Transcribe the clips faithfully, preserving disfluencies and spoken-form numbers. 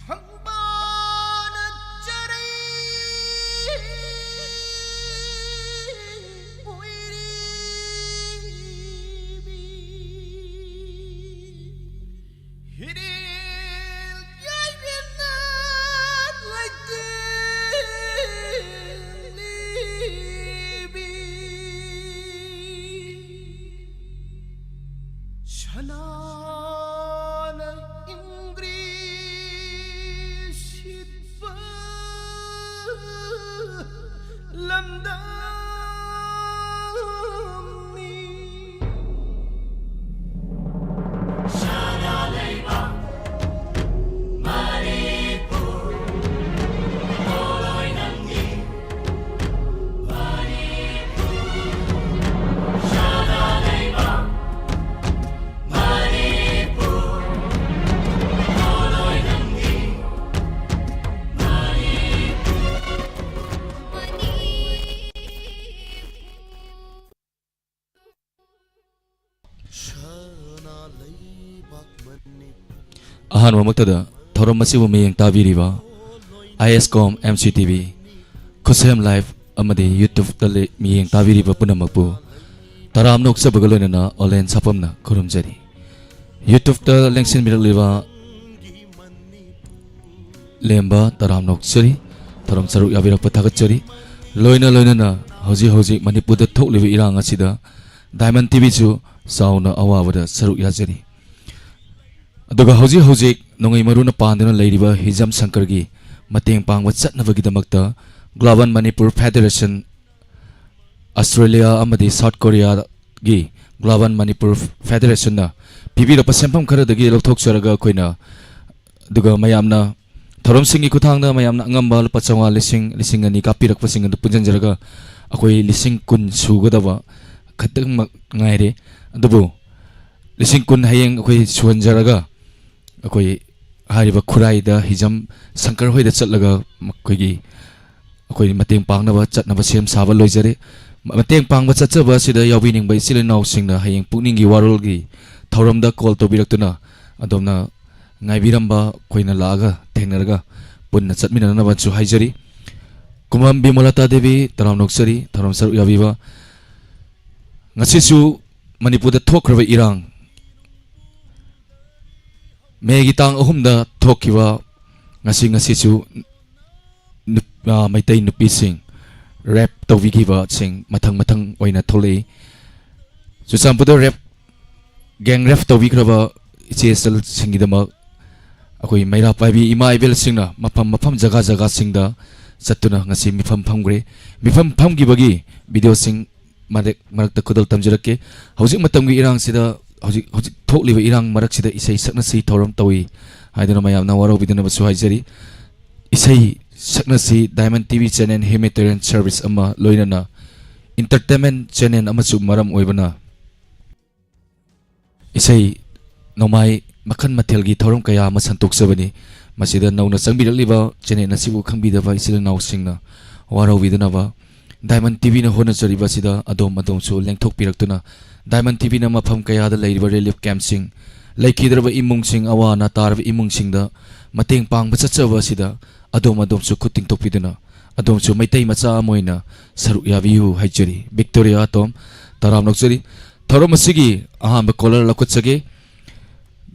ꯈꯪꯕꯅ ꯆꯔꯩ ꯑꯣꯏꯔꯤꯕꯤ, ꯍꯤꯔꯦꯜ ꯌꯥꯏꯕꯦꯝꯅ ꯂꯩꯇꯦꯡꯂꯤꯕꯤ, ꯁꯅꯥꯅ ꯏꯪꯒ꯭ꯔꯤ ꯁꯤꯠꯄ ꯂꯝꯗꯝꯅꯤ꯫ ꯑꯍꯥꯟꯕꯃꯛꯇꯗ ꯊꯧꯔꯝ ꯑꯁꯤꯕꯨ ꯃꯤꯠꯌꯦꯡ ꯇꯥꯕꯤꯔꯤꯕ I S com, M C T V, ꯈꯨꯠꯁꯦꯝ ꯂꯥꯏꯐ ꯑꯃꯗꯤ ꯌꯨꯇ꯭ꯌꯨꯕꯇ ꯂꯩ-, ꯃꯤꯠꯌꯦꯡ ꯇꯥꯕꯤꯔꯤꯕ ꯄꯨꯝꯅꯃꯛꯄꯨ ꯇꯔꯥꯝꯅ ꯑꯣꯛꯆꯕꯒ ꯂꯣꯏꯅꯅ ꯑꯣꯂꯦꯟ ꯁꯥꯐꯝꯅ ꯈꯨꯔꯨꯝꯖꯔꯤ꯫ ꯌꯨꯇ꯭ꯌꯨꯕꯇ ꯂꯦꯡꯁꯤꯟꯕꯤꯔꯛꯂꯤꯕ ꯂꯦꯝꯕ ꯇꯔꯥꯝꯅ ꯑꯣꯛꯆꯔꯤ꯫ ꯊꯧꯔꯝ ꯁꯔꯨꯛ ꯌꯥꯕꯤꯔꯛꯄ ꯊꯥꯒꯠꯆꯔꯤ꯫ ꯂꯣꯏꯅ ꯂꯣꯏꯅꯅ ꯍꯧꯖꯤꯛ ꯍꯧꯖꯤꯛ ꯃꯅꯤꯄꯨꯔꯗ ꯊꯣꯛꯂꯤꯕ ꯏꯔꯥꯡ ꯑꯁꯤꯗ ꯗꯥꯏꯃꯟ ꯇꯤ ꯚꯤꯁꯨ ꯆꯥꯎꯅ ꯑꯋꯥꯕꯗ ꯁꯔꯨꯛ ꯌꯥꯖꯔꯤ꯫ ꯑꯗꯨꯒ ꯍꯧꯖꯤꯛ ꯍꯧꯖꯤꯛ ꯅꯣꯡꯃꯩ ꯃꯔꯨꯅ ꯄꯥꯟꯗꯨꯅ ꯂꯩꯔꯤꯕ ꯍꯤꯖꯝ ꯁꯪꯀꯔꯒꯤ ꯃꯇꯦꯡ ꯄꯥꯡꯕ ꯆꯠꯅꯕꯒꯤꯗꯃꯛꯇ ꯒ꯭ꯂꯣꯕꯜ ꯃꯅꯤꯄꯨꯔ ꯐꯦꯗꯦꯔꯦꯁꯟ, ꯑꯁꯇ꯭ꯔꯦꯂꯤꯌꯥ ꯑꯃꯗꯤ ꯁꯥꯎꯠ ꯀꯣꯔꯤꯌꯥꯒꯤ ꯒ꯭ꯂꯣꯕꯜ ꯃꯅꯤꯄꯨꯔ ꯐꯦꯗꯦꯔꯦꯁꯟꯅ ꯄꯤꯕꯤꯔꯛꯄ ꯁꯦꯟꯐꯝ ꯈꯔꯗꯒꯤ ꯂꯧꯊꯣꯛꯆꯔꯒ ꯑꯩꯈꯣꯏꯅ, ꯑꯗꯨꯒ ꯃꯌꯥꯝꯅ ꯊꯧꯔꯝꯁꯤꯡꯒꯤ ꯈꯨꯠꯊꯥꯡꯗ ꯃꯌꯥꯝꯅ ꯑꯉꯝꯕ ꯂꯨꯄꯥ ꯆꯥꯝꯃꯉꯥ, ꯂꯤꯁꯤꯡ, ꯂꯤꯁꯤꯡ ꯑꯅꯤ ꯀꯥꯞꯄꯤꯔꯛꯄꯁꯤꯡ ꯑꯗꯨ ꯄꯨꯟꯁꯤꯟꯖꯔꯒ ꯑꯩꯈꯣꯏ ꯂꯤꯁꯤꯡ ꯀꯨꯟ ꯁꯨꯒꯗꯕ ꯈꯛꯇꯃꯛ ꯉꯥꯏꯔꯦ꯫ ꯑꯗꯨꯕꯨ ꯂꯤꯁꯤꯡ ꯀꯨꯟ ꯍꯌꯦꯡ ꯑꯩꯈꯣꯏ ꯁꯨꯍꯟꯖꯔꯒ, ꯑꯩꯈꯣꯏ ꯍꯥꯏꯔꯤꯕ ꯈꯨꯔꯥꯏꯗ ꯍꯤꯖꯝ ꯁꯪꯀꯔ ꯍꯣꯏꯗ ꯆꯠꯂꯒ ꯃꯈꯣꯏꯒꯤ, ꯑꯩꯈꯣꯏ ꯃꯇꯦꯡ ꯄꯥꯡꯅꯕ ꯆꯠꯅꯕ ꯁꯦꯝ ꯁꯥꯕ ꯂꯣꯏꯖꯔꯦ꯫ ꯃꯇꯦꯡ ꯄꯥꯡꯕ ꯆꯠꯆꯕ ꯑꯁꯤꯗ ꯌꯥꯎꯕꯤꯅꯤꯡꯕ ꯏꯆꯤꯜ ꯏꯅꯥꯎꯁꯤꯡꯅ ꯍꯌꯦꯡ ꯄꯨꯛꯅꯤꯡꯒꯤ ꯋꯥꯔꯣꯜꯒꯤ ꯊꯧꯔꯝꯗ ꯀꯣꯜ ꯇꯧꯕꯤꯔꯛꯇꯨꯅ ꯑꯗꯣꯝꯅ ꯉꯥꯏꯕꯤꯔꯝꯕ ꯑꯩꯈꯣꯏꯅ ꯂꯥꯛꯑꯒ ꯊꯦꯡꯅꯔꯒ ꯄꯨꯟꯅ ꯆꯠꯃꯤꯟꯅꯅꯕꯁꯨ ꯍꯥꯏꯖꯔꯤ꯫ ꯀꯨꯃꯥꯝ ꯕꯤꯃꯣꯂꯥꯇꯥ ꯗꯦꯕꯤ, ꯇꯔꯥꯝꯅ ꯑꯣꯛꯆꯔꯤ, ꯊꯧꯔꯝ ꯁꯔꯨꯛ ꯌꯥꯕꯤꯕ꯫ ꯉꯁꯤꯁꯨ ꯃꯅꯤꯄꯨꯔꯗ ꯊꯣꯛꯈ꯭ꯔꯕ ꯏꯔꯥꯡ, ꯃꯦꯒꯤ ꯇꯥꯡ ꯑꯍꯨꯝꯗ ꯊꯣꯛꯈꯤꯕ, ꯉꯁꯤ, ꯉꯁꯤꯁꯨ ꯅꯨꯞ-, ꯑ, ꯃꯩꯇꯩ ꯅꯨꯄꯤꯁꯤꯡ ꯔꯦꯞ ꯇꯧꯕꯤꯈꯤꯕꯁꯤꯡ ꯃꯊꯪ ꯃꯊꯪ ꯑꯣꯏꯅ ꯊꯣꯛꯂꯛꯏ꯫ ꯆꯨꯔꯆꯥꯟꯄꯨꯔꯗ ꯔꯦꯞ, ꯒꯦꯡ ꯔꯦꯞ ꯇꯧꯕꯤꯈ꯭ꯔꯕ ꯏꯆꯦ ꯏꯆꯜꯁꯤꯡꯒꯤꯗꯃꯛ ꯑꯩꯈꯣꯏ ꯃꯩꯔꯥ ꯄꯥꯏꯕꯤ ꯏꯃꯥ ꯏꯕꯦꯜꯁꯤꯡꯅ ꯃꯐꯝ ꯃꯐꯝ, ꯖꯒꯥ ꯖꯒꯥꯁꯤꯡꯗ ꯆꯠꯇꯨꯅ ꯉꯁꯤ ꯃꯤꯐꯝ ꯐꯝꯈ꯭ꯔꯦ꯫ ꯃꯤꯐꯝ ꯐꯝꯈꯤꯕꯒꯤ ꯚꯤꯗꯤꯑꯣꯁꯤꯡ ꯃꯔꯛ ꯃꯔꯛꯇ ꯈꯨꯗꯣꯜ ꯇꯝꯖꯔꯛꯀꯦ꯫ ꯍꯧꯖꯤꯛ ꯃꯇꯝꯒꯤ ꯏꯔꯥꯡꯁꯤꯗ, ꯍꯧꯖꯤꯛ, ꯍꯧꯖꯤꯛ ꯊꯣꯛꯂꯤꯕ ꯏꯔꯥꯡ ꯃꯔꯛꯁꯤꯗ ꯏꯁꯩ ꯁꯛꯅꯁꯤ ꯊꯧꯔꯝ ꯇꯧꯏ ꯍꯥꯏꯗꯨꯅ ꯃꯌꯥꯝꯅ ꯋꯥꯔꯧꯕꯤꯗꯅꯕꯁꯨ ꯍꯥꯏꯖꯔꯤ꯫ ꯏꯁꯩ ꯁꯛꯅꯁꯤ Diamond TV channel humanitarian service ꯑꯃ ꯂꯣꯏꯅꯅ entertainment channel ꯑꯃꯁꯨ ꯃꯔꯝ ꯑꯣꯏꯕꯅ ꯏꯁꯩ ꯅꯣꯡꯃꯥꯏ ꯃꯈꯜ ꯃꯊꯦꯜꯒꯤ ꯊꯧꯔꯝ ꯀꯌꯥ ꯑꯃ ꯁꯟꯗꯣꯛꯆꯕꯅꯤ꯫ ꯃꯁꯤꯗ ꯅꯧꯅ ꯆꯪꯕꯤꯔꯛꯂꯤꯕ channel ꯑꯁꯤꯕꯨ ꯈꯪꯕꯤꯗꯕ ꯏꯆꯤꯜ ꯏꯅꯥꯎꯁꯤꯡꯅ ꯋꯥꯔꯧꯕꯤꯗꯅꯕ Diamond TVꯅ ꯍꯣꯠꯅꯖꯔꯤꯕ ꯑꯁꯤꯗ ꯑꯗꯣꯝ ꯑꯗꯣꯝꯁꯨ ꯂꯦꯡꯊꯣꯛꯄꯤꯔꯛꯇꯨꯅ Diamond TVꯅ ꯃꯐꯝ ꯀꯌꯥꯗ ꯂꯩꯔꯤꯕ relief campꯁꯤꯡ, ꯂꯩꯈꯤꯗ꯭ꯔꯕ ꯏꯃꯨꯡꯁꯤꯡ, ꯑꯋꯥ ꯑꯅꯥ ꯇꯥꯔꯕ ꯏꯃꯨꯡꯁꯤꯡꯗ ꯃꯇꯦꯡ ꯄꯥꯡꯕ ꯆꯠꯆꯕ ꯑꯁꯤꯗ ꯑꯗꯣꯝ ꯑꯗꯣꯝꯁꯨ ꯈꯨꯠ ꯇꯤꯡꯊꯣꯛꯄꯤꯗꯨꯅ ꯑꯗꯣꯝꯁꯨ ꯃꯩꯇꯩ ꯃꯆꯥ ꯑꯃ ꯑꯣꯏꯅ ꯁꯔꯨꯛ ꯌꯥꯕꯤꯌꯨ ꯍꯥꯏꯖꯔꯤ꯫ ꯕꯤꯛꯇꯣꯔꯤꯌꯥ ꯑꯇꯣꯝ, ꯇꯔꯥꯝꯅ ꯑꯣꯛꯆꯔꯤ꯫ ꯊꯧꯔꯝ ꯑꯁꯤꯒꯤ ꯑꯍꯥꯟꯕ caller ꯂꯧꯈꯠꯆꯒꯦ꯫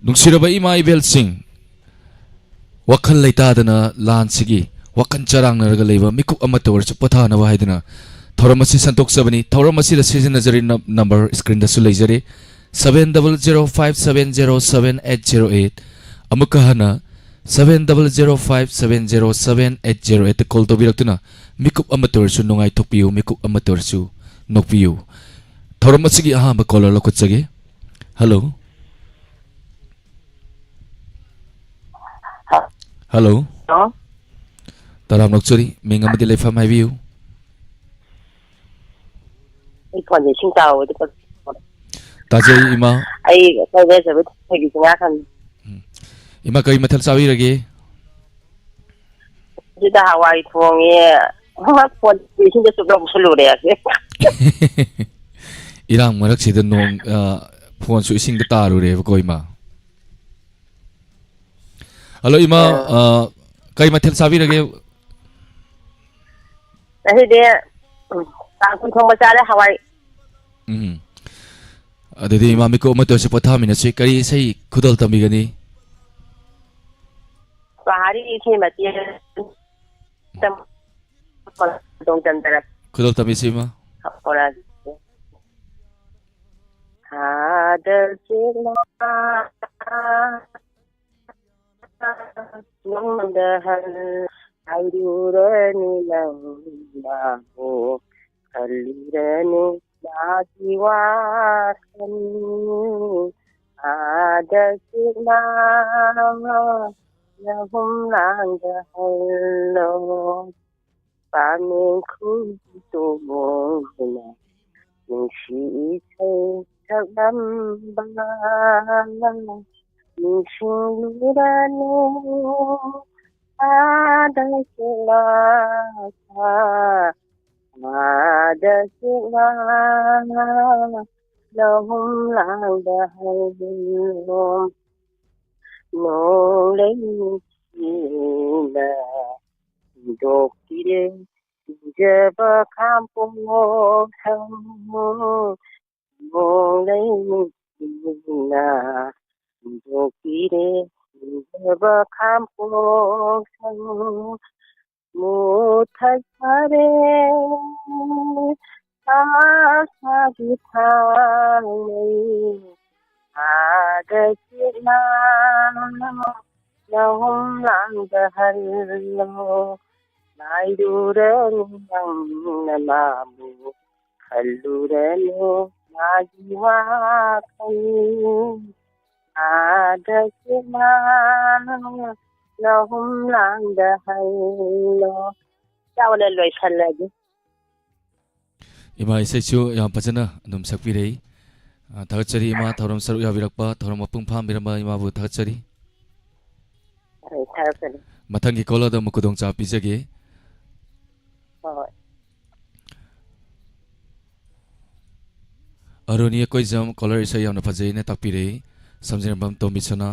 ꯅꯨꯡꯁꯤꯔꯕ ꯏꯃꯥ ꯏꯕꯦꯜꯁꯤꯡ, ꯋꯥꯈꯜ ꯂꯩꯇꯥꯗꯅ ꯂꯥꯟꯁꯤꯒꯤ ꯋꯥꯈꯜ ꯆꯔꯥꯡꯅꯔꯒ ꯂꯩꯕ ꯃꯤꯀꯨꯞ ꯑꯃꯠꯇ ꯑꯣꯏꯔꯁꯨ ꯄꯣꯊꯥꯅꯕ ꯍꯥꯏꯗꯨꯅ ꯊꯧꯔꯝ ꯑꯁꯤ ꯁꯟꯗꯣꯛꯆꯕꯅꯤ꯫ ꯊꯧꯔꯝ ꯑꯁꯤꯗ ꯁꯤꯖꯤꯟꯅꯖꯔꯤ ꯅꯝ-, number screenꯗꯁꯨ ꯂꯩꯖꯔꯦ, seven double zero five seven zero seven eight zero eight꯫ ꯑꯃꯨꯛꯀ ꯍꯟꯅ seven double zero five seven zero seven eight zero eightꯇ call ꯇꯧꯕꯤꯔꯛꯇꯨꯅ ꯃꯤꯀꯨꯞ ꯑꯃꯠꯇ ꯑꯣꯏꯔꯁꯨ ꯅꯨꯡꯉꯥꯏꯊꯣꯛꯄꯤꯌꯨ, ꯃꯤꯀꯨꯞ ꯑꯃꯠꯇ ꯑꯣꯏꯔꯁꯨ ꯅꯣꯛꯄꯤꯌꯨ꯫ ꯊꯧꯔꯝ ꯑꯁꯤꯒꯤ ꯑꯍꯥꯟꯕ caller ꯂꯧꯈꯠꯆꯒꯦ꯫ Hello꯫ Hello꯫ Hello꯫ ꯇꯔꯥꯝꯅ ꯑꯣꯛꯆꯔꯤ, ꯃꯤꯡ ꯑꯃꯗꯤ ꯂꯩꯐꯝ ꯍꯥꯏꯕꯤꯌꯨ꯫ ꯑꯩ ꯐꯣꯟꯁꯦ ꯏꯁꯤꯡ ꯇꯥꯍꯧꯕꯗꯤ ꯄꯛ-, ꯇꯥꯖꯩ, ꯏꯃꯥ꯫ ꯑꯩ ꯑꯩꯈꯣꯏ ꯕꯦꯁ ꯑꯣꯏꯕ ꯊꯣꯏꯕꯤ ꯆꯤꯡꯉꯥ ꯈꯪꯉꯤ꯫ ꯎꯝ꯫ ꯏꯃꯥ, ꯀꯔꯤ ꯃꯊꯦꯜ ꯆꯥꯕꯤꯔꯒꯦ? ꯁꯤꯗ ꯍꯋꯥꯏ ꯊꯣꯡꯉꯦ꯫ ꯐꯣꯟ ꯏꯁꯤꯡꯗ ꯆꯨꯞ ꯂꯧꯁꯜꯂꯨꯔꯦ ꯑꯁꯦ꯫ ꯏꯔꯥꯡ ꯃꯔꯛꯁꯤꯗ ꯅꯣꯡ, ꯑ, ꯐꯣꯟꯁꯨ ꯏꯁꯤꯡꯗ ꯇꯥꯔꯨꯔꯦꯕꯀꯣ, ꯏꯃꯥ? ꯍꯜꯂꯣ, ꯏꯃꯥ, ꯑ, ꯑ, ꯀꯩ ꯃꯊꯦꯜ ꯆꯥꯕꯤꯔꯒꯦ? ꯉꯁꯤꯗꯤ, ꯎꯝ, ꯀꯥꯡꯁꯣꯏ ꯊꯣꯡꯕ ꯆꯥꯔꯦ, ꯍꯋꯥꯏ꯫ ꯎꯝ꯫ ꯑꯗꯨꯗꯤ ꯏꯃꯥ ꯃꯤꯀꯨꯞ ꯑꯃ ꯇꯧꯁꯤ, ꯄꯣꯊꯥꯃꯤꯟꯅꯁꯤ꯫ ꯀꯔꯤ ꯏꯁꯩ ꯈꯨꯗꯣꯜ ꯇꯝꯕꯤꯒꯅꯤ? ꯄꯍꯥꯔꯤ ꯏꯁꯩ ꯃꯇꯦꯛ꯫ ꯈꯨꯗꯣꯜ ꯇꯝꯕꯤꯁꯤ, ꯏꯃꯥ꯫ ꯍꯧꯔꯛꯑꯒꯦ꯫ ꯊꯥꯗ ꯆꯦꯛꯂꯥ ꯅꯉꯣꯟꯗ ꯍꯜ ꯍꯥꯏꯔꯨꯔꯅꯨ ꯅꯪ ꯃꯥꯕꯨ ꯈꯜꯂꯨꯔꯅꯨ ꯃꯥꯒꯤ ꯋꯥꯈꯜ꯫ ꯊꯥꯗ ꯆꯦꯛꯂꯥ ꯅꯍꯨꯝ ꯂꯥꯡꯗ ꯍꯜꯂꯣ꯫ ꯄꯥꯃꯦꯟ ꯈꯨꯇꯣꯡꯗꯨꯅ ꯅꯨꯡꯁꯤ ꯏꯁꯩ ꯁꯛꯂꯝꯕ ꯅꯤꯡꯁꯤꯡꯂꯨꯔꯅꯨ꯫ ꯊꯥꯗ ꯆꯦꯛꯂꯥ, ꯊꯥꯗ ꯆꯦꯛꯂꯥ, ꯅꯍꯨꯝ ꯂꯥꯡꯗ ꯍꯜꯂꯣ꯫ ꯅꯣꯡꯂꯩ ꯅꯨꯡꯁꯤꯠꯅ ꯍꯨꯟꯗꯣꯛꯄꯤꯔꯦ ꯄꯤꯖꯕ ꯈꯥꯝꯄꯣꯛꯁꯪ꯫ ꯅꯣꯡꯂꯩ ꯅꯨꯡꯁꯤꯠꯅ ꯍꯨꯟꯗꯣꯛꯄꯤꯔꯦ ꯄꯤꯖꯕ ꯈꯥꯝꯄꯣꯛꯁꯪ꯫ ꯃꯨꯊꯠꯈꯔꯦ ꯑꯥꯁꯥꯒꯤ ꯊꯥꯡꯃꯩ꯫ ꯊꯥꯗ ꯆꯦꯛꯂꯥ ꯅꯍꯨꯝ ꯂꯥꯡꯗ ꯍꯜꯂꯣ꯫ ꯉꯥꯏꯔꯨꯔꯅꯨ ꯅꯪꯅ ꯃꯥꯕꯨ ꯈꯜꯂꯨꯔꯅꯨ ꯃꯥꯒꯤ ꯋꯥꯈꯜ꯫ ꯊꯥꯗ ꯆꯦꯛꯂꯥ ꯅꯍꯨꯝ ꯂꯥꯡꯗ ꯍꯜꯂꯣ꯫ ꯆꯥꯎꯅ ꯂꯣꯏꯁꯜꯂꯒꯦ꯫ ꯏꯃꯥ ꯏꯁꯩꯁꯨ ꯌꯥꯝ ꯐꯖꯅ ꯑꯗꯨꯝ ꯁꯛꯄꯤꯔꯛꯏ꯫ ꯑ, ꯊꯥꯒꯠꯆꯔꯤ ꯏꯃꯥ, ꯊꯧꯔꯝ ꯁꯔꯨꯛ ꯌꯥꯕꯤꯔꯛꯄ, ꯊꯧꯔꯝ ꯃꯄꯨꯡ ꯐꯥꯍꯟꯕꯤꯔꯝꯕ ꯏꯃꯥꯕꯨ ꯊꯥꯒꯠꯆꯔꯤ꯫ ꯑꯩ ꯊꯥꯒꯠꯆꯔꯤ꯫ ꯃꯊꯪꯒꯤ call ꯑꯗꯨ ꯑꯃꯨꯛ ꯈꯨꯗꯣꯡꯆꯥꯕ ꯄꯤꯖꯒꯦ꯫ ꯍꯣꯏ, ꯍꯣꯏ꯫ ꯑꯔꯨꯅꯤ ꯑꯀꯣꯏꯖꯝ caller ꯏꯁꯩ ꯌꯥꯝꯅ ꯐꯖꯩꯅ ꯇꯥꯛꯄꯤꯔꯛꯏ꯫ ꯁꯝꯖꯤꯔꯝꯕꯝ ꯇꯣꯝꯕꯤꯁꯅꯥ꯫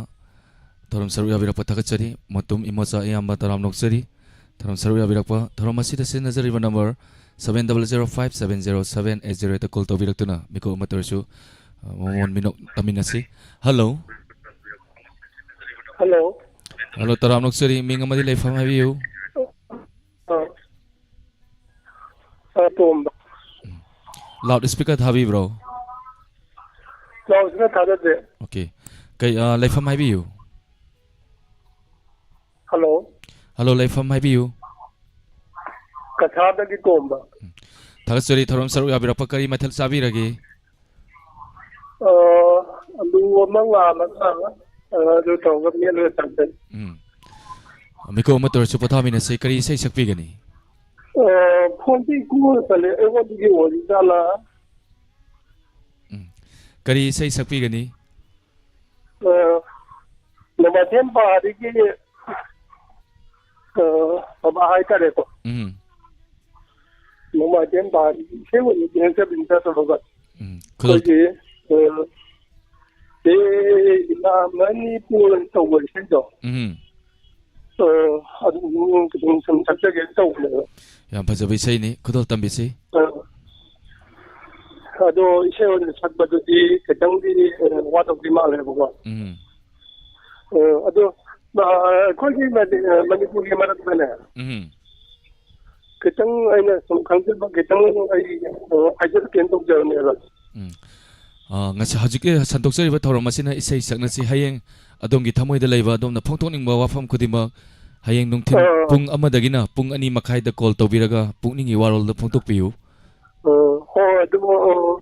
ꯊꯧꯔꯝ ꯁꯔꯨꯛ ꯌꯥꯕꯤꯔꯛꯄ ꯊꯥꯒꯠꯆꯔꯤ꯫ ꯃꯇꯨꯝ ꯏꯃꯣꯆꯥ ꯏꯌꯥꯝꯕ ꯇꯔꯥꯝ ꯅꯣꯛꯆꯔꯤ꯫ ꯊꯧꯔꯝ ꯁꯔꯨꯛ ꯌꯥꯕꯤꯔꯛꯄ, ꯊꯧꯔꯝ ꯑꯁꯤꯗ ꯁꯤꯖꯤꯟꯅꯖꯔꯤꯕ number seven double zero five seven zero seven eight zero eight ꯗ ꯀꯣꯜ ꯇꯧꯕꯤꯔꯛꯇꯨꯅ ꯃꯤꯀꯨꯞ ꯑꯃꯠꯇ ꯑꯣꯏꯔꯁꯨ, ꯑ, ꯃꯃꯣꯟ ꯃꯤꯅꯣꯛ ꯇꯝꯃꯤꯟꯅꯁꯤ꯫ ꯍꯜꯂꯣ꯫ ꯍꯜꯂꯣ꯫ ꯍꯜꯂꯣ, ꯇꯔꯥꯝ ꯅꯣꯛꯆꯔꯤ꯫ ꯃꯤꯡ ꯑꯃꯗꯤ ꯂꯩꯐꯝ ꯍꯥꯏꯕꯤꯌꯨ꯫ ꯑ, ꯑ, ꯇꯣꯝꯕ꯫ ꯎꯝ꯫ ꯂꯥꯎꯗ ꯁ꯭ꯄꯤꯀꯔ ꯊꯥꯕꯤꯕ꯭ꯔꯣ? ꯂꯥꯎꯗ ꯁ꯭ꯄꯤꯀꯔ ꯊꯥꯗꯗꯦ꯫ ꯑꯣꯀꯦ꯫ ꯀꯩ, ꯑ, ꯂꯩꯐꯝ ꯍꯥꯏꯕꯤꯌꯨ꯫ ꯍꯜꯂꯣ꯫ ꯍꯜꯂꯣ, ꯂꯩꯐꯝ ꯍꯥꯏꯕꯤꯌꯨ꯫ ꯀꯁꯥꯔꯗꯒꯤ ꯇꯣꯝꯕ꯫ ꯎꯝ꯫ ꯊꯥꯒꯠꯆꯔꯤ, ꯊꯧꯔꯝ ꯁꯔꯨꯛ ꯌꯥꯕꯤꯔꯛꯄ꯫ ꯀꯔꯤ ꯃꯊꯦꯜ ꯆꯥꯕꯤꯔꯒꯦ? ꯑ, ꯑꯂꯨ ꯑꯃ, ꯉꯥ ꯑꯃꯒ, ꯑ, ꯑꯗꯨ ꯇꯧꯔꯒ ꯃꯦꯠꯂꯒ ꯆꯥꯖꯩ꯫ ꯎꯝ꯫ ꯃꯤꯀꯨꯞ ꯑꯃ ꯇꯧꯔꯁꯨ ꯄꯣꯊꯥꯃꯤꯟꯅꯁꯤ꯫ ꯀꯔꯤ ꯏꯁꯩ ꯁꯛꯄꯤꯒꯅꯤ? ꯑ, ꯐꯣꯟꯁꯦ ꯏꯀꯣ ꯆꯠꯂꯦ꯫ ꯑꯩꯉꯣꯟꯗꯒꯤ ꯑꯣꯏꯔꯤꯖꯥꯠꯂꯥ? ꯎꯝ꯫ ꯀꯔꯤ ꯏꯁꯩ ꯁꯛꯄꯤꯒꯅꯤ? ꯑ, ꯅꯣꯡꯃꯥꯏꯊꯦꯝ ꯄꯥꯔꯤꯒꯤ, ꯑ, ꯕꯕꯥ ꯍꯥꯏꯇꯥꯔꯦꯀꯣ꯫ ꯎꯝ꯫ ꯅꯣꯡꯃꯥꯏꯊꯦꯝ ꯄꯥꯔꯤꯒꯤ ꯏꯁꯩ ꯑꯣꯏꯅ ꯏꯟꯇꯔꯦꯁ ꯇꯧꯔꯒ꯫ ꯎꯝ꯫ ꯈꯨꯗꯣꯜ- ꯑꯩꯈꯣꯏꯒꯤ, ꯑ, ꯍꯦ ꯏꯃꯥ ꯃꯅꯤꯄꯨꯔ ꯇꯧꯕ ꯏꯁꯩꯗꯣ꯫ ꯎꯝ꯫ ꯑ, ꯑꯗꯨ ꯈꯤꯇꯪ ꯁꯨꯝ ꯁꯛꯆꯒꯦꯅ ꯇꯧꯕꯅꯦꯕ꯫ ꯌꯥꯝ ꯐꯖꯕ ꯏꯁꯩꯅꯤ, ꯈꯨꯗꯣꯜ ꯇꯝꯕꯤꯁꯤ꯫ ꯑ, ꯑꯗꯣ ꯏꯁꯩ ꯑꯣꯏꯅ ꯁꯛꯄꯗꯨꯗꯤ ꯈꯤꯇꯪꯗꯤ, ꯑ, ꯋꯥꯗꯧꯗꯤ ꯃꯥꯜꯂꯦꯕꯀꯣ꯫ ꯎꯝ꯫ ꯑ, ꯑꯗꯣ, ꯑ, ꯑꯩꯈꯣꯏꯒꯤ ꯃꯅꯤ-, ꯑ, ꯃꯅꯤꯄꯨꯔꯒꯤ ꯃꯔꯛꯇꯅꯦ, ꯎꯝ꯫ ꯈꯤꯇꯪ ꯑꯩꯅ ꯁꯨꯝ ꯈꯪꯖꯕ ꯈꯤꯇꯪ ꯑꯩ, ꯑ, ꯍꯥꯏꯖꯔꯛꯀꯦꯅ ꯇꯧꯖꯕꯅꯦꯕ꯫ ꯎꯝ꯫ ꯑ, ꯉꯁꯤ ꯍꯧꯖꯤꯛꯀꯤ ꯁꯟꯗꯣꯛꯆꯔꯤꯕ ꯊꯧꯔꯝ ꯑꯁꯤꯅ ꯏꯁꯩ ꯁꯛꯅꯁꯤ꯫ ꯍꯌꯦꯡ ꯑꯗꯣꯝꯒꯤ ꯊꯃꯣꯏꯗ ꯂꯩꯕ, ꯑꯗꯣꯝꯅ ꯐꯣꯡꯗꯣꯛꯅꯤꯡꯕ ꯋꯥꯐꯝ ꯈꯨꯗꯤꯡꯃꯛ ꯍꯌꯦꯡ ꯅꯨꯡꯊꯤꯜ ꯑꯥ꯫ ꯄꯨꯡ ꯑꯃꯗꯒꯤꯅ ꯄꯨꯡ ꯑꯅꯤ ꯃꯈꯥꯏꯗ ꯀꯣꯜ ꯇꯧꯕꯤꯔꯒ ꯄꯨꯛꯅꯤꯡꯒꯤ ꯋꯥꯔꯣꯜꯗ ꯐꯣꯡꯗꯣꯛꯄꯤꯌꯨ꯫ ꯑꯥ, ꯍꯣꯏ, ꯑꯗꯨꯕꯨ, ꯑꯥ,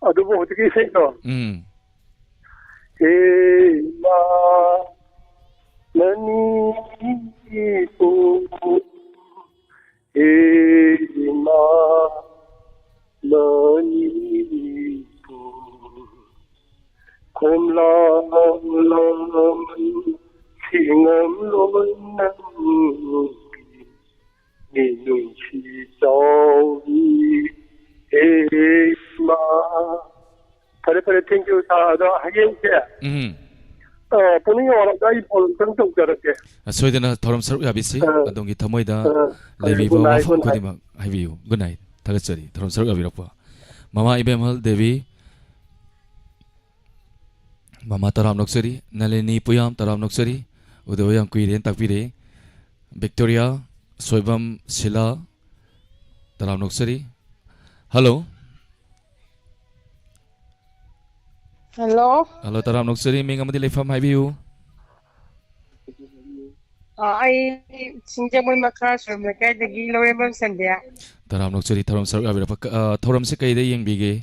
ꯑꯗꯨꯕꯨ ꯍꯧꯖꯤꯛꯀꯤ ꯏꯁꯩꯗꯣ꯫ ꯎꯝ꯫ ꯍꯦ ꯏꯃꯥ ꯃꯅꯤꯄꯨꯔ, ꯍꯦ ꯏꯃꯥ ꯃꯅꯤꯄꯨꯔ, ꯈꯣꯝꯂꯥꯡ ꯂꯥꯡ ꯁꯤꯡꯉꯝꯂꯣꯏ ꯅꯪꯒꯤ ꯃꯤꯅꯨꯡꯁꯤ ꯆꯥꯎꯏ, ꯍꯦ ꯏꯃꯥ꯫ ꯐꯔꯦ, ꯐꯔꯦ, thank you, sir꯫ ꯑꯗꯣ ꯍꯌꯦꯡꯁꯦ, ꯎꯝ꯫ ꯑ, ꯄꯨꯛꯅꯤꯡ ꯌꯥꯎꯔꯒ ꯑꯩ ꯐꯣꯟ ꯑꯝꯇꯪ ꯇꯧꯖꯔꯛꯀꯦ꯫ ꯑ, ꯁꯣꯏꯗꯅ ꯊꯧꯔꯝ ꯁꯔꯨꯛ ꯌꯥꯕꯤꯁꯤ꯫ ꯑ, ꯑꯗꯣꯝꯒꯤ ꯊꯃꯣꯏꯗ ꯑ, ꯂꯩꯕꯤꯕ good night, ꯋꯥꯐꯝ good night꯫ ꯈꯨꯗꯤꯡꯃꯛ ꯍꯥꯏꯕꯤꯌꯨ꯫ Good night꯫ ꯊꯥꯒꯠꯆꯔꯤ ꯊꯧꯔꯝ ꯁꯔꯨꯛ ꯌꯥꯕꯤꯔꯛꯄ꯫ ꯃꯃꯥ ꯏꯕꯦꯝꯍꯜ ꯗꯦꯕꯤ, ꯃꯃꯥ ꯇꯔꯥꯝ ꯅꯣꯛꯆꯔꯤ꯫ ꯅꯂꯤꯅꯤ ꯄꯨꯌꯥꯝ ꯇꯔꯥꯝ ꯅꯣꯛꯆꯔꯤ꯫ ꯎꯗꯕ ꯌꯥꯝ ꯀꯨꯏꯔꯦꯅ ꯇꯥꯛꯄꯤꯔꯛꯏ꯫ ꯕꯤꯛꯇꯣꯔꯤꯌꯥ ꯁꯣꯏꯕꯝ ꯁꯤꯂꯥ ꯇꯔꯥꯝ ꯅꯣꯛꯆꯔꯤ꯫ ꯍꯜꯂꯣ꯫ ꯍꯜꯂꯣ꯫ ꯍꯜꯂꯣ, ꯇꯔꯥꯝ ꯅꯣꯛꯆꯔꯤ꯫ ꯃꯤꯡ ꯑꯃꯗꯤ ꯂꯩꯐꯝ ꯍꯥꯏꯕꯤꯌꯨ꯫ ꯑ, ꯑꯩ ꯁꯤꯡꯖꯃꯩ ꯃꯈꯥ ꯁꯣꯔꯣꯛ ꯂꯩꯀꯥꯏꯗꯒꯤ ꯂꯧꯔꯦꯝꯕꯝ ꯁꯟꯗ꯭ꯌꯥ꯫ ꯇꯔꯥꯝ ꯅꯣꯛꯆꯔꯤ, ꯊꯧꯔꯝ ꯁꯔꯨꯛ ꯌꯥꯕꯤꯔꯛꯄ꯫ ꯀ-, ꯑ, ꯊꯧꯔꯝꯁꯦ ꯀꯩꯗ ꯌꯦꯡꯕꯤꯒꯦ?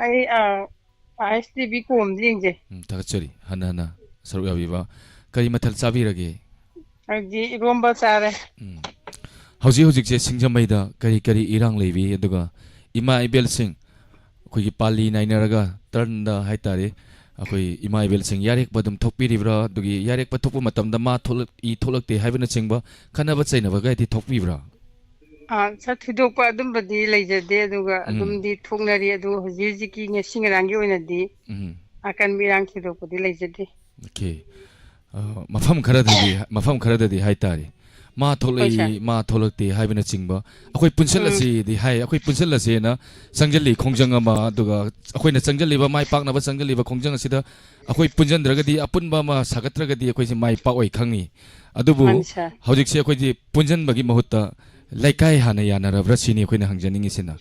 ꯑꯩ, ꯑ, ꯑꯥꯏ ꯑꯦꯁ ꯇꯤ ꯚꯤ ꯀꯣꯝꯗ ꯌꯦꯡꯖꯩ꯫ ꯎꯝ, ꯊꯥꯒꯠꯆꯔꯤ꯫ ꯍꯟꯅ ꯍꯟꯅ ꯁꯔꯨꯛ ꯌꯥꯕꯤꯕ꯫ ꯀꯔꯤ ꯃꯊꯦꯜ ꯆꯥꯕꯤꯔꯒꯦ? ꯑꯩꯗꯤ ꯏꯔꯣꯝꯕ ꯆꯥꯔꯦ꯫ ꯎꯝ꯫ ꯍꯧꯖꯤꯛ ꯍꯧꯖꯤꯛꯁꯦ ꯁꯤꯡꯖꯃꯩꯗ ꯀꯔꯤ ꯀꯔꯤ ꯏꯔꯥꯡ ꯂꯩꯔꯤ? ꯑꯗꯨꯒ ꯏꯃꯥ ꯏꯕꯦꯜꯁꯤꯡ ꯑꯩꯈꯣꯏꯒꯤ ꯄꯥꯜꯂꯤ ꯅꯥꯏꯅꯔꯒ ꯇꯔꯟꯗ ꯍꯥꯏꯇꯥꯔꯦ, ꯑꯩꯈꯣꯏ ꯏꯃꯥ ꯏꯕꯦꯜꯁꯤꯡ ꯌꯥꯔꯦꯛꯄ ꯑꯗꯨꯝ ꯊꯣꯛꯄꯤꯔꯤꯕ꯭ꯔꯥ? ꯑꯗꯨꯒꯤ ꯌꯥꯔꯦꯛꯄ ꯊꯣꯛꯄ ꯃꯇꯝꯗ ꯃꯥ ꯊꯣꯛꯂꯛꯏ ꯊꯣꯛꯂꯛꯇꯦ ꯍꯥꯏꯕꯅꯆꯤꯡꯕ ꯈꯟꯅꯕ ꯆꯩꯅꯕꯒꯥꯏꯗꯤ ꯊꯣꯛꯄꯤꯕ꯭ꯔꯥ? ꯑꯥ, ꯁꯥ-, ꯊꯣꯏꯗꯣꯛꯄ ꯑꯗꯨꯝꯕꯗꯤ ꯂꯩꯖꯗꯦ, ꯑꯗꯨꯒ ꯎꯝ꯫ ꯑꯗꯨꯝꯗꯤ ꯊꯣꯛꯅꯔꯤ, ꯑꯗꯨ ꯍꯧꯖꯤꯛ ꯍꯧꯖꯤꯛꯀꯤ ꯉꯁꯤ ꯉꯔꯥꯡꯒꯤ ꯑꯣꯏꯅꯗꯤ ꯎꯝ꯫ ꯑꯀꯟꯕ ꯏꯔꯥꯡ ꯊꯣꯏꯗꯣꯛꯄꯗꯤ ꯂꯩꯖꯗꯦ꯫ ꯑꯣꯀꯦ꯫ ꯑ, ꯃꯐꯝ ꯈꯔꯗꯗꯤ, ꯃꯐꯝ ꯈꯔꯗꯗꯤ ꯍꯥꯏꯇꯥꯔꯦ, "ꯃꯥ ꯍꯣꯏ, ꯊꯣꯛꯂꯛꯏ, ꯁꯥꯔ꯫ ꯃꯥ ꯊꯣꯛꯂꯛꯇꯦ" ꯍꯥꯏꯕꯅꯆꯤꯡꯕ, "ꯑꯩꯈꯣꯏ ꯎꯝ꯫ ꯄꯨꯟꯁꯤꯜꯂꯁꯤꯗꯤ" ꯍꯥꯏ, "ꯑꯩꯈꯣꯏ ꯄꯨꯟꯁꯤꯜꯂꯁꯦꯅ ꯆꯪꯁꯤꯜꯂꯤ ꯈꯣꯡꯖꯪ ꯑꯃ, ꯑꯗꯨꯒ ꯑꯩꯈꯣꯏꯅ ꯆꯪꯁꯤꯜꯂꯤꯕ, ꯃꯥꯏ ꯄꯥꯛꯅꯕ ꯆꯪꯁꯤꯜꯂꯤꯕ ꯈꯣꯡꯖꯪ ꯑꯁꯤꯗ ꯑꯩꯈꯣꯏ ꯄꯨꯟꯁꯤꯟꯗ꯭ꯔꯒꯗꯤ, ꯑꯄꯨꯟꯕ ꯑꯃ ꯁꯥꯒꯠꯇ꯭ꯔꯒꯗꯤ ꯑꯩꯈꯣꯏꯁꯦ ꯃꯥꯏ ꯄꯥꯛꯑꯣꯏ ꯈꯪꯉꯤ꯫ ꯑꯗꯨꯕꯨ ꯃꯥꯅꯤ, ꯁꯥꯔ꯫ ꯍꯧꯖꯤꯛꯁꯦ ꯑꯩꯈꯣꯏꯗꯤ ꯄꯨꯟꯁꯤꯟꯕꯒꯤ ꯃꯍꯨꯠꯇ ꯂꯩꯀꯥꯏ ꯍꯥꯟꯅ ꯌꯥꯅꯔꯕ꯭ꯔꯥ ꯁꯤꯅꯤ ꯑꯩꯈꯣꯏꯅ ꯍꯪꯖꯅꯤꯡꯉꯤꯁꯤꯅ꯫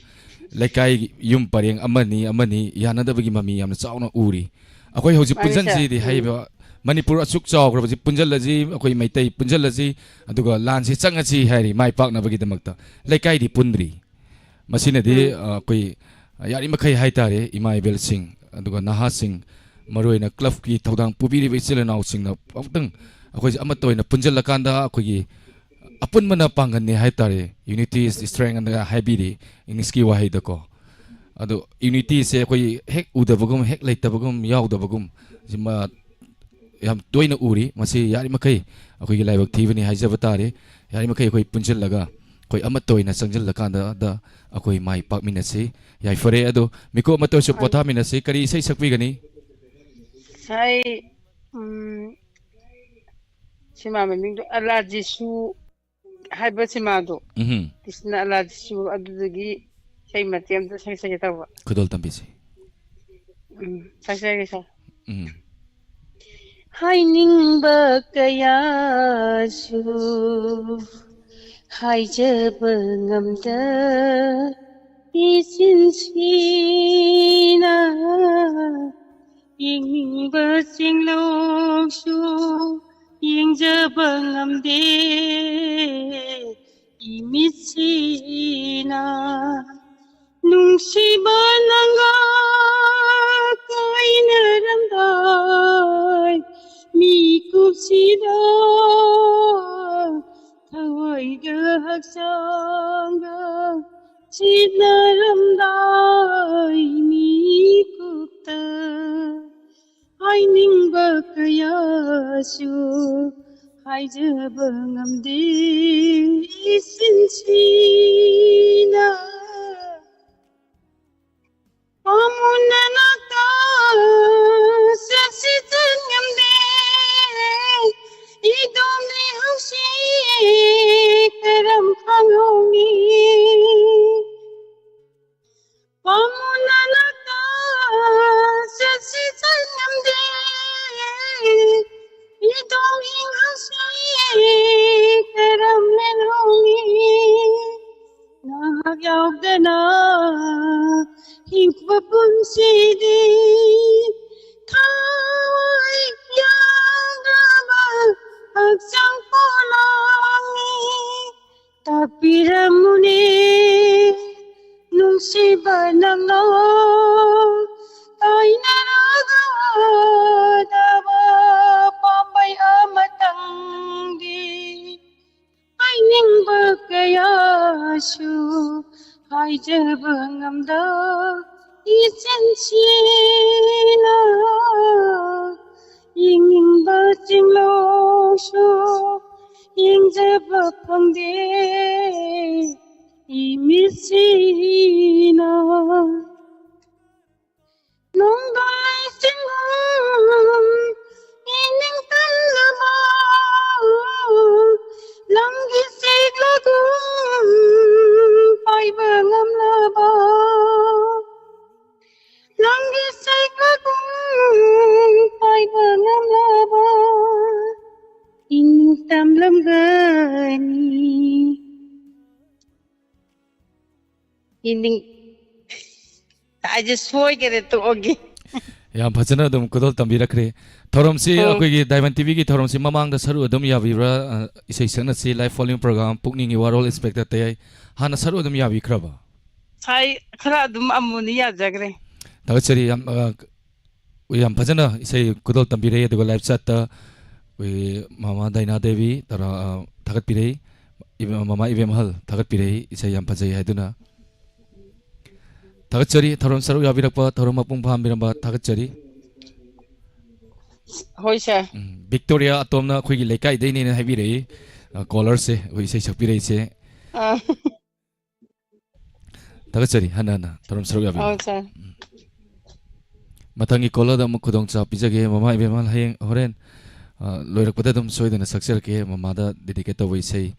ꯂꯩꯀꯥꯏ ꯌꯨꯝ ꯄꯔꯦꯡ ꯑꯃꯅꯤ, ꯑꯃꯅꯤ ꯌꯥꯅꯗꯕꯒꯤ ꯃꯃꯤ ꯌꯥꯝꯅ ꯆꯥꯎꯅ ꯎꯔꯤ꯫ ꯑꯩꯈꯣꯏ ꯍꯧꯖꯤꯛ ꯃꯥꯅꯤ, ꯁꯥꯔ꯫ ꯄꯨꯟꯁꯤꯟꯁꯤꯗꯤ ꯎꯝ꯫ ꯍꯥꯏꯔꯤꯕ ꯃꯅꯤꯄꯨꯔ ꯑꯁꯨꯛ ꯆꯥꯎꯈ꯭ꯔꯕꯁꯤ ꯄꯨꯟꯁꯤꯜꯂꯁꯤ, ꯑꯩꯈꯣꯏ ꯃꯩꯇꯩ ꯄꯨꯟꯁꯤꯜꯂꯁꯤ, ꯑꯗꯨꯒ ꯂꯥꯟꯁꯤ ꯆꯪꯉꯁꯤ ꯍꯥꯏꯔꯤ ꯃꯥꯏ ꯄꯥꯛꯅꯕꯒꯤꯗꯃꯛꯇ꯫ ꯂꯩꯀꯥꯏꯗꯤ ꯄꯨꯟꯗ꯭ꯔꯤ꯫ ꯃꯁꯤꯅꯗꯤ, ꯎꯝ꯫ ꯑ, ꯑꯩꯈꯣꯏ ꯌꯥꯔꯤꯃꯈꯩ ꯍꯥꯏꯇꯥꯔꯦ, ꯏꯃꯥ ꯏꯕꯦꯜꯁꯤꯡ, ꯑꯗꯨꯒ ꯅꯍꯥꯁꯤꯡ, ꯃꯔꯨꯑꯣꯏꯅ ꯀ꯭ꯂꯕꯀꯤ ꯊꯧꯗꯥꯡ ꯄꯨꯕꯤꯔꯤꯕ ꯏꯆꯤꯜ ꯏꯅꯥꯎꯁꯤꯡꯅ ꯑꯃꯨꯛꯇꯪ ꯑꯩꯈꯣꯏꯁꯦ ꯑꯃꯠꯇ ꯑꯣꯏꯅ ꯄꯨꯟꯁꯤꯜꯂꯀꯥꯟꯗ ꯑꯩꯈꯣꯏꯒꯤ ꯑꯄꯨꯟꯕꯅ ꯄꯥꯡꯒꯜꯅꯤ ꯍꯥꯏꯇꯥꯔꯦ, "Unity is strength" ꯑꯅ ꯍꯥꯏꯕꯤꯔꯤ ꯏꯪꯂꯤꯁꯀꯤ ꯋꯥꯍꯩꯗꯀꯣ꯫ ꯑꯗꯣ ꯌꯨꯅꯤꯇꯤꯁꯦ ꯑꯩꯈꯣꯏ ꯍꯦꯛ ꯎꯗꯕꯒꯨꯝ, ꯍꯦꯛ ꯂꯩꯇꯕꯒꯨꯝ, ꯌꯥꯎꯗꯕꯒꯨꯝ, ꯁꯤꯃ ꯌꯥꯝ ꯇꯣꯏꯅ ꯎꯔꯤ꯫ ꯃꯁꯤ ꯌꯥꯔꯤꯃꯈꯩ ꯑꯩꯈꯣꯏꯒꯤ ꯂꯥꯏꯕꯛ ꯊꯤꯕꯅꯤ ꯍꯥꯏꯖꯕ ꯇꯥꯔꯦ꯫ ꯌꯥꯔꯤꯃꯈꯩ ꯑꯩꯈꯣꯏ ꯄꯨꯟꯁꯤꯜꯂꯒ ꯑꯩꯈꯣꯏ ꯑꯃꯠꯇ ꯑꯣꯏꯅ ꯆꯪꯁꯤꯜꯂꯀꯥꯟꯗ ꯑꯩꯈꯣꯏ ꯃꯥꯏ ꯄꯥꯛꯃꯤꯟꯅꯁꯤ꯫ ꯌꯥꯏꯐꯔꯦ꯫ ꯑꯗꯣ ꯃꯤꯀꯨꯞ ꯑꯃꯠꯇ ꯑꯣꯏꯔꯁꯨ ꯍꯣꯏ꯫ ꯄꯣꯊꯥꯃꯤꯟꯅꯁꯤ꯫ ꯀꯔꯤ ꯏꯁꯩ ꯁꯛꯄꯤꯒꯅꯤ? ꯉꯁꯥꯏ, ꯎꯝ, ꯁꯤꯃꯥ ꯃꯃꯤꯡꯗꯣ ꯑꯂꯥ ꯖꯤꯁꯨ ꯍꯥꯏꯕ ꯁꯤꯃꯥꯗꯣ, ꯎꯝ ꯀ꯭ꯔꯤꯁꯅ ꯑꯂꯥ ꯖꯤꯁꯨ, ꯑꯗꯨꯗꯒꯤ ꯏꯁꯩ ꯃꯇꯦꯛ ꯑꯃꯇ ꯁꯛꯆꯒꯦ ꯇꯧꯕ꯫ ꯈꯨꯗꯣꯜ ꯇꯝꯕꯤꯁꯤ꯫ ꯎꯝ, ꯁꯛꯆꯒꯦ, ꯁꯥꯔ꯫ ꯎꯝ ꯍꯥꯏꯅꯤꯡꯕ ꯀꯌꯥꯁꯨ ꯍꯥꯏꯖꯕ ꯉꯝꯗ, ꯏꯆꯤꯟꯁꯤꯅ ꯌꯦꯡꯅꯤꯡꯕ ꯆꯤꯡꯂꯧꯁꯨ ꯌꯦꯡꯖꯕ ꯉꯝꯗꯦ, ꯏꯃꯤꯠꯁꯤꯅ ꯅꯨꯡꯁꯤꯕ ꯅꯪꯒ ꯀꯥꯏꯅꯔꯝꯗꯥꯏ ꯃꯤꯀꯨꯞꯁꯤꯗ ꯊꯋꯥꯏꯒ ꯍꯛꯆꯥꯡꯒ ꯆꯤꯠꯅꯔꯝꯗꯥꯏ ꯃꯤꯀꯨꯞꯇ ꯍꯥꯏꯅꯤꯡꯕ ꯀꯌꯥꯁꯨ ꯍꯥꯏꯖꯕ ꯉꯝꯗꯦ, ꯏꯆꯤꯟꯁꯤꯅ ꯄꯥꯃꯨꯅ ꯅꯥꯛꯇ ꯆꯠꯁꯤ ꯆꯠꯉꯝꯗꯦ, ꯏꯗꯣꯝꯅꯤ ꯍꯧꯖꯤꯛ ꯀꯔꯝ ꯈꯪꯍꯧꯅꯤ? ꯄꯥꯃꯨꯅ ꯅꯥꯛꯇ ꯆꯠꯁꯤ ꯆꯠꯉꯝꯗꯦ, ꯏꯗꯣꯝꯅꯤ ꯍꯧꯖꯤꯛ ꯀꯔꯝ ꯂꯦꯜꯍꯧꯅꯤ? ꯅꯍꯥꯛ ꯌꯥꯎꯗꯅ ꯍꯤꯡꯕ ꯄꯨꯟꯁꯤꯗꯤ ꯊꯋꯥꯏ ꯌꯥꯎꯗ꯭ꯔꯕ ꯍꯛꯆꯥꯡ ꯄꯣꯂꯥꯡꯅꯤ꯫ ꯇꯥꯛꯄꯤꯔꯝꯃꯨꯅꯦ ꯅꯨꯡꯁꯤꯕ ꯅꯪꯅ ꯇꯥꯏꯅꯔꯒ ꯄꯥꯝꯕꯩ ꯑꯃꯇꯪꯗꯤ ꯍꯥꯏꯅꯤꯡꯕ ꯀꯌꯥꯁꯨ ꯍꯥꯏꯖꯕ ꯉꯝꯗ ꯏꯆꯤꯟꯁꯤꯅ ꯌꯦꯡꯅꯤꯡꯕ ꯆꯤꯡꯂꯧꯁꯨ ꯌꯦꯡꯖꯕ ꯐꯪꯗꯦ ꯏꯃꯤꯠꯁꯤꯅ꯫ ꯅꯣꯡꯗꯥꯏ ꯆꯤꯡ ꯏꯅꯤꯡ-, ꯑꯩꯁꯦ ꯁꯣꯏꯈꯔꯦ, ꯇꯣꯛꯑꯒꯦ꯫ ꯌꯥꯝ ꯐꯖꯅ ꯑꯗꯨꯝ ꯈꯨꯗꯣꯜ ꯇꯝꯕꯤꯔꯛꯈ꯭ꯔꯦ꯫ ꯊꯧꯔꯝꯁꯤ, ꯎꯝ꯫ ꯑꯩꯈꯣꯏꯒꯤ Diamond TVꯒꯤ ꯊꯧꯔꯝꯁꯤ ꯃꯃꯥꯡꯗ ꯁꯔꯨꯛ ꯑꯗꯨꯝ ꯌꯥꯕꯤꯕ꯭ꯔꯥ? ꯑ, ꯏꯁꯩ ꯁꯛꯅꯁꯤ live following program ꯄꯨꯛꯅꯤꯡꯒꯤ ꯋꯥꯔꯣꯜ inspector ꯇꯌꯥꯏ꯫ ꯍꯥꯟꯅ ꯁꯔꯨꯛ ꯑꯗꯨꯝ ꯌꯥꯕꯤꯈ꯭ꯔꯕ? ꯍꯥꯏ, ꯈꯔ ꯑꯗꯨꯝ ꯑꯃꯨꯅꯤ ꯌꯥꯖꯈ꯭ꯔꯦ꯫ ꯊꯥꯒꯠꯆꯔꯤ꯫ ꯌꯥꯝ, ꯑ, ꯌꯥꯝ ꯐꯖꯅ ꯏꯁꯩ ꯈꯨꯗꯣꯜ ꯇꯝꯕꯤꯔꯛꯏ꯫ ꯑꯗꯨꯒ live chatꯇ ꯑꯩꯈꯣꯏꯒꯤ ꯃꯃꯥ ꯗꯥꯏꯅꯥ ꯗꯦꯕꯤ ꯇꯔꯥ, ꯑ, ꯊꯥꯒꯠꯄꯤꯔꯛꯏ꯫ ꯏꯕꯦꯝ-, ꯃꯃꯥ ꯏꯕꯦꯝꯍꯜ ꯊꯥꯒꯠꯄꯤꯔꯛꯏ, ꯏꯁꯩ ꯌꯥꯝ ꯐꯖꯩ ꯍꯥꯏꯗꯨꯅ꯫ ꯊꯥꯒꯠꯆꯔꯤ꯫ ꯊꯧꯔꯝ ꯁꯔꯨꯛ ꯌꯥꯕꯤꯔꯛꯄ, ꯊꯧꯔꯝ ꯃꯄꯨꯡ ꯐꯥꯍꯟꯕꯤꯔꯝꯕ ꯊꯥꯒꯠꯆꯔꯤ꯫ ꯍꯣꯏ, ꯁꯥꯔ꯫ ꯎꯝ, ꯕꯤꯛꯇꯣꯔꯤꯌꯥ ꯑꯇꯣꯝꯅ ꯑꯩꯈꯣꯏꯒꯤ ꯂꯩꯀꯥꯏꯗꯩꯅꯦꯅ ꯍꯥꯏꯕꯤꯔꯛꯏ꯫ ꯑ, caller ꯁꯦ, ꯑꯩꯈꯣꯏ ꯏꯁꯩ ꯁꯛꯄꯤꯔꯛꯏꯁꯦ꯫ ꯑꯥ꯫ ꯊꯥꯒꯠꯆꯔꯤ꯫ ꯍꯟꯅ ꯍꯟꯅ ꯊꯧꯔꯝ ꯁꯔꯨꯛ ꯌꯥꯕꯤꯌꯨ꯫ ꯑꯧ, ꯁꯥꯔ꯫ ꯃꯊꯪꯒꯤ caller ꯗ ꯑꯃꯨꯛ ꯈꯨꯗꯣꯡꯆꯥꯕ ꯄꯤꯖꯒꯦ꯫ ꯃꯃꯥ ꯏꯕꯦꯝꯃ, ꯍꯌꯦꯡ ꯍꯣꯔꯦꯟ, ꯑ, ꯂꯣꯏꯔꯛꯄꯗ ꯑꯗꯨꯝ ꯁꯣꯏꯗꯅ ꯁꯛꯆꯔꯛꯀꯦ꯫ ꯃꯃꯥꯗ dedicate ꯇꯧꯕ ꯏꯁꯩ꯫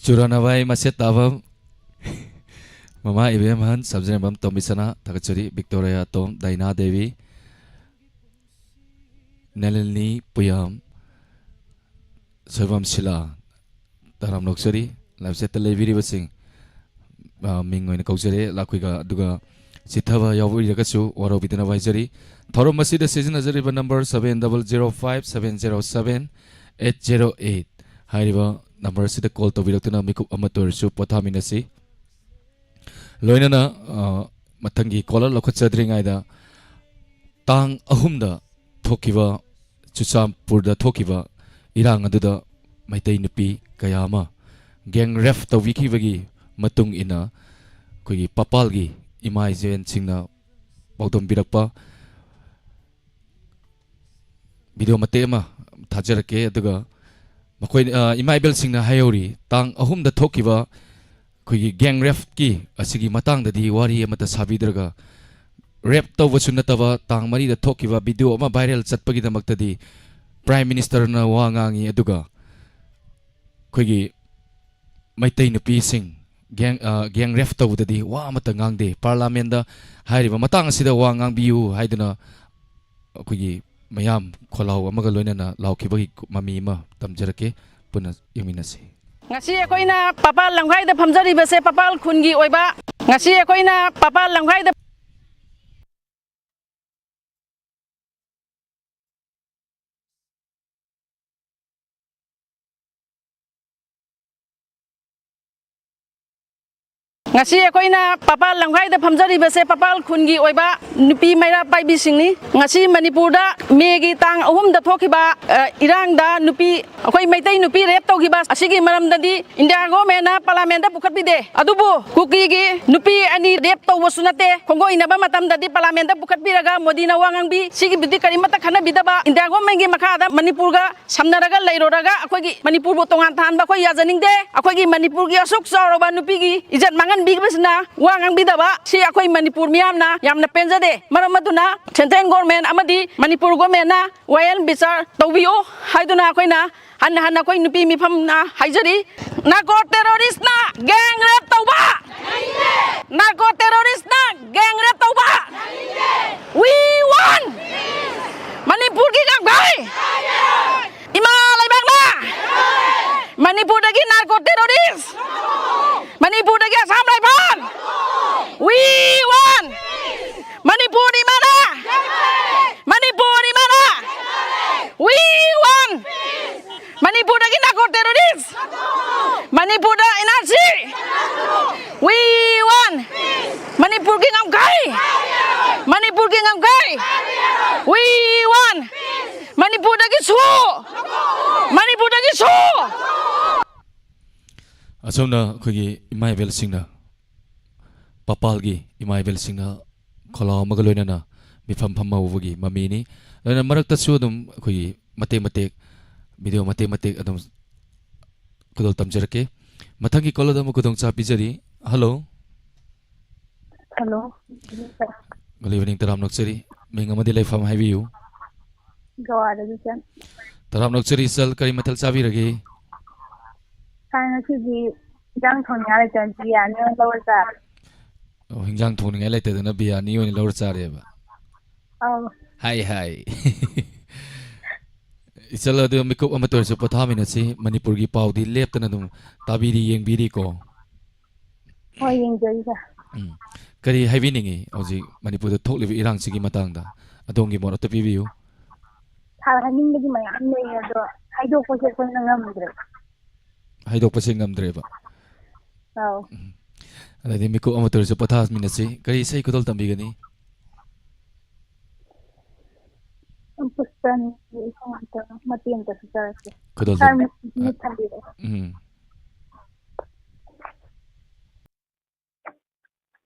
ꯆꯨꯔꯥꯅꯥꯕꯥꯏ ꯃꯁꯦꯠ ꯇꯥꯕꯝ, ꯃꯃꯥ ꯏꯕꯦꯝꯍꯟ, ꯁꯝꯖꯦꯟꯕꯝ ꯇꯣꯝꯕꯤꯁꯅꯥ, ꯊꯥꯒꯠꯆꯔꯤ꯫ ꯕꯤꯛꯇꯣꯔꯤꯌꯥ ꯇꯣꯝ, ꯗꯥꯏꯅꯥ ꯗꯦꯕꯤ, ꯅꯂꯤꯅꯤ ꯄꯨꯌꯥꯝ, ꯁꯣꯏꯕꯝ ꯁꯤꯂꯥ, ꯇꯔꯥꯝꯅ ꯑꯣꯛꯆꯔꯤ꯫ Live chat ꯇ ꯂꯩꯕꯤꯔꯤꯕꯁꯤꯡ, ꯑ, ꯃꯤꯡ ꯑꯣꯏꯅ ꯀꯧꯖꯔꯦ, ꯂꯥꯛꯄꯤꯒ, ꯑꯗꯨꯒ ꯆꯤꯠꯊꯕ ꯌꯥꯎꯕꯤꯔꯒꯁꯨ ꯋꯥꯔꯧꯕꯤꯗꯅꯕ ꯍꯥꯏꯖꯔꯤ꯫ ꯊꯧꯔꯝ ꯑꯁꯤꯗ ꯁꯤꯖꯤꯟꯅꯖꯔꯤꯕ number seven double zero five seven zero seven eight zero eight ꯍꯥꯏꯔꯤꯕ number ꯑꯁꯤꯗ call ꯇꯧꯕꯤꯔꯛꯇꯨꯅ ꯃꯤꯀꯨꯞ ꯑꯃꯠꯇ ꯑꯣꯏꯔꯁꯨ ꯄꯣꯊꯥꯃꯤꯟꯅꯁꯤ꯫ ꯂꯣꯏꯅꯅ, ꯑ, ꯃꯊꯪꯒꯤ caller ꯂꯧꯈꯠꯆꯗ꯭ꯔꯤꯉꯩꯗ, ꯇꯥꯡ ꯑꯍꯨꯝꯗ ꯊꯣꯛꯈꯤꯕ, ꯆꯨꯔꯆꯥꯟꯄꯨꯔꯗ ꯊꯣꯛꯈꯤꯕ ꯏꯔꯥꯡ ꯑꯗꯨꯗ ꯃꯩꯇꯩ ꯅꯨꯄꯤ ꯀꯌꯥ ꯑꯃ gang rape ꯇꯧꯕꯤꯈꯤꯕꯒꯤ ꯃꯇꯨꯡ ꯏꯟꯅ, ꯑꯩꯈꯣꯏꯒꯤ ꯄꯥꯄꯥꯜꯒꯤ ꯏꯃꯥ ꯏꯕꯦꯟꯁꯤꯡꯅ ꯄꯥꯎꯗꯝꯕꯤꯔꯛꯄ video ꯃꯇꯦꯛ ꯑꯃ ꯊꯥꯖꯔꯛꯀꯦ꯫ ꯑꯗꯨꯒ ꯃꯈꯣꯏ, ꯑ, ꯏꯃꯥ ꯏꯕꯦꯜꯁꯤꯡꯅ ꯍꯥꯏꯍꯧꯔꯤ, ꯇꯥꯡ ꯑꯍꯨꯝꯗ ꯊꯣꯛꯈꯤꯕ ꯑꯩꯈꯣꯏꯒꯤ gang rape ꯀꯤ ꯑꯁꯤꯒꯤ ꯃꯇꯥꯡꯗꯗꯤ ꯋꯥꯔꯤ ꯑꯃꯠꯇ ꯁꯥꯕꯤꯗ꯭ꯔꯒ, rape ꯇꯧꯕꯁꯨ ꯅꯠꯇꯕ, ꯇꯥꯡ ꯃꯔꯤꯗ ꯊꯣꯛꯈꯤꯕ video ꯑꯃ viral ꯆꯠꯄꯒꯤꯗꯃꯛꯇꯗꯤ Prime Minister ꯅ ꯋꯥ ꯉꯥꯡꯉꯤ, ꯑꯗꯨꯒ ꯑꯩꯈꯣꯏꯒꯤ ꯃꯩꯇꯩ ꯅꯨꯄꯤꯁꯤꯡ gang, ꯑ, gang rape ꯇꯧꯕꯗꯗꯤ ꯋꯥ ꯑꯃꯠꯇ ꯉꯥꯡꯗꯦ꯫ ꯄꯥꯔꯂꯥꯃꯦꯟꯗ ꯍꯥꯏꯔꯤꯕ ꯃꯇꯥꯡ ꯑꯁꯤꯗ ꯋꯥ ꯉꯥꯡꯕꯤꯌꯨ ꯍꯥꯏꯗꯨꯅ ꯑꯩꯈꯣꯏꯒꯤ ꯃꯌꯥꯝ ꯈꯣꯜꯂꯥꯎ ꯑꯃꯒ ꯂꯣꯏꯅꯅ ꯂꯥꯎꯈꯤꯕꯒꯤ ꯃꯃꯤ ꯑꯃ ꯇꯝꯖꯔꯛꯀꯦ, ꯄꯨꯟꯅ ꯌꯦꯡꯃꯤꯟꯅꯁꯤ꯫ ꯉꯁꯤ ꯑꯩꯈꯣꯏꯅ ꯄꯥꯄꯥꯜ ꯂꯝꯈꯥꯏꯗ ꯐꯝꯖꯔꯤꯕꯁꯦ ꯄꯥꯄꯥꯜ ꯈꯨꯟꯒꯤ ꯑꯣꯏꯕ, ꯉꯁꯤ ꯑꯩꯈꯣꯏꯅ ꯄꯥꯄꯥꯜ ꯂꯝꯈꯥꯏꯗ ꯉꯁꯤ ꯑꯩꯈꯣꯏꯅ ꯄꯥꯄꯥꯜ ꯂꯝꯈꯥꯏꯗ ꯐꯝꯖꯔꯤꯕꯁꯦ ꯄꯥꯄꯥꯜ ꯈꯨꯟꯒꯤ ꯑꯣꯏꯕ ꯅꯨꯄꯤ ꯃꯩꯔꯥ ꯄꯥꯏꯕꯤꯁꯤꯡꯅꯤ꯫ ꯉꯁꯤ ꯃꯅꯤꯄꯨꯔꯗ ꯃꯦꯒꯤ ꯇꯥꯡ ꯑꯍꯨꯝꯗ ꯊꯣꯛꯈꯤꯕ, ꯑ, ꯏꯔꯥꯡꯗ ꯅꯨꯄꯤ, ꯑꯩꯈꯣꯏ ꯃꯩꯇꯩ ꯅꯨꯄꯤ rape ꯇꯧꯈꯤꯕ ꯑꯁꯤꯒꯤ ꯃꯔꯝꯗꯗꯤ ꯏꯟꯗꯤꯌꯥ ꯒꯣꯔꯃꯦꯟꯅ ꯄꯥꯔꯂꯥꯃꯦꯟꯗ ꯄꯨꯈꯠꯄꯤꯗꯦ꯫ ꯑꯗꯨꯕꯨ ꯀꯨꯀꯤꯒꯤ ꯅꯨꯄꯤ ꯑꯅꯤ rape ꯇꯧꯕꯁꯨ ꯅꯠꯇꯦ, ꯈꯣꯡꯒꯣꯏꯅꯕ ꯃꯇꯝꯗꯗꯤ ꯄꯥꯔꯂꯥꯃꯦꯟꯗ ꯄꯨꯈꯠꯄꯤꯔꯒ ꯃꯣꯗꯤꯅ ꯋꯥ ꯉꯥꯡꯕꯤ꯫ ꯁꯤꯒꯤꯕꯨꯗꯤ ꯀꯔꯤꯃꯠꯇ ꯈꯟꯅꯕꯤꯗꯕ ꯏꯟꯗꯤꯌꯥ ꯒꯣꯔꯃꯦꯟꯒꯤ ꯃꯈꯥꯗ ꯃꯅꯤꯄꯨꯔꯒ ꯁꯝꯅꯔꯒ ꯂꯩꯔꯨꯔꯒ ꯑꯩꯈꯣꯏꯒꯤ ꯃꯅꯤꯄꯨꯔꯕꯨ ꯇꯣꯉꯥꯟ ꯊꯥꯍꯟꯕ ꯑꯩꯈꯣꯏ ꯌꯥꯖꯅꯤꯡꯗꯦ꯫ ꯑꯩꯈꯣꯏꯒꯤ ꯃꯅꯤꯄꯨꯔꯒꯤ ꯑꯁꯨꯛ ꯆꯥꯎꯔꯕ ꯅꯨꯄꯤꯒꯤ ꯏꯖꯠ ꯃꯥꯡꯍꯟꯕꯤꯕꯁꯤꯅ ꯋꯥ ꯉꯥꯡꯕꯤꯗꯕ ꯁꯤ ꯑꯩꯈꯣꯏ ꯃꯅꯤꯄꯨꯔ ꯃꯤꯌꯥꯝꯅ ꯌꯥꯝꯅ ꯄꯦꯟꯖꯗꯦ꯫ ꯃꯔꯝ ꯑꯗꯨꯅ ꯁꯦꯟꯇ꯭ꯔꯦꯜ ꯒꯣꯔꯃꯦꯟ ꯑꯃꯗꯤ ꯃꯅꯤꯄꯨꯔ ꯒꯣꯔꯃꯦꯟꯅ ꯋꯥꯌꯦꯜ ꯕꯤꯆꯥꯔ ꯇꯧꯕꯤꯌꯨ ꯍꯥꯏꯗꯨꯅ ꯑꯩꯈꯣꯏꯅ ꯍꯟꯅ ꯍꯟꯅ ꯑꯩꯈꯣꯏ ꯅꯨꯄꯤ ꯃꯤꯐꯝꯅ ꯍꯥꯏꯖꯔꯤ꯫ ꯅꯥꯔꯀꯣ ꯇꯦꯔꯣꯔꯤꯁꯅ gang rape ꯇꯧꯕ! ꯅꯥꯔꯀꯣ ꯇꯦꯔꯣꯔꯤꯁꯅ gang rape ꯇꯧꯕ! We want! ꯃꯅꯤꯄꯨꯔꯒꯤ ꯉꯝꯈꯩ! ꯏꯃꯥ ꯂꯩꯕꯥꯛꯅ ꯃꯅꯤꯄꯨꯔꯗꯒꯤ ꯅꯥꯔꯀꯣ ꯇꯦꯔꯣꯔꯤꯁ! ꯃꯅꯤꯄꯨꯔꯗꯒꯤ Assam rifles! We want! Manipur ꯏꯃꯥꯅ! ꯃꯅꯤꯄꯨꯔ ꯏꯃꯥꯅ! We want! ꯃꯅꯤꯄꯨꯔꯗꯒꯤ ꯅꯥꯔꯀꯣ ꯇꯦꯔꯣꯔꯤꯁ! ꯃꯅꯤꯄꯨꯔꯗ N R C! We want! ꯃꯅꯤꯄꯨꯔꯒꯤ ꯉꯝꯈꯩ! ꯃꯅꯤꯄꯨꯔꯒꯤ ꯉꯝꯈꯩ! We want! ꯃꯅꯤꯄꯨꯔꯗꯒꯤ ꯁꯨ! ꯃꯅꯤꯄꯨꯔꯗꯒꯤ ꯁꯨ! ꯑꯁꯨꯝꯅ ꯑꯩꯈꯣꯏꯒꯤ ꯏꯃꯥ ꯏꯕꯦꯜꯁꯤꯡꯅ, ꯄꯥꯄꯥꯜꯒꯤ ꯏꯃꯥ ꯏꯕꯦꯜꯁꯤꯡꯅ ꯈꯣꯜꯂꯥꯎ ꯑꯃꯒ ꯂꯣꯏꯅꯅ ꯃꯤꯐꯝ ꯐꯝꯍꯧꯕꯒꯤ ꯃꯃꯤꯅꯤ꯫ ꯑꯗꯨꯅ ꯃꯔꯛꯇꯁꯨ ꯑꯗꯨꯝ ꯑꯩꯈꯣꯏꯒꯤ ꯃꯇꯦꯛ ꯃꯇꯦꯛ, ꯚꯤꯗꯤꯑꯣ ꯃꯇꯦꯛ ꯃꯇꯦꯛ ꯑꯗꯨꯝ ꯈꯨꯗꯣꯜ ꯇꯝꯖꯔꯛꯀꯦ꯫ ꯃꯊꯪꯒꯤ ꯀꯣꯂꯔꯗ ꯑꯃꯨꯛ ꯈꯨꯗꯣꯡ ꯆꯥꯕ ꯄꯤꯖꯔꯤ꯫ ꯍꯜꯂꯣ꯫ ꯍꯜꯂꯣ꯫ Good evening, ꯇꯔꯥꯝꯅ ꯑꯣꯛꯆꯔꯤ꯫ ꯃꯤꯡ ꯑꯃꯗꯤ ꯂꯩꯐꯝ ꯍꯥꯏꯕꯤꯌꯨ꯫ ꯒꯋꯥꯗꯒꯤ ꯆꯟ꯫ ꯇꯔꯥꯝꯅ ꯑꯣꯛꯆꯔꯤ ꯏꯆꯜ, ꯀꯔꯤ ꯃꯊꯦꯜ ꯆꯥꯕꯤꯔꯒꯦ? ꯉꯁꯤꯗꯤ ꯏꯟꯖꯥꯡ ꯊꯣꯡꯅꯤꯡꯉꯥꯏ ꯂꯩꯇꯅ ꯕꯤꯔꯌꯥꯅꯤ ꯑꯣꯏꯅ ꯂꯧꯔ ꯆꯥꯔꯦ꯫ ꯑꯣ, ꯍꯤꯟꯖꯥꯡ ꯊꯣꯡꯅꯤꯡꯉꯥꯏ ꯂꯩꯇꯗꯅ ꯕꯤꯔꯌꯥꯅꯤ ꯑꯣꯏꯅ ꯂꯧꯔ ꯆꯥꯔꯦꯕ꯫ ꯑꯧ꯫ ꯍꯥꯏ, ꯍꯥꯏ꯫ ꯏꯆꯜ, ꯑꯗꯨ ꯃꯤꯀꯨꯞ ꯑꯃꯇ ꯑꯣꯏꯔꯁꯨ ꯄꯣꯊꯥꯃꯤꯟꯅꯁꯤ꯫ ꯃꯅꯤꯄꯨꯔꯒꯤ ꯄꯥꯎꯗꯤ ꯂꯦꯞꯇꯅ ꯑꯗꯨꯝ ꯇꯥꯕꯤꯔꯤ, ꯌꯦꯡꯕꯤꯔꯤꯀꯣ? ꯍꯣꯏ, ꯌꯦꯡꯖꯔꯤ, ꯁꯥꯔ꯫ ꯎꯝ꯫ ꯀꯔꯤ ꯍꯥꯏꯕꯤꯅꯤꯡꯉꯤ ꯍꯧꯖꯤꯛ ꯃꯅꯤꯄꯨꯔꯗ ꯊꯣꯛꯂꯤꯕ ꯏꯔꯥꯡꯁꯤꯒꯤ ꯃꯇꯥꯡꯗ? ꯑꯗꯣꯝꯒꯤ ꯃꯣꯠ ꯑꯝꯇ ꯄꯤꯕꯤꯌꯨ꯫ ꯁꯥꯔ, ꯍꯥꯏꯅꯤꯡꯕꯗꯤ ꯃꯌꯥꯝ ꯂꯩ, ꯑꯗꯣ ꯍꯥꯏꯗꯣꯛꯄꯁꯦ ꯑꯩꯈꯣꯏꯅ ꯉꯝꯗ꯭ꯔꯦ꯫ ꯍꯥꯏꯗꯣꯛꯄꯁꯦ ꯉꯝꯗ꯭ꯔꯦꯕ꯫ ꯑꯧ꯫ ꯎꯝ꯫ ꯑꯗꯩꯗꯤ ꯃꯤꯀꯨꯞ ꯑꯃꯇ ꯑꯣꯏꯔꯁꯨ ꯄꯣꯊꯥꯃꯤꯟꯅꯁꯤ꯫ ꯀꯔꯤ ꯏꯁꯩ ꯈꯨꯗꯣꯜ ꯇꯝꯕꯤꯒꯅꯤ? ꯄꯨꯁꯄꯥꯅꯤꯒꯤ ꯏꯁꯩ ꯑꯝꯇ, ꯃꯇꯦꯛ ꯑꯝꯇ ꯁꯛꯆꯔꯛꯀꯦ꯫ ꯈꯨꯗꯣꯜ ꯁꯥꯔ, ꯇꯝ-, ꯃꯤꯠ, ꯃꯤꯠ ꯊꯝꯕꯤꯔꯣ꯫ ꯎꯝ꯫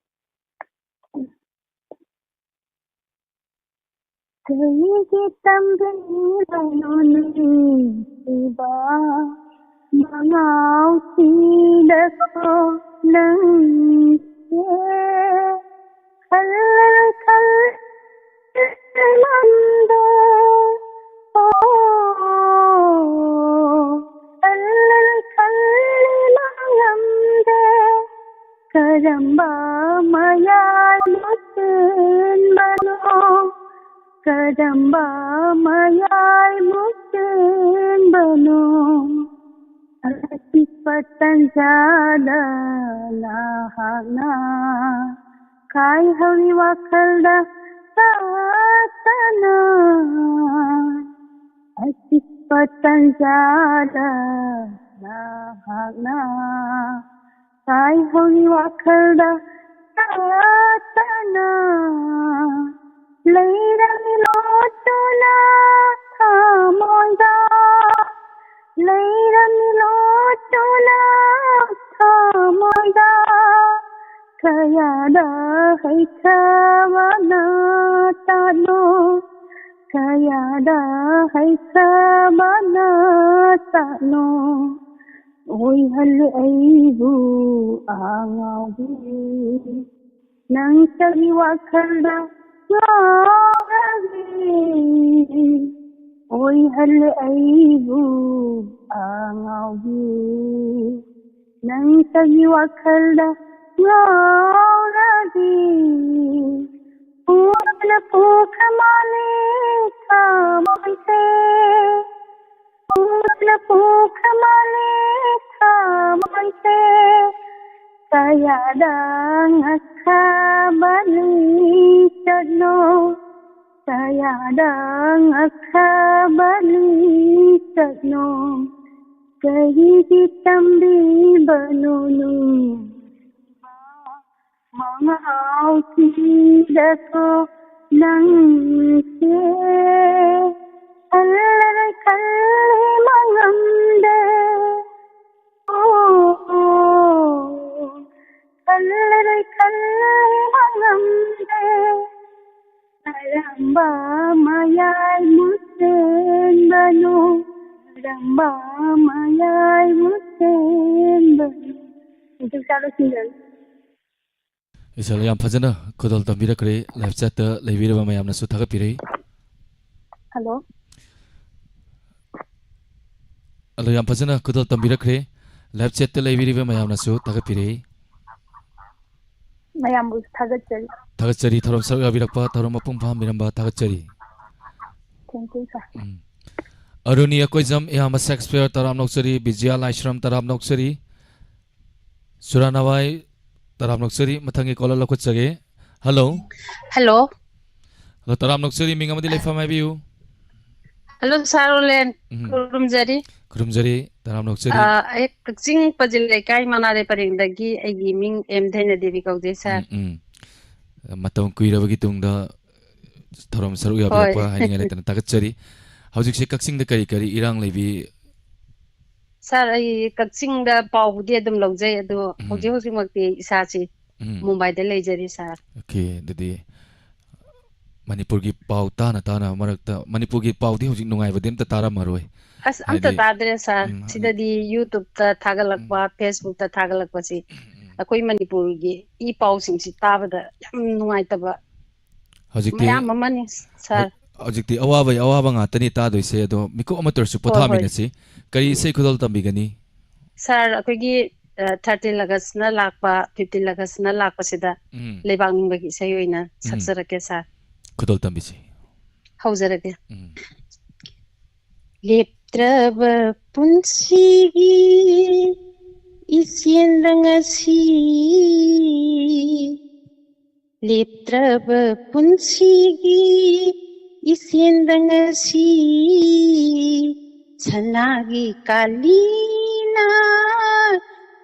ꯀꯔꯤꯒꯤ ꯇꯝꯕꯤꯔꯤꯕꯅꯣ ꯅꯨꯡꯁꯤꯕ ꯃꯉꯥꯎꯁꯤꯡꯗꯀꯣ ꯅꯪꯁꯦ? ꯈꯜꯂ ꯈꯜꯂ ꯃꯪꯗꯣ, ꯑꯣ, ꯈꯜꯂ ꯈꯜꯂ ꯃꯪꯂꯝꯗꯦ꯫ ꯀꯔꯝꯕ ꯃꯌꯥꯏ ꯃꯨꯁꯤꯟꯕꯅꯣ? ꯀꯔꯝꯕ ꯃꯌꯥꯏ ꯃꯨꯁꯤꯟꯕꯅꯣ? ꯑꯆꯤꯛꯄ ꯇꯟꯖꯥꯗ ꯅꯍꯥꯛꯅ ꯀꯥꯏꯍꯧꯔꯤ ꯋꯥꯈꯜꯗ ꯇꯥꯇꯅ꯫ ꯑꯆꯤꯛꯄ ꯇꯟꯖꯥꯗ ꯅꯍꯥꯛꯅ ꯀꯥꯏꯍꯧꯔꯤ ꯋꯥꯈꯜꯗ ꯇꯥꯇꯅ꯫ ꯂꯩꯔꯝꯃꯤ ꯂꯣꯠꯇꯨꯅ ꯊꯃꯣꯏꯗ, ꯂꯩꯔꯝꯃꯤ ꯂꯣꯠꯇꯨꯅ ꯊꯃꯣꯏꯗ꯫ ꯀꯌꯥꯗ ꯍꯩꯊꯕꯅ ꯇꯥꯠꯅꯣ, ꯀꯌꯥꯗ ꯍꯩꯊꯕꯅ ꯇꯥꯠꯅꯣ꯫ ꯑꯣꯏꯍꯜꯂꯦ ꯑꯩꯕꯨ ꯑꯉꯥꯎꯕꯤ, ꯅꯪꯇꯒꯤ ꯋꯥꯈꯜꯗ ꯉꯥꯎꯔꯕꯤ꯫ ꯑꯣꯏꯍꯜꯂꯦ ꯑꯩꯕꯨ ꯑꯉꯥꯎꯕꯤ, ꯅꯪꯇꯒꯤ ꯋꯥꯈꯜꯗ ꯉꯥꯎꯔꯗꯤ꯫ ꯄꯨꯅ ꯄꯨꯈ꯭ꯔ ꯃꯥꯜꯂꯦ ꯊꯃꯣꯏꯁꯦ, ꯄꯨꯅ ꯄꯨꯈ꯭ꯔ ꯃꯥꯜꯂꯦ ꯊꯃꯣꯏꯁꯦ꯫ ꯀꯌꯥꯗ ꯉꯛꯈ꯭ꯔꯕꯅꯤ ꯆꯠꯅꯣ, ꯀꯌꯥꯗ ꯉꯛꯈ꯭ꯔꯕꯅꯤ ꯆꯠꯅꯣ, ꯀꯔꯤꯒꯤ ꯇꯝꯕꯤꯕꯅꯣ ꯅꯨꯡꯁꯤꯕ ꯃꯉꯥꯎꯁꯤꯡꯗꯀꯣ ꯅꯪꯁꯦ꯫ ꯈꯜꯂꯔꯣꯏ ꯈꯜꯂꯤ ꯃꯉꯝꯗꯦ꯫ ꯑꯣ, ꯈꯜꯂꯔꯣꯏ ꯈꯜꯂꯤ ꯃꯉꯝꯗꯦ꯫ ꯀꯔꯝꯕ ꯃꯌꯥꯏꯕꯨ ꯁꯦꯝꯕꯅꯣ? ꯀꯔꯝꯕ ꯃꯌꯥꯏꯕꯨ ꯁꯦꯝꯕꯅꯣ? ꯍꯧꯖꯤꯛ ꯆꯥꯔꯣ ꯁꯤꯡꯒꯜ꯫ ꯏꯆꯜ, ꯌꯥꯝ ꯐꯖꯅ ꯈꯨꯗꯣꯜ ꯇꯝꯕꯤꯔꯛꯈ꯭ꯔꯦ꯫ ꯂꯥꯏꯚ ꯆꯦꯠꯇ ꯂꯩꯕꯤꯔꯕ ꯃꯌꯥꯝꯅꯁꯨ ꯊꯥꯒꯠꯄꯤꯔꯛꯏ꯫ ꯍꯜꯂꯣ꯫ ꯍꯜꯂꯣ, ꯌꯥꯝ ꯐꯖꯅ ꯈꯨꯗꯣꯜ ꯇꯝꯕꯤꯔꯛꯈ꯭ꯔꯦ꯫ ꯂꯥꯏꯚ ꯆꯦꯠꯇ ꯂꯩꯕꯤꯔꯤꯕ ꯃꯌꯥꯝꯅꯁꯨ ꯊꯥꯒꯠꯄꯤꯔꯛꯏ꯫ ꯃꯌꯥꯝꯕꯨ ꯊꯥꯒꯠꯆꯔꯤ꯫ ꯊꯥꯒꯠꯆꯔꯤ, ꯊꯧꯔꯝ ꯁꯔꯨꯛ ꯌꯥꯕꯤꯔꯛꯄ, ꯊꯧꯔꯝ ꯃꯄꯨꯡ ꯐꯥꯍꯟꯕꯤꯔꯝꯕ ꯊꯥꯒꯠꯆꯔꯤ꯫ Thank you, sir. ꯎꯝ꯫ ꯑꯔꯨꯅꯤ ꯑꯀꯣꯏꯖꯝ, ꯏꯌꯥꯝꯕ ꯁꯦꯛꯁꯄꯤꯌꯔ, ꯇꯔꯥꯝꯅ ꯑꯣꯛꯆꯔꯤ꯫ ꯕꯤꯖꯌꯥ ꯂꯥꯏꯁ꯭ꯔꯝ, ꯇꯔꯥꯝꯅ ꯑꯣꯛꯆꯔꯤ꯫ ꯁꯨꯔꯥꯅꯥꯕꯥꯏ, ꯇꯔꯥꯝꯅ ꯑꯣꯛꯆꯔꯤ꯫ ꯃꯊꯪꯒꯤ ꯀꯣꯂꯔ ꯂꯧꯈꯠꯆꯒꯦ꯫ ꯍꯜꯂꯣ꯫ ꯍꯜꯂꯣ꯫ ꯍꯜꯂꯣ, ꯇꯔꯥꯝꯅ ꯑꯣꯛꯆꯔꯤ꯫ ꯃꯤꯡ ꯑꯃꯗꯤ ꯂꯩꯐꯝ ꯍꯥꯏꯕꯤꯌꯨ꯫ ꯍꯜꯂꯣ, ꯁꯥꯔ ꯔꯣꯂꯦꯟ꯫ ꯎꯝ꯫ ꯈꯨꯔꯨꯝꯖꯔꯤ꯫ ꯈꯨꯔꯨꯝꯖꯔꯤ꯫ ꯇꯔꯥꯝꯅ ꯑꯣꯛꯆꯔꯤ꯫ ꯑ, ꯑꯩ ꯀꯛꯆꯤꯡ ꯄꯖꯤꯜ ꯂꯩꯀꯥꯏ ꯃꯅꯥꯔꯦ ꯄꯔꯦꯡꯗꯒꯤ꯫ ꯑꯩꯒꯤ ꯃꯤꯡ ꯑꯦꯝ ꯙꯩꯅꯗꯦꯕꯤ ꯀꯧꯖꯩ, ꯁꯥꯔ꯫ ꯎꯝ, ꯎꯝ꯫ ꯃꯇꯝ ꯀꯨꯏꯔꯕꯒꯤ ꯇꯨꯡꯗ ꯊꯧꯔꯝ ꯁꯔꯨꯛ ꯌꯥꯕꯤꯔꯛꯄ ꯍꯣꯏ꯫ ꯍꯥꯏꯅꯤꯡꯉꯥꯏ ꯂꯩꯇꯅ ꯊꯥꯒꯠꯆꯔꯤ꯫ ꯍꯧꯖꯤꯛꯁꯦ ꯀꯛꯆꯤꯡꯗ ꯀꯔꯤ ꯀꯔꯤ ꯏꯔꯥꯡ ꯂꯩꯕꯤ? ꯁꯥꯔ, ꯑꯩ ꯀꯛꯆꯤꯡꯗ ꯄꯥꯎꯕꯨꯗꯤ ꯑꯗꯨꯝ ꯂꯧꯖꯩ, ꯑꯗꯣ ꯎꯝ꯫ ꯍꯧꯖꯤꯛ ꯍꯧꯖꯤꯛꯃꯛꯇꯤ ꯏꯁꯥꯁꯤ ꯎꯝ꯫ ꯃꯨꯝꯕꯥꯏꯗ ꯂꯩꯖꯔꯤ, ꯁꯥꯔ꯫ ꯑꯣꯀꯦ, ꯑꯗꯨꯗꯤ ꯃꯅꯤꯄꯨꯔꯒꯤ ꯄꯥꯎ ꯇꯥꯅ ꯇꯥꯅ ꯃꯔꯛꯇ ꯃꯅꯤꯄꯨꯔꯒꯤ ꯄꯥꯎꯗꯤ ꯍꯧꯖꯤꯛ ꯅꯨꯡꯉꯥꯏꯕꯗꯤ ꯑꯝꯇ ꯇꯥꯔꯝꯃꯔꯣꯏ꯫ ꯑꯁ, ꯑꯝꯇ ꯍꯥꯏꯗꯤ, ꯇꯥꯗ꯭ꯔꯦ, ꯁꯥꯔ꯫ ꯎꯝ, ꯍꯥꯏꯗꯤ, ꯁꯤꯗꯗꯤ YouTube-ꯇ ꯊꯥꯒꯠꯂꯛꯄ, ꯎꯝ꯫ Facebook-ꯇ ꯊꯥꯒꯠꯂꯛꯄꯁꯤ ꯎꯝ, ꯎꯝ꯫ ꯑꯩꯈꯣꯏ ꯃꯅꯤꯄꯨꯔꯒꯤ ꯏ ꯄꯥꯎꯁꯤꯡꯁꯤ ꯇꯥꯕꯗ ꯌꯥꯝ ꯅꯨꯡꯉꯥꯏꯇꯕ ꯍꯧꯖꯤꯛꯇꯤ ꯃꯌꯥꯝ ꯑꯃꯅꯤ, ꯁꯥꯔ꯫ ꯍꯧ-, ꯍꯧꯖꯤꯛꯇꯤ ꯑꯋꯥꯕꯒꯤ ꯑꯋꯥꯕ ꯉꯥꯛꯇꯅꯤ ꯇꯥꯗꯣꯏꯁꯦ꯫ ꯑꯗꯣ ꯃꯤꯀꯨꯞ ꯑꯃꯇ ꯑꯣꯏꯔꯁꯨ ꯍꯣꯏ, ꯍꯣꯏ꯫ ꯄꯣꯊꯥꯃꯤꯟꯅꯁꯤ꯫ ꯀꯔꯤ ꯏꯁꯩ ꯈꯨꯗꯣꯜ ꯇꯝꯕꯤꯒꯅꯤ? ꯁꯥꯔ, ꯑꯩꯈꯣꯏꯒꯤ, ꯑ, thirteen Augustꯅ ꯂꯥꯛꯄ, fifteen Augustꯅ ꯂꯥꯛꯄꯁꯤꯗ ꯎꯝ꯫ ꯂꯩꯕꯥꯛ ꯅꯤꯡꯕꯒꯤ ꯏꯁꯩ ꯑꯣꯏꯅ ꯎꯝ꯫ ꯁꯛꯆꯔꯛꯀꯦ, ꯁꯥꯔ꯫ ꯈꯨꯗꯣꯜ ꯇꯝꯕꯤꯁꯤ꯫ ꯍꯧꯖꯔꯒꯦ꯫ ꯎꯝ꯫ ꯂꯦꯞꯇ꯭ꯔꯕ ꯄꯨꯟꯁꯤꯒꯤ ꯏꯆꯦꯜꯗ ꯉꯁꯤ, ꯂꯦꯞꯇ꯭ꯔꯕ ꯄꯨꯟꯁꯤꯒꯤ ꯏꯆꯦꯜꯗ ꯉꯁꯤ, ꯁꯅꯥꯒꯤ ꯀꯥꯂꯤꯅ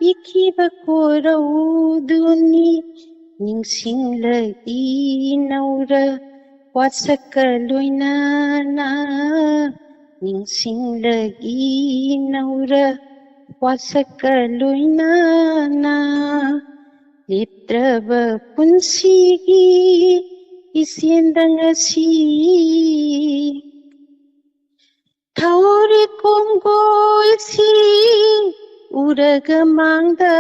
ꯏꯈꯤꯕ ꯀꯣꯔꯧꯗꯨꯅꯤ, ꯅꯤꯡꯁꯤꯡꯂꯛꯏ ꯅꯧꯔ ꯋꯥꯁꯛꯀ ꯂꯣꯏꯅꯅ, ꯅꯤꯡꯁꯤꯡꯂꯛꯏ ꯅꯧꯔ ꯋꯥꯁꯛꯀ ꯂꯣꯏꯅꯅ, ꯂꯦꯞꯇ꯭ꯔꯕ ꯄꯨꯟꯁꯤꯒꯤ ꯏꯆꯦꯜꯗ ꯉꯁꯤ꯫ ꯊꯧꯔꯤ ꯀꯣꯡꯒꯣꯜꯁꯤ ꯎꯔꯒ ꯃꯥꯡꯗ,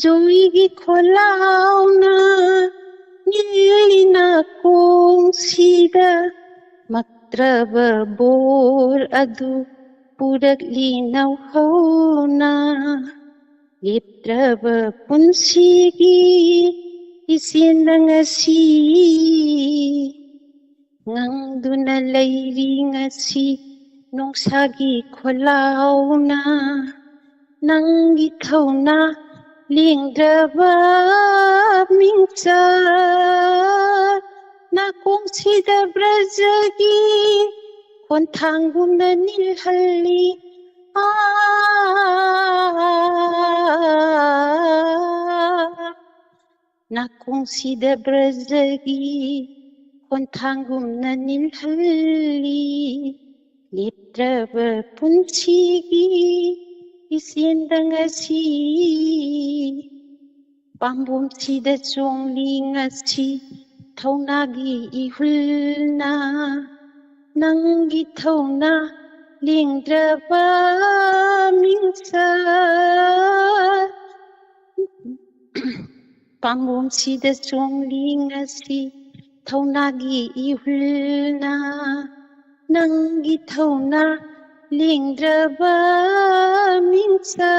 ꯖꯣꯏꯒꯤ ꯈꯣꯜꯂꯥꯎꯅ ꯅꯤꯜꯂꯤ ꯅꯥꯀꯣꯡꯁꯤꯗ, ꯃꯛꯇ꯭ꯔꯕ ꯕꯣꯔ ꯑꯗꯨ ꯄꯨꯔꯛꯂꯤ ꯅꯧꯍꯧꯅ꯫ ꯂꯦꯞꯇ꯭ꯔꯕ ꯄꯨꯟꯁꯤꯒꯤ ꯏꯆꯦꯜꯗ ꯉꯁꯤ, ꯉꯪꯗꯨꯅ ꯂꯩꯔꯤ ꯉꯁꯤ ꯅꯣꯡꯁꯥꯒꯤ ꯈꯣꯜꯂꯥꯎꯅ꯫ ꯅꯪꯒꯤ ꯊꯧꯅꯥ ꯂꯦꯡꯗ꯭ꯔꯕ ꯃꯤꯡꯆꯠ, ꯅꯥꯀꯣꯡꯁꯤꯗ ꯕ꯭ꯔꯖꯒꯤ ꯈꯣꯟꯊꯥꯡꯒꯨꯝꯅ ꯅꯤꯜꯍꯜꯂꯤ꯫ ꯑꯥ, ꯅꯥꯀꯣꯡꯁꯤꯗ ꯕ꯭ꯔꯖꯒꯤ ꯈꯣꯟꯊꯥꯡꯒꯨꯝꯅ ꯅꯤꯜꯍꯜꯂꯤ꯫ ꯂꯦꯞꯇ꯭ꯔꯕ ꯄꯨꯟꯁꯤꯒꯤ ꯏꯆꯦꯜꯗ ꯉꯁꯤ, ꯄꯥꯝꯕꯣꯝꯁꯤꯗ ꯆꯣꯡꯂꯤ ꯉꯁꯤ ꯊꯧꯅꯥꯒꯤ ꯏꯍꯨꯜꯅ꯫ ꯅꯪꯒꯤ ꯊꯧꯅꯥ ꯂꯦꯡꯗ꯭ꯔꯕ ꯃꯤꯡꯆꯠ, ꯄꯥꯝꯕꯣꯝꯁꯤꯗ ꯆꯣꯡꯂꯤ ꯉꯁꯤ ꯊꯧꯅꯥꯒꯤ ꯏꯍꯨꯜꯅ ꯅꯪꯒꯤ ꯊꯧꯅꯥ ꯂꯦꯡꯗ꯭ꯔꯕ ꯃꯤꯡꯆꯠ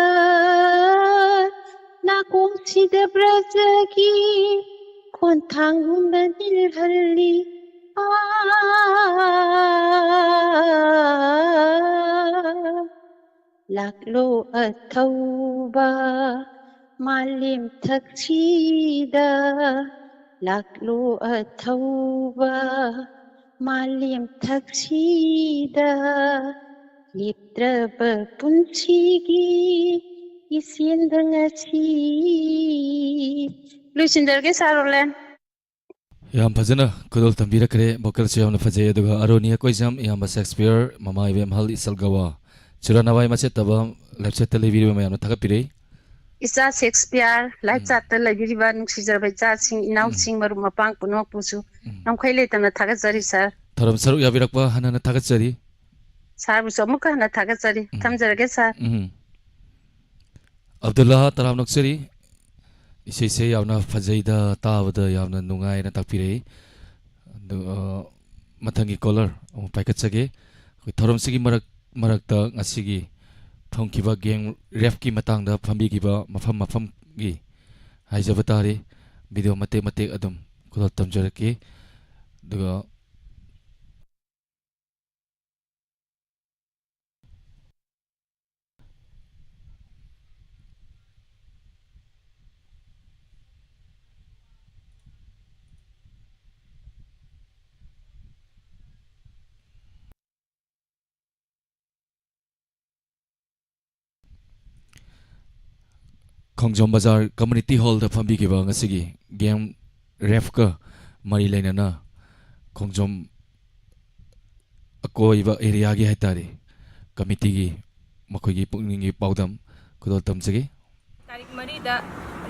ꯅꯥꯀꯣꯡꯁꯤꯗ ꯕ꯭ꯔꯖꯒꯤ ꯈꯣꯟꯊꯥꯡꯒꯨꯝꯅ ꯅꯤꯜꯍꯜꯂꯤ꯫ ꯑꯥ, ꯂꯥꯛꯂꯣ ꯑꯊꯧꯕ ꯃꯥꯂꯦꯝ ꯊꯛꯁꯤꯗ, ꯂꯥꯛꯂꯣ ꯑꯊꯧꯕ ꯃꯥꯂꯦꯝ ꯊꯛꯁꯤꯗ, ꯂꯦꯞꯇ꯭ꯔꯕ ꯄꯨꯟꯁꯤꯒꯤ ꯏꯆꯦꯜꯗ ꯉꯁꯤ꯫ ꯂꯣꯏꯁꯤꯟꯖꯔꯒꯦ, ꯁꯥꯔ ꯔꯣꯂꯦꯟ꯫ ꯌꯥꯝ ꯐꯖꯅ ꯈꯨꯗꯣꯜ ꯇꯝꯕꯤꯔꯛꯈ꯭ꯔꯦ꯫ ꯚꯣꯀꯦꯜꯁꯨ ꯌꯥꯝꯅ ꯐꯖꯩ꯫ ꯑꯗꯨꯒ ꯑꯔꯣꯅꯤ ꯑꯀꯣꯏꯖꯝ, ꯏꯌꯥꯝꯕ ꯁꯦꯛꯁꯄꯤꯌꯔ, ꯃꯃꯥ ꯏꯕꯦꯝꯍꯜ, ꯏꯆꯜ ꯒꯋꯥ, ꯆꯨꯔꯥꯅꯥꯕꯥꯏ ꯃꯆꯦꯠꯇꯕ, ꯂꯥꯏꯐ ꯆꯦꯠꯇ ꯂꯩꯕꯤꯔꯤꯕ ꯃꯌꯥꯝꯅ ꯊꯥꯒꯠꯄꯤꯔꯦ꯫ ꯏꯆꯥ ꯁꯦꯛꯁꯄꯤꯌꯔ, ꯂꯥꯏꯐ ꯎꯝ꯫ ꯆꯥꯠꯇ ꯂꯩꯕꯤꯔꯤꯕ ꯅꯨꯡꯁꯤꯖꯔꯕ ꯏꯆꯥꯁꯤꯡ, ꯏꯅꯥꯎꯁꯤꯡ, ꯎꯝ꯫ ꯃꯔꯨꯞ ꯃꯄꯥꯡ ꯄꯨꯝꯅꯃꯛꯄꯨꯁꯨ ꯎꯝ꯫ ꯉꯝꯈꯩ ꯂꯩꯇꯅ ꯊꯥꯒꯠꯆꯔꯤ, ꯁꯥꯔ꯫ ꯊꯧꯔꯝ ꯁꯔꯨꯛ ꯌꯥꯕꯤꯔꯛꯄ ꯍꯟꯅ ꯍꯟꯅ ꯊꯥꯒꯠꯆꯔꯤ꯫ ꯁꯥꯔꯕꯨꯁꯨ ꯑꯃꯨꯛꯀ ꯍꯟꯅ ꯊꯥꯒꯠꯆꯔꯤ꯫ ꯎꯝ꯫ ꯊꯝꯖꯔꯒꯦ, ꯁꯥꯔ꯫ ꯎꯝ꯫ ꯑꯕꯗꯨꯜꯂꯥ, ꯇꯔꯥꯝꯅ ꯑꯣꯛꯆꯔꯤ꯫ ꯏꯁꯩꯁꯦ ꯌꯥꯝꯅ ꯐꯖꯩꯗ, ꯇꯥꯕꯗ ꯌꯥꯝꯅ ꯅꯨꯡꯉꯥꯏꯅ ꯇꯥꯛꯄꯤꯔꯛꯏ꯫ ꯑꯗꯨ, ꯑ, ꯃꯊꯪꯒꯤ ꯀꯣꯂꯔ ꯑꯃꯨꯛ ꯄꯥꯏꯈꯠꯆꯒꯦ꯫ ꯑꯩꯈꯣꯏ ꯊꯧꯔꯝꯁꯤꯒꯤ ꯃꯔꯛ, ꯃꯔꯛꯇ ꯉꯁꯤꯒꯤ ꯐꯝꯈꯤꯕ ꯒꯦꯡ ꯔꯦꯞꯀꯤ ꯃꯇꯥꯡꯗ ꯐꯝꯕꯤꯈꯤꯕ ꯃꯐꯝ ꯃꯐꯝꯒꯤ ꯍꯥꯏꯖꯕ ꯇꯥꯔꯦ꯫ ꯚꯤꯗꯤꯑꯣ ꯃꯇꯦꯛ ꯃꯇꯦꯛ ꯑꯗꯨꯝ ꯈꯨꯗꯣꯜ ꯇꯝꯖꯔꯛꯀꯦ꯫ ꯑꯗꯨꯒ ꯈꯣꯡꯖꯣꯝ ꯕꯖꯥꯔ ꯀꯝꯃ꯭ꯌꯨꯅꯤꯇꯤ ꯍꯣꯜꯗ ꯐꯝꯕꯤꯈꯤꯕ ꯉꯁꯤꯒꯤ ꯒꯦꯡ ꯔꯦꯞꯀ ꯃꯔꯤ ꯂꯩꯅꯅ ꯈꯣꯡꯖꯣꯝ ꯑꯀꯣꯏꯕ ꯑꯦꯔꯤꯌꯥꯒꯤ ꯍꯥꯏꯇꯥꯔꯦ, ꯀꯃꯤꯇꯤꯒꯤ ꯃꯈꯣꯏꯒꯤ ꯄꯨꯛꯅꯤꯡꯒꯤ ꯄꯥꯎꯗꯝ ꯈꯨꯗꯣꯜ ꯇꯝꯖꯒꯦ꯫ ꯇꯥꯔꯤꯛ ꯃꯔꯤꯗ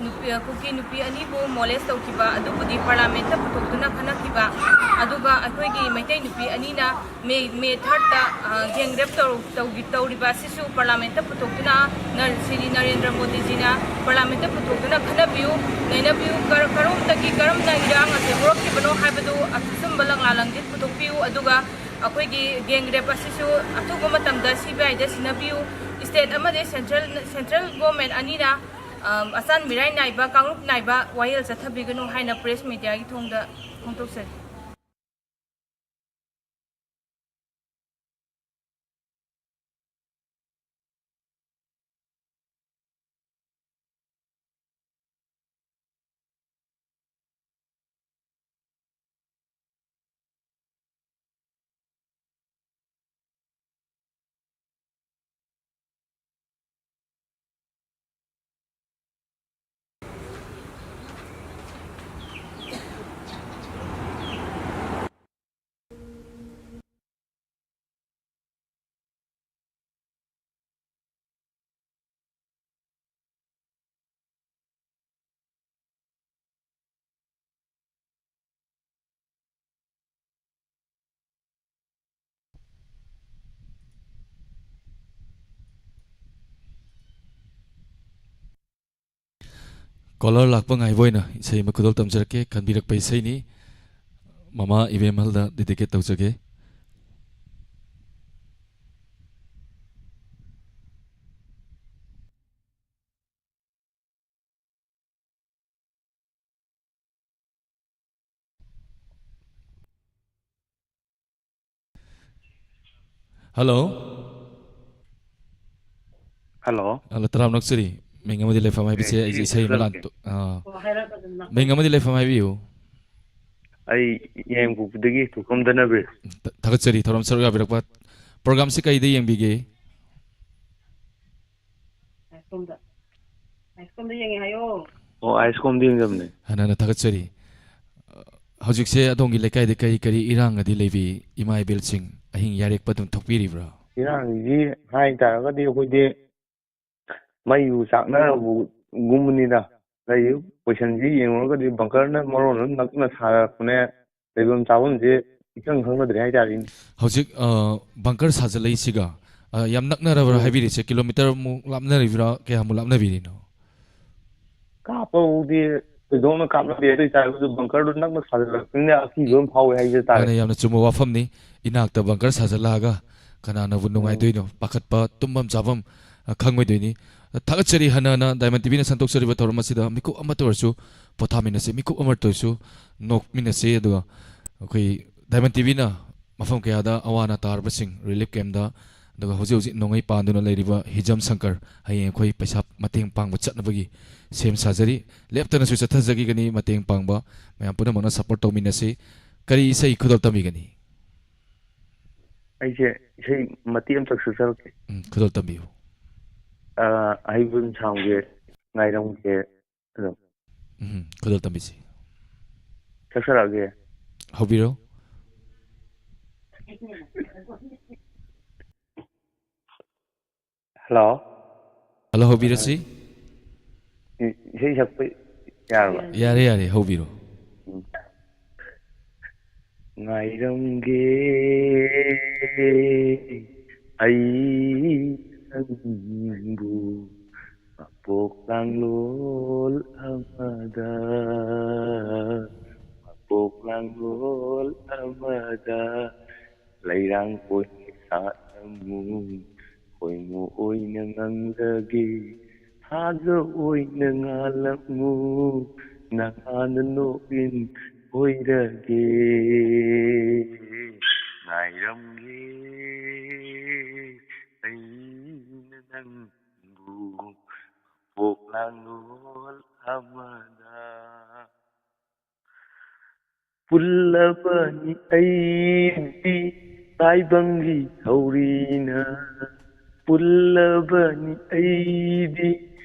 ꯅꯨꯄꯤ, ꯀꯨꯀꯤ ꯅꯨꯄꯤ ꯑꯅꯤꯕꯨ ꯃꯣꯂꯦꯁ ꯇꯧꯈꯤꯕ ꯑꯗꯨꯕꯨꯗꯤ ꯄꯥꯔꯂꯥꯃꯦꯟꯠꯇ ꯄꯨꯊꯣꯛꯇꯨꯅ ꯈꯟꯅꯈꯤꯕ, ꯑꯗꯨꯒ ꯑꯩꯈꯣꯏꯒꯤ ꯃꯩꯇꯩ ꯅꯨꯄꯤ ꯑꯅꯤꯅ ꯃꯦ, ꯃꯦ ꯊꯥꯔꯠꯇ, ꯑ, ꯒꯦꯡ ꯔꯦꯞ ꯇꯧ-, ꯇꯧꯒꯤ-, ꯇꯧꯔꯤꯕ ꯑꯁꯤꯁꯨ ꯄꯥꯔꯂꯥꯃꯦꯟꯠꯇ ꯄꯨꯊꯣꯛꯇꯨꯅ ꯅ-, ꯁ꯭ꯔꯤ ꯅꯔꯦꯟꯗ꯭ꯔ ꯃꯣꯗꯤꯖꯤꯅ ꯄꯥꯔꯂꯥꯃꯦꯟꯠꯇ ꯄꯨꯊꯣꯛꯇꯨꯅ ꯈꯟꯅꯕꯤꯌꯨ, ꯅꯩꯅꯕꯤꯌꯨ, ꯀꯔ-, ꯀꯔꯣꯝꯗꯒꯤ ꯀꯔꯝꯅ ꯏꯔꯥꯡ ꯑꯁꯤ ꯍꯧꯔꯛꯈꯤꯕꯅꯣ ꯍꯥꯏꯕꯗꯨ ꯑꯆꯨꯝꯕ ꯂꯪꯂꯥ ꯂꯪꯖꯤꯠ ꯄꯨꯊꯣꯛꯄꯤꯌꯨ, ꯑꯗꯨꯒ ꯑꯩꯈꯣꯏꯒꯤ ꯒꯦꯡ ꯔꯦꯞ ꯑꯁꯤꯁꯨ ꯑꯊꯨꯕ ꯃꯇꯝꯗ ꯁꯤ ꯕꯤ ꯑꯥꯏꯗ ꯁꯤꯟꯅꯕꯤꯌꯨ꯫ ꯁ꯭ꯇꯦꯠ ꯑꯃꯗꯤ ꯁꯦꯟꯇ꯭ꯔꯦꯜ, ꯁꯦꯟꯇ꯭ꯔꯦꯜ ꯒꯣꯔꯃꯦꯟꯠ ꯑꯅꯤꯅ, ꯑ, ꯑꯆꯥꯟ ꯃꯤꯔꯥꯏ ꯅꯥꯏꯕ, ꯀꯥꯡꯂꯨꯞ ꯅꯥꯏꯕ ꯋꯥꯌꯦꯜ ꯆꯠꯊꯕꯤꯒꯅꯨ ꯍꯥꯏꯅ ꯄ꯭ꯔꯦꯁ ꯃꯤꯗꯤꯌꯥꯒꯤ ꯊꯣꯡꯗ ꯐꯣꯡꯗꯣꯛꯆꯔꯤ꯫ ꯀꯣꯂꯔ ꯂꯥꯛꯄ ꯉꯥꯏꯕ ꯑꯣꯏꯅ ꯏꯁꯩ ꯑꯃ ꯈꯨꯗꯣꯜ ꯇꯝꯖꯔꯛꯀꯦ꯫ ꯈꯟꯕꯤꯔꯛꯄ ꯏꯁꯩꯅꯤ꯫ ꯃꯃꯥ ꯏꯕꯦꯝꯍꯜꯗ ꯗꯦꯗꯤꯀꯦꯠ ꯇꯧꯖꯒꯦ꯫ ꯍꯜꯂꯣ꯫ ꯍꯜꯂꯣ꯫ ꯍꯜꯂꯣ, ꯇꯔꯥꯝꯅ ꯑꯣꯛꯆꯔꯤ꯫ ꯃꯤꯡ ꯑꯃꯗꯤ ꯂꯩꯐꯝ ꯍꯥꯏꯕꯁꯦ ꯑꯦ, ꯑꯩꯁꯦ ꯁꯤ ꯏꯁꯩ ꯑꯃ ꯂꯥꯟ-, ꯁꯤꯜꯂꯛꯀꯦ꯫ ꯑꯥ꯫ ꯃꯤꯡ ꯑꯃꯗꯤ ꯂꯩꯐꯝ ꯍꯥꯏꯕꯤꯌꯨ꯫ ꯑꯩ ꯌꯥꯏꯉꯪꯄꯣꯛꯄꯤꯗꯒꯤ ꯊꯣꯛꯐꯝ ꯙꯅꯕꯤꯔ꯫ ꯊ-, ꯊꯥꯒꯠꯆꯔꯤ ꯊꯧꯔꯝ ꯁꯔꯨꯛ ꯌꯥꯕꯤꯔꯛꯄ꯫ ꯄ꯭ꯔꯣꯒ꯭ꯔꯥꯝꯁꯤ ꯀꯩꯗ ꯌꯦꯡꯕꯤꯒꯦ? ꯑꯥꯏꯁꯀꯣꯝꯗ꯫ ꯑꯥꯏꯁꯀꯣꯝꯗ ꯌꯦꯡꯉꯦ ꯍꯥꯏꯌꯣ꯫ ꯑꯣ, ꯑꯥꯏꯁꯀꯣꯝꯗ ꯌꯦꯡꯖꯕꯅꯦ꯫ ꯍꯟꯅ ꯍꯟꯅ ꯊꯥꯒꯠꯆꯔꯤ꯫ ꯍꯧꯖꯤꯛꯁꯦ ꯑꯗꯣꯝꯒꯤ ꯂꯩꯀꯥꯏꯗ ꯀꯔꯤ ꯀꯔꯤ ꯏꯔꯥꯡꯒꯗꯤ ꯂꯩꯕꯤ? ꯏꯃꯥ ꯏꯕꯦꯜꯁꯤꯡ ꯑꯍꯤꯡ ꯌꯥꯔꯦꯛꯄ ꯑꯗꯨꯝ ꯊꯣꯛꯄꯤꯔꯤꯕ꯭ꯔꯥ? ꯏꯔꯥꯡꯁꯤ ꯍꯥꯏ ꯇꯥꯔꯒꯗꯤ ꯑꯩꯈꯣꯏꯗꯤ ꯃꯩꯕꯨ ꯆꯥꯛꯅꯔꯕꯒꯨꯝꯕꯅꯤꯗ꯫ ꯂꯩꯔꯤꯕ ꯄꯣꯖꯤꯁꯟꯁꯤ ꯌꯦꯡꯉꯨꯔꯒꯗꯤ ꯕꯪꯀꯔꯅ ꯃꯔꯣꯟ ꯑꯃ ꯅꯛꯅ ꯁꯥꯔꯛꯄꯅꯦ, ꯂꯩꯐꯝ ꯆꯥꯐꯝꯁꯦ ꯏꯈꯪ ꯈꯪꯅꯗ꯭ꯔꯦ ꯍꯥꯏꯇꯥꯔꯦꯅꯦ꯫ ꯍꯧꯖꯤꯛ, ꯑ, ꯕꯪꯀꯔ ꯁꯥꯖꯜꯂꯛꯏꯁꯤꯒ, ꯑ, ꯌꯥꯝ ꯅꯛꯅꯔꯕ꯭ꯔꯥ ꯎꯝ꯫ ꯍꯥꯏꯕꯤꯔꯤꯁꯦ? ꯀꯤꯂꯣꯃꯤꯇꯔꯃꯨꯛ ꯂꯥꯞꯅꯔꯤꯕ꯭ꯔꯥ? ꯀꯌꯥꯃꯨꯛ ꯂꯥꯞꯅꯕꯤꯔꯤꯅꯣ? ꯀꯥꯞꯄꯕꯨꯗꯤ ꯊꯣꯏꯗꯣꯛꯅ ꯀꯥꯞꯅꯗꯦ, ꯑꯗꯨ ꯑꯣꯏꯇꯥꯔꯒꯁꯨ ꯕꯪꯀꯔꯗꯨ ꯅꯛꯅ ꯁꯥꯖꯜꯂꯛꯄꯅꯤꯅ ꯑꯀꯤꯕ ꯑꯃ ꯐꯥꯎꯋꯦ ꯍꯥꯏꯖ ꯇꯥꯔꯦ꯫ ꯃꯥꯅꯦ, ꯌꯥꯝꯅ ꯆꯨꯝꯕ ꯋꯥꯐꯝꯅꯤ꯫ ꯏꯅꯥꯛꯇ ꯕꯪꯀꯔ ꯁꯥꯖꯜꯂꯛꯑꯒ ꯀꯅꯥꯅꯕꯨ ꯎꯝ꯫ ꯅꯨꯡꯉꯥꯏꯗꯣꯏꯅꯣ? ꯄꯥꯈꯠꯄ, ꯇꯨꯝꯐꯝ ꯆꯥꯐꯝ, ꯑ, ꯈꯪꯉꯣꯏꯗꯣꯏꯅꯤ꯫ ꯊꯥꯒꯠꯆꯔꯤ ꯍꯟꯅ ꯍꯟꯅ ꯗꯥꯏꯃꯟ ꯇꯤꯚꯤꯅ ꯁꯟꯗꯣꯛꯆꯔꯤꯕ ꯊꯧꯔꯝ ꯑꯁꯤꯗ꯫ ꯃꯤꯀꯨꯞ ꯑꯃꯠꯇ ꯑꯣꯏꯔꯁꯨ ꯄꯣꯊꯥꯃꯤꯟꯅꯁꯤ, ꯃꯤꯀꯨꯞ ꯑꯃꯠꯇ ꯑꯣꯏꯔꯁꯨ ꯅꯣꯛꯃꯤꯟꯅꯁꯤ꯫ ꯑꯗꯨꯒ ꯑꯩꯈꯣꯏ ꯗꯥꯏꯃꯟ ꯇꯤꯚꯤꯅ ꯃꯐꯝ ꯀꯌꯥꯗ ꯑꯋꯥ ꯑꯅꯥ ꯇꯥꯔꯕꯁꯤꯡ ꯔꯤꯂꯤꯐ ꯀꯦꯝꯞꯇ, ꯑꯗꯨꯒ ꯍꯧꯖꯤꯛ ꯍꯧꯖꯤꯛ ꯅꯣꯡꯃꯩ ꯄꯥꯟꯗꯨꯅ ꯂꯩꯔꯤꯕ ꯍꯤꯖꯝ ꯁꯪꯀꯔ, ꯍꯌꯦꯡ ꯑꯩꯈꯣꯏ ꯄꯩꯁꯥ ꯃꯇꯦꯡ ꯄꯥꯡꯕ ꯆꯠꯅꯕꯒꯤ ꯁꯦꯝ ꯁꯥꯖꯔꯤ꯫ ꯂꯦꯞꯇꯅꯁꯨ ꯆꯠꯊꯖꯈꯤꯒꯅꯤ ꯃꯇꯦꯡ ꯄꯥꯡꯕ꯫ ꯃꯌꯥꯝ ꯄꯨꯝꯅꯃꯛꯅ ꯁꯄꯣꯔꯠ ꯇꯧꯃꯤꯟꯅꯁꯤ꯫ ꯀꯔꯤ ꯏꯁꯩ ꯈꯨꯗꯣꯜ ꯇꯝꯕꯤꯒꯅꯤ? ꯑꯩꯁꯦ ꯏꯁꯩ ꯃꯇꯦꯛ ꯑꯃꯇꯪ ꯁꯛꯆꯔꯛꯀꯦ꯫ ꯎꯝ, ꯈꯨꯗꯣꯜ ꯇꯝꯕꯤꯌꯨ꯫ ꯑ, ꯑꯍꯩꯕ ꯁꯥꯝꯒꯦ, ꯉꯥꯏꯔꯝꯒꯦ ꯑꯗꯨꯝ꯫ ꯎꯝ, ꯈꯨꯗꯣꯜ ꯇꯝꯕꯤꯁꯤ꯫ ꯁꯛꯆꯔꯛꯑꯒꯦ꯫ ꯍꯧꯕꯤꯔꯣ꯫ ꯍꯜꯂꯣ꯫ ꯍꯜꯂꯣ, ꯍꯧꯕꯤꯔꯁꯤ꯫ ꯏ-, ꯏꯁꯩ ꯁꯛꯄ ꯌꯥꯔꯕ? ꯌꯥꯔꯦ, ꯌꯥꯔꯦ, ꯍꯧꯕꯤꯔꯣ꯫ ꯎꯝ꯫ ꯉꯥꯏꯔꯝꯒꯦ ꯑꯩ ꯅꯪꯕꯨ ꯃꯄꯣꯛ ꯂꯥꯡꯂꯣꯜ ꯑꯃꯗ, ꯃꯄꯣꯛ ꯂꯥꯡꯂꯣꯜ ꯑꯃꯗ꯫ ꯂꯩꯔꯥꯡ ꯑꯣꯏꯅ ꯁꯥꯠꯂꯝꯃꯨ, ꯈꯣꯏꯃꯨ ꯑꯣꯏꯅ ꯉꯪꯂꯒꯦ, ꯊꯥꯖ ꯑꯣꯏꯅ ꯉꯥꯜꯂꯝꯃꯨ, ꯅꯉꯥꯟꯅ ꯅꯣꯛꯏꯟ ꯑꯣꯏꯔꯒꯦ꯫ ꯉꯥꯏꯔꯝꯒꯦ ꯑꯩꯅ ꯅꯪꯕꯨ ꯄꯣꯛ ꯂꯥꯡꯂꯣꯜ ꯑꯃꯗ꯫ ꯄꯨꯜꯂꯕꯅꯤ ꯑꯩꯗꯤ ꯇꯥꯏꯕꯪꯒꯤ ꯊꯧꯔꯤꯅ, ꯄꯨꯜꯂꯕꯅꯤ ꯑꯩꯗꯤ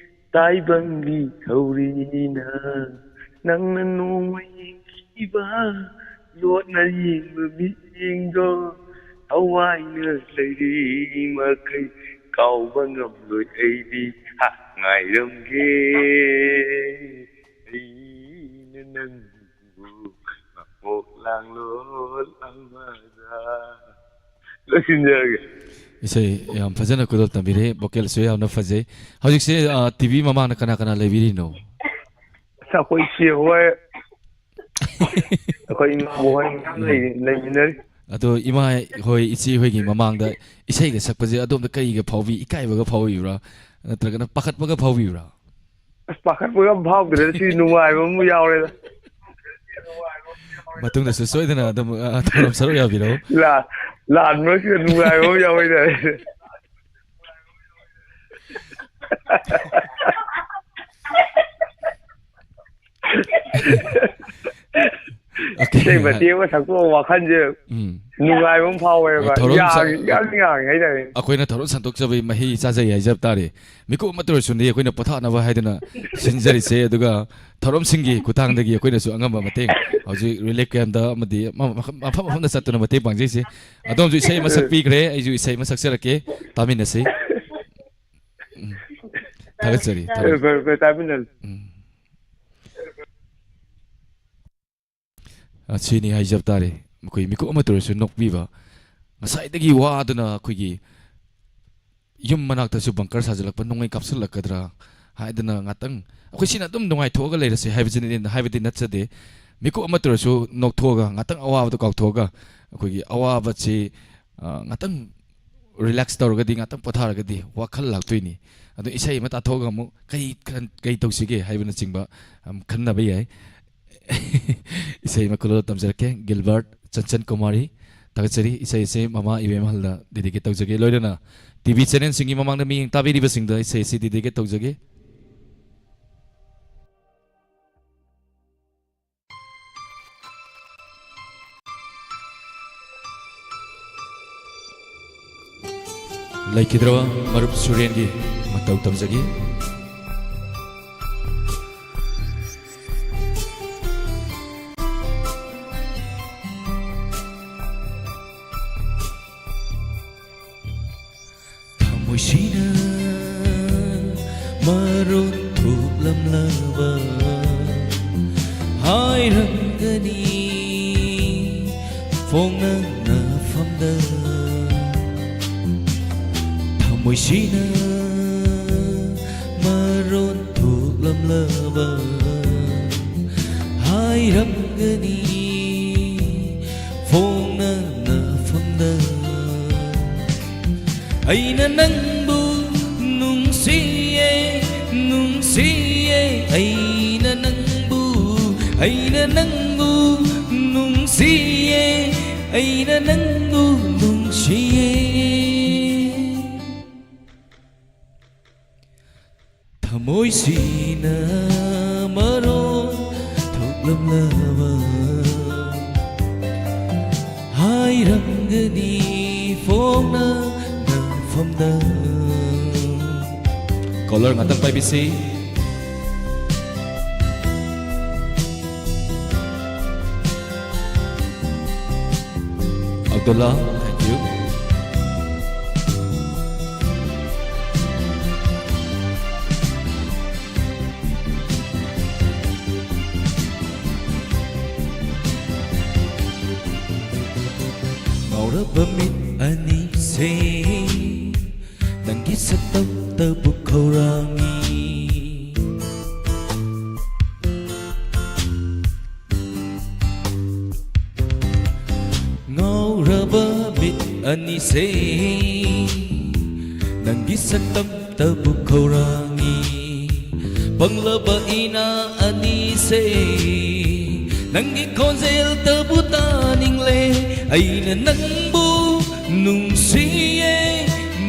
ꯇꯥꯏꯕꯪꯒꯤ ꯊꯧꯔꯤꯅ꯫ ꯅꯪꯅ ꯅꯣꯡꯃ ꯌꯦꯡꯈꯤꯕ ꯂꯣꯠꯅ ꯌꯦꯡꯕ ꯃꯤꯠꯌꯦꯡꯗꯣ ꯊꯋꯥꯏꯅ ꯂꯩꯔꯤ ꯃꯈꯩ ꯀꯥꯎꯕ ꯉꯝꯂꯣꯏ ꯑꯩꯗꯤ꯫ ꯍꯥ! ꯉꯥꯏꯔꯝꯒꯦ ꯑꯩꯅ ꯅꯪꯕꯨ ꯃꯄꯣꯛ ꯂꯥꯡꯂꯣꯟ ꯑꯃꯗ꯫ ꯂꯣꯏꯁꯤꯟꯖꯔꯒꯦ꯫ ꯏꯁꯩ ꯌꯥꯝ ꯐꯖꯅ ꯈꯨꯗꯣꯜ ꯇꯝꯕꯤꯔꯦ, vocalꯁꯨ ꯌꯥꯝꯅ ꯐꯖꯩ꯫ ꯍꯧꯖꯤꯛꯁꯦ, ꯑ, TV ꯃꯃꯥꯡꯗ ꯀꯅꯥ ꯀꯅꯥ ꯂꯩꯕꯤꯔꯤꯅꯣ? ꯑꯁ, ꯑꯩꯈꯣꯏ ꯏꯆꯦ ꯍꯣꯏ, ꯑꯩꯈꯣꯏ ꯏꯃꯥ ꯍꯣꯏ ꯃꯌꯥꯝ ꯎꯝ꯫ ꯂꯩ-, ꯂꯩꯃꯤꯟꯅꯔꯤ꯫ ꯑꯗꯣ ꯏꯃꯥ ꯍꯣꯏ, ꯏꯆꯦ ꯍꯣꯏꯒꯤ ꯃꯃꯥꯡꯗ ꯏꯁꯩꯒ ꯁꯛꯄꯁꯦ ꯑꯗꯣꯝꯗ ꯀꯔꯤꯒ ꯐꯥꯎꯕꯤ? ꯏꯀꯥꯏꯕꯒ ꯐꯥꯎꯕꯤꯕ꯭ꯔꯥ? ꯅꯠꯇ꯭ꯔꯒꯅ ꯄꯥꯈꯠꯄꯒ ꯐꯥꯎꯕꯤꯕ꯭ꯔꯥ? ꯑꯁ, ꯄꯥꯈꯠꯄꯒ ꯑꯝ ꯐꯥꯎꯗ꯭ꯔꯦꯗ, ꯁꯤ ꯅꯨꯡꯉꯥꯏꯕ ꯑꯃꯕꯨ ꯌꯥꯎꯔꯦꯗ꯫ ꯃꯇꯨꯡꯗꯁꯨ ꯁꯣꯏꯗꯅ ꯑꯗꯨꯝ, ꯑ, ꯊꯧꯔꯝ ꯁꯔꯨꯛ ꯌꯥꯕꯤꯔꯛꯎ꯫ ꯂꯥ-, ꯂꯥꯟ ꯃꯔꯛꯁꯤꯗ ꯅꯨꯡꯉꯥꯏꯕ ꯑꯃ ꯌꯥꯎꯔꯦꯗ꯫ Okay. ꯏꯁꯩ ꯃꯇꯦꯛ ꯑꯃ ꯁꯛꯇꯣꯛꯑꯒ ꯋꯥꯈꯜꯁꯦ ꯎꯝ꯫ ꯅꯨꯡꯉꯥꯏꯕ ꯑꯃ ꯐꯥꯎꯋꯦꯕ꯫ ꯑ, ꯊꯧꯔꯝ ꯁ-, ꯌꯥꯡ-, ꯌꯥꯝ ꯌꯥꯡꯉꯦ ꯍꯥꯏꯇꯥꯔꯦ꯫ ꯑꯩꯈꯣꯏꯅ ꯊꯧꯔꯝ ꯁꯟꯗꯣꯛꯆꯕꯒꯤ ꯃꯍꯩ ꯆꯥꯖꯩ ꯍꯥꯏꯖꯕ ꯇꯥꯔꯦ꯫ ꯃꯤꯀꯨꯞ ꯑꯃꯇ ꯑꯣꯏꯔꯁꯨꯅꯤ ꯑꯩꯈꯣꯏꯅ ꯄꯣꯊꯥꯅꯕ ꯍꯥꯏꯗꯅ ꯁꯤꯟꯖꯔꯤꯁꯦ꯫ ꯑꯗꯨꯒ ꯊꯧꯔꯝꯁꯤꯡꯒꯤ ꯈꯨꯠꯊꯥꯡꯗꯒꯤ ꯑꯩꯈꯣꯏꯅꯁꯨ ꯑꯉꯝꯕ ꯃꯇꯦꯡ, ꯍꯧꯖꯤꯛ relief campꯇ ꯑꯃꯗꯤ ꯃꯐꯝ, ꯃꯐꯝ ꯃꯐꯝꯗ ꯆꯠꯇꯨꯅ ꯃꯇꯦꯡ ꯄꯥꯡꯖꯩꯁꯦ꯫ ꯑꯗꯣꯝꯁꯨ ꯏꯁꯩ ꯑꯃ ꯁꯛꯄꯤꯈ꯭ꯔꯦ, ꯑꯩꯁꯨ ꯏꯁꯩ ꯑꯃ ꯁꯛꯆꯔꯛꯀꯦ, ꯇꯥꯃꯤꯟꯅꯁꯤ꯫ ꯎꯝ꯫ ꯊꯥꯒꯠꯆꯔꯤ, ꯊꯥꯒꯠꯆꯔꯤ꯫ ꯐꯔꯦ, ꯐꯔꯦ, ꯐꯔꯦ, ꯇꯥꯃꯤꯟꯅꯁꯤ꯫ ꯎꯝ꯫ ꯑꯁꯤꯅꯤ ꯍꯥꯏꯖꯕ ꯇꯥꯔꯦ꯫ ꯃꯈꯣꯏ ꯃꯤꯀꯨꯞ ꯑꯃꯇ ꯑꯣꯏꯔꯁꯨ ꯅꯣꯛꯄꯤꯕ꯫ ꯉꯁꯥꯏꯗꯒꯤ ꯋꯥꯗꯨꯅ ꯑꯩꯈꯣꯏꯒꯤ ꯌꯨꯝ ꯃꯅꯥꯛꯇꯁꯨ bunker ꯁꯥꯖꯤꯜꯂꯛꯄ, ꯅꯣꯡꯃꯩ ꯀꯥꯞꯁꯤꯜꯂꯛꯀꯗ꯭ꯔꯥ ꯍꯥꯏꯗꯅ ꯉꯥꯛꯇꯪ ꯑꯩꯈꯣꯏ ꯁꯤꯅ ꯑꯗꯨꯝ ꯅꯨꯡꯉꯥꯏꯊꯣꯛꯑꯒ ꯂꯩꯔꯁꯦ ꯍꯥꯏꯕꯁꯤꯅꯤ, ꯍꯥꯏꯕꯗꯤ ꯅꯠꯆꯗꯦ꯫ ꯃꯤꯀꯨꯞ ꯑꯃꯇ ꯑꯣꯏꯔꯁꯨ ꯅꯣꯛꯊꯣꯛꯑꯒ, ꯉꯥꯛꯇꯪ ꯑꯋꯥꯕꯗꯣ ꯀꯥꯎꯊꯣꯛꯑꯒ, ꯑꯩꯈꯣꯏꯒꯤ ꯑꯋꯥꯕꯁꯤ, ꯑ, ꯉꯥꯛꯇꯪ relax ꯇꯧꯔꯒꯗꯤ, ꯉꯥꯛꯇꯪ ꯄꯣꯊꯥꯔꯒꯗꯤ ꯋꯥꯈꯜ ꯂꯥꯛꯇꯣꯏꯅꯤ꯫ ꯑꯗꯣ ꯏꯁꯩ ꯑꯃ ꯇꯥꯊꯣꯛꯑꯒ ꯑꯃꯨꯛ ꯀꯩ ꯈꯟ-, ꯀꯩ ꯇꯧꯁꯤꯒꯦ ꯍꯥꯏꯕꯅꯆꯤꯡꯕ, ꯑꯝ, ꯈꯟꯅꯕ ꯌꯥꯏ꯫ ꯏꯁꯩ ꯑꯃ ꯈꯨꯂꯣꯜ ꯇꯝꯖꯔꯛꯀꯦ, ꯒꯤꯜꯕꯔꯠ ꯆꯟꯆꯟ ꯀꯨꯃꯥꯔꯤ꯫ ꯊꯥꯒꯠꯆꯔꯤ꯫ ꯏꯁꯩ ꯑꯁꯤ ꯃꯃꯥ ꯏꯕꯦꯝꯍꯜꯗ dedicate ꯇꯧꯖꯒꯦ꯫ ꯂꯣꯏꯅꯅ TV channelꯁꯤꯡꯒꯤ ꯃꯃꯥꯡꯗ ꯃꯤꯠꯌꯦꯡ ꯇꯥꯕꯤꯔꯤꯕꯁꯤꯡꯗ ꯏꯁꯩ ꯑꯁꯤ dedicate ꯇꯧꯖꯒꯦ꯫ ꯂꯩꯈꯤꯗ꯭ꯔꯕ ꯃꯔꯨꯞ ꯁꯨꯔꯦꯟꯒꯤ ꯃꯇꯧ ꯇꯝꯖꯒꯦ꯫ ꯊꯃꯣꯏꯁꯤꯅ ꯃꯔꯣꯟ ꯊꯣꯛꯂꯝꯂꯕ ꯍꯥꯏꯔꯝꯒꯅꯤ ꯐꯣꯡꯅ ꯅꯐꯝꯗ꯫ ꯊꯃꯣꯏꯁꯤꯅ ꯃꯔꯣꯟ ꯊꯣꯛꯂꯝꯂꯕ ꯍꯥꯏꯔꯝꯒꯅꯤ ꯐꯣꯡꯅ ꯅꯐꯝꯗ꯫ ꯑꯩꯅ ꯅꯪꯕꯨ ꯅꯨꯡꯁꯤꯌꯦ, ꯅꯨꯡꯁꯤꯌꯦ꯫ ꯑꯩꯅ ꯅꯪꯕꯨ, ꯑꯩꯅ ꯅꯪꯕꯨ ꯅꯨꯡꯁꯤꯌꯦ, ꯑꯩꯅ ꯅꯪꯕꯨ ꯅꯨꯡꯁꯤꯌꯦ꯫ ꯊꯃꯣꯏꯁꯤꯅ ꯃꯔꯣꯟ ꯊꯣꯛꯂꯝꯂꯕ ꯍꯥꯏꯔꯝꯒꯅꯤ ꯐꯣꯡꯅ ꯅꯐꯝꯗ꯫ Caller ꯉꯥꯛꯇꯪ ꯄꯥꯏꯕꯤꯁꯤ꯫ Abdullah, thank you. ꯉꯥꯎꯔꯕ ꯃꯤꯠ ꯑꯅꯤꯁꯦ ꯅꯪꯒꯤ ꯁꯛꯇꯝꯇꯕꯨ ꯈꯧꯔꯥꯡꯉꯤ꯫ ꯉꯥꯎꯔꯕ ꯃꯤꯠ ꯑꯅꯤꯁꯦ ꯅꯪꯒꯤ ꯁꯛꯇꯝꯇꯕꯨ ꯈꯧꯔꯥꯡꯉꯤ꯫ ꯄꯪꯂꯕ ꯏꯅꯥ ꯑꯅꯤꯁꯦ ꯅꯪꯒꯤ ꯈꯣꯟꯖꯦꯜꯇꯕꯨ ꯇꯥꯅꯤꯡꯂꯦ꯫ ꯑꯩꯅ ꯅꯪꯕꯨ ꯅꯨꯡꯁꯤꯌꯦ,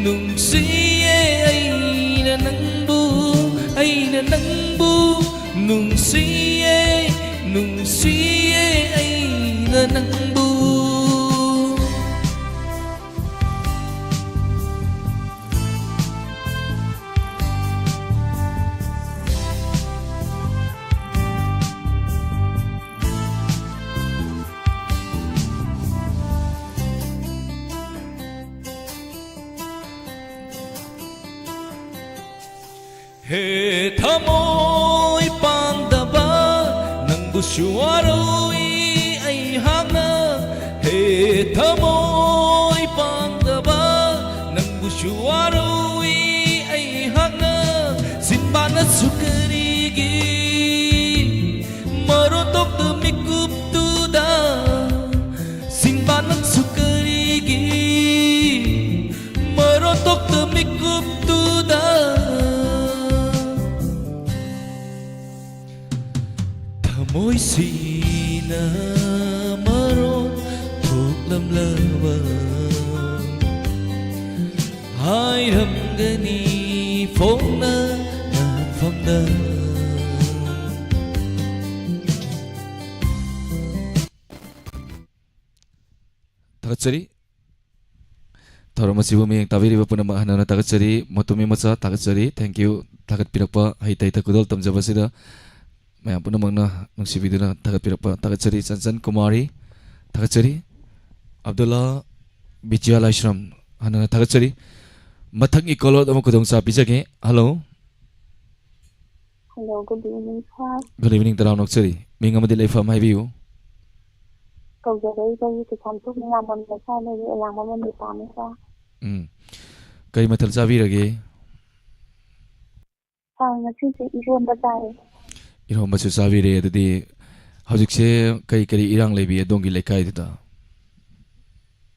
ꯅꯨꯡꯁꯤꯌꯦ꯫ ꯑꯩꯅ ꯅꯪꯕꯨ, ꯑꯩꯅ ꯅꯪꯕꯨ ꯅꯨꯡꯁꯤꯌꯦ, ꯅꯨꯡꯁꯤꯌꯦ꯫ ꯑꯩꯅ ꯅꯪꯕꯨ꯫ ꯍꯦ ꯊꯃꯣꯏ ꯄꯥꯡꯗꯕ, ꯅꯪꯕꯨꯁꯨ ꯋꯥꯔꯧꯏ ꯑꯩꯍꯥꯛꯅ꯫ ꯍꯦ ꯊꯃꯣꯏ ꯄꯥꯡꯗꯕ, ꯅꯪꯕꯨꯁꯨ ꯋꯥꯔꯧꯏ ꯑꯩꯍꯥꯛꯅ꯫ ꯁꯤꯟꯕꯥꯅꯁꯨ ꯀꯔꯤꯒꯤ ꯃꯔꯣꯟ ꯊꯣꯛꯇ ꯃꯤꯀꯨꯞꯇꯨꯗ? ꯁꯤꯟꯕꯥꯅꯁꯨ ꯀꯔꯤꯒꯤ ꯃꯔꯣꯟ ꯊꯣꯛꯇ ꯃꯤꯀꯨꯞꯇꯨꯗ? ꯊꯃꯣꯏꯁꯤꯅ ꯃꯔꯣꯟ ꯊꯣꯛꯂꯝꯂꯕ ꯍꯥꯏꯔꯝꯒꯅꯤ ꯐꯣꯡꯅ ꯅꯐꯝꯗ꯫ ꯊꯥꯒꯠꯆꯔꯤ꯫ ꯊꯧꯔꯝ ꯑꯁꯤꯕꯨ ꯃꯤꯠꯌꯦꯡ ꯇꯥꯕꯤꯔꯤꯕ ꯄꯨꯝꯅꯃꯛ ꯍꯟꯅ ꯍꯟꯅ ꯊꯥꯒꯠꯆꯔꯤ꯫ ꯃꯣꯇꯣꯃꯤ ꯃꯆꯥ, ꯊꯥꯒꯠꯆꯔꯤ꯫ Thank you꯫ ꯊꯥꯒꯠꯄꯤꯔꯛꯄ, ꯍꯩꯇ ꯍꯩꯇ ꯈꯨꯗꯣꯜ ꯇꯝꯖꯕꯁꯤꯗ ꯃꯌꯥꯝ ꯄꯨꯝꯅꯃꯛꯅ ꯅꯨꯡꯁꯤꯕꯤꯗꯨꯅ ꯊꯥꯒꯠꯄꯤꯔꯛꯄ ꯊꯥꯒꯠꯆꯔꯤ꯫ ꯆꯟꯆꯟ ꯀꯨꯃꯥꯔꯤ, ꯊꯥꯒꯠꯆꯔꯤ꯫ ꯑꯕꯗꯨꯜꯂꯥ ꯕꯤꯖꯌ ꯂꯥꯏꯁ꯭ꯔꯝ, ꯍꯟꯅ ꯍꯟꯅ ꯊꯥꯒꯠꯆꯔꯤ꯫ ꯃꯊꯪꯒꯤ caller ꯑꯃ ꯈꯨꯗꯣꯡꯆꯥꯕ ꯄꯤꯖꯒꯦ꯫ Hello꯫ Hello, good evening, sir꯫ Good evening, ꯇꯔꯥꯝꯅ ꯑꯣꯛꯆꯔꯤ꯫ ꯃꯤꯡ ꯑꯃꯗꯤ ꯂꯩꯐꯝ ꯍꯥꯏꯕꯤꯌꯨ꯫ ꯀꯧꯖꯔꯛꯏꯕ ꯑꯩ ꯀꯩꯁꯥꯝꯊꯣꯛ ꯃꯤꯔꯥꯡꯕꯝ ꯂꯩꯀꯥꯏꯗꯒꯤ ꯑꯌꯥꯡꯕꯝ ꯃꯅꯤꯄꯥꯅꯤ, sir꯫ ꯎꯝ꯫ ꯀꯔꯤ ꯃꯊꯦꯜ ꯆꯥꯕꯤꯔꯒꯦ? Sir, ꯉꯁꯤꯁꯦ ꯏꯔꯣꯝꯕ ꯆꯥꯏꯌꯦ꯫ ꯏꯔꯣꯝꯕꯁꯨ ꯆꯥꯕꯤꯔꯦ꯫ ꯑꯗꯨꯗꯤ ꯍꯧꯖꯤꯛꯁꯦ ꯀꯔꯤ ꯀꯔꯤ ꯏꯔꯥꯡ ꯂꯩꯕꯤ ꯑꯗꯣꯝꯒꯤ ꯂꯩꯀꯥꯏꯗꯨꯗ?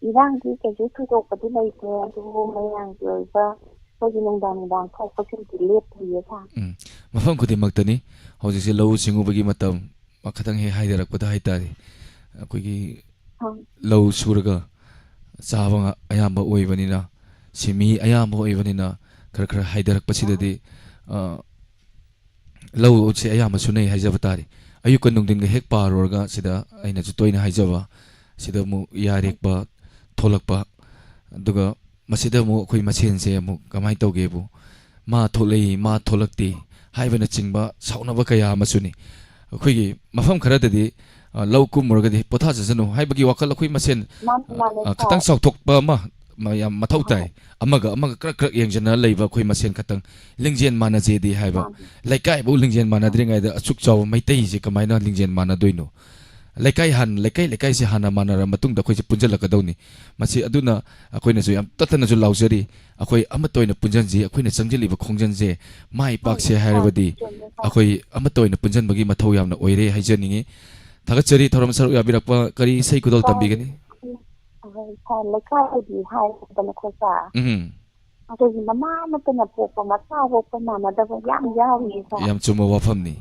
ꯏꯔꯥꯡꯗꯤ ꯀꯩꯁꯨ ꯊꯣꯏꯗꯣꯛꯄꯗꯤ ꯂꯩꯇꯦ, ꯑꯗꯨꯕꯨ ꯃꯌꯥꯝꯒꯤ ꯑꯣꯏꯕ ꯑꯩꯈꯣꯏꯒꯤ ꯅꯨꯡꯗꯥꯡ ꯅꯨꯡꯗꯥꯡ ꯊꯣꯛꯄꯁꯤꯡꯗꯤ ꯂꯦꯞꯇ꯭ꯔꯤꯌꯦ, sir꯫ ꯎꯝ꯫ ꯃꯐꯝ ꯈꯨꯗꯤꯡꯃꯛꯇꯅꯤ꯫ ꯍꯧꯖꯤꯛꯁꯦ ꯂꯧꯎ ꯁꯤꯡꯎꯕꯒꯤ ꯃꯇꯝ, ꯈꯤꯇꯪ ꯍꯦꯛ ꯍꯥꯏꯊꯔꯛꯄꯗ ꯍꯥꯏꯇꯥꯔꯦ, ꯑꯩꯈꯣꯏꯒꯤ ꯎꯝ꯫ ꯂꯧ ꯁꯨꯔꯒ ꯆꯥꯕ ꯉꯥ-, ꯑꯌꯥꯝꯕ ꯑꯣꯏꯕꯅꯤꯅ, ꯁꯤꯟꯃꯤ ꯑꯌꯥꯝꯕ ꯑꯣꯏꯕꯅꯤꯅ, ꯈꯔ ꯈꯔ ꯍꯥꯏꯊꯔꯛꯄꯁꯤꯗꯗꯤ, ꯑ, ꯂꯧꯁꯦ ꯑꯌꯥꯝꯕ ꯁꯨꯅꯩ ꯍꯥꯏꯖꯕ ꯇꯥꯔꯦ꯫ ꯑꯌꯨꯛꯀ ꯅꯨꯡꯊꯤꯟꯒ ꯍꯦꯛ ꯄꯥꯔꯨꯔꯒ ꯁꯤꯗ ꯑꯩꯅꯁꯨ ꯇꯣꯏꯅ ꯍꯥꯏꯖꯕ, ꯁꯤꯗ ꯑꯃꯨꯛ ꯌꯥꯔꯦꯛꯄ ꯊꯣꯛꯂꯛꯄ, ꯑꯗꯨꯒ ꯃꯁꯤꯗ ꯑꯃꯨꯛ ꯑꯩꯈꯣꯏ ꯃꯁꯦꯟꯁꯦ ꯑꯃꯨꯛ ꯀꯃꯥꯏꯅ ꯇꯧꯒꯦꯕꯨ, "ꯃꯥ ꯊꯣꯛꯂꯛꯏ, ꯃꯥ ꯊꯣꯛꯂꯛꯇꯦ" ꯍꯥꯏꯕꯅꯆꯤꯡꯕ ꯁꯥꯎꯅꯕ ꯀꯌꯥ ꯑꯃꯁꯨꯅꯤ꯫ ꯑꯩꯈꯣꯏꯒꯤ ꯃꯐꯝ ꯈꯔꯗꯗꯤ, ꯑ, ꯂꯧ ꯀꯨꯝꯃꯨꯔꯒꯗꯤ "ꯄꯣꯊꯥꯖꯁꯅꯨ" ꯍꯥꯏꯕꯒꯤ ꯋꯥꯈꯜ ꯑꯩꯈꯣꯏ ꯃꯁꯦꯟ, ꯃꯥꯅꯤ, ꯃꯥꯅꯤ, ꯑ, ꯈꯤꯇꯪ ꯁꯥꯔ꯫ ꯆꯥꯎꯊꯣꯛꯄ ꯑꯃ ꯃ-, ꯌꯥꯝ ꯃꯊꯧ ꯇꯥꯏ꯫ ꯑꯃꯒ ꯑꯃꯒ ꯀ꯭ꯔꯛ ꯀ꯭ꯔꯛ ꯌꯦꯡꯁꯤꯟꯅ ꯂꯩꯕ ꯑꯩꯈꯣꯏ ꯃꯁꯦꯟ ꯈꯛꯇꯪ, ꯂꯤꯡꯖꯦꯜ ꯃꯥꯟꯅꯖꯦꯗꯤ ꯍꯥꯏꯕ꯫ ꯃꯥꯅꯤ꯫ ꯂꯩꯀꯥꯏꯐꯧ ꯂꯤꯡꯖꯦꯜ ꯃꯥꯟꯅꯗ꯭ꯔꯤꯉꯩꯗ ꯑꯁꯨꯛ ꯆꯥꯎꯕ ꯃꯩꯇꯩꯁꯦ ꯀꯃꯥꯏꯅ ꯂꯤꯡꯖꯦꯜ ꯃꯥꯟꯅꯗꯣꯏꯅꯣ? ꯂꯩꯀꯥꯏ ꯍꯥꯟꯅ, ꯂꯩꯀꯥꯏ ꯂꯩꯀꯥꯏꯁꯦ ꯍꯥꯟꯅ ꯃꯥꯟꯅꯔ ꯃꯇꯨꯡꯗ ꯑꯩꯈꯣꯏꯁꯦ ꯄꯨꯟꯁꯤꯜꯂꯛꯀꯗꯧꯅꯤ꯫ ꯃꯁꯤ ꯑꯗꯨꯅ ꯑꯩꯈꯣꯏꯅꯁꯨ ꯌꯥꯝ ꯇꯠꯇꯅꯁꯨ ꯂꯥꯎꯖꯔꯤ, ꯑꯩꯈꯣꯏ ꯑꯃꯠꯇ ꯑꯣꯏꯅ ꯄꯨꯟꯁꯤꯟꯁꯤ, ꯑꯩꯈꯣꯏꯅ ꯆꯪꯁꯤꯜꯂꯤꯕ ꯈꯣꯡꯖꯪꯁꯦ ꯃꯥꯏ ꯄꯥꯛꯁꯦ ꯍꯥꯏꯔꯕꯗꯤ ꯆꯨꯝꯃꯦ, ꯁꯥꯔ꯫ ꯑꯩꯈꯣꯏ ꯑꯃꯠꯇ ꯑꯣꯏꯅ ꯄꯨꯟꯁꯤꯟꯕꯒꯤ ꯃꯊꯧ ꯌꯥꯝꯅ ꯑꯣꯏꯔꯦ ꯍꯥꯏꯖꯅꯤꯡꯉꯤ꯫ ꯊꯥꯒꯠꯆꯔꯤ ꯊꯧꯔꯝ ꯁꯔꯨꯛ ꯌꯥꯕꯤꯔꯛꯄ꯫ ꯀꯔꯤ ꯏꯁꯩ ꯈꯨꯗꯣꯜ ꯁꯥꯔ, ꯇꯝꯕꯤꯒꯅꯤ? ꯁꯥꯔ, ꯂꯩꯀꯥꯏꯒꯤꯗꯤ ꯍꯥꯏꯗꯅꯀꯣ, ꯁꯥꯔ꯫ ꯎꯝ꯫ ꯑꯩꯈꯣꯏꯒꯤ ꯃꯃꯥ ꯑꯃꯠꯇꯅ ꯄꯣꯛꯄ ꯃꯆꯥ ꯄꯣꯛꯄ ꯃꯥꯟꯅꯗꯕ ꯌꯥꯝ ꯌꯥꯎꯔꯤꯌꯦ, ꯁꯥꯔ꯫ ꯌꯥꯝ ꯆꯨꯝꯕ ꯋꯥꯐꯝꯅꯤ꯫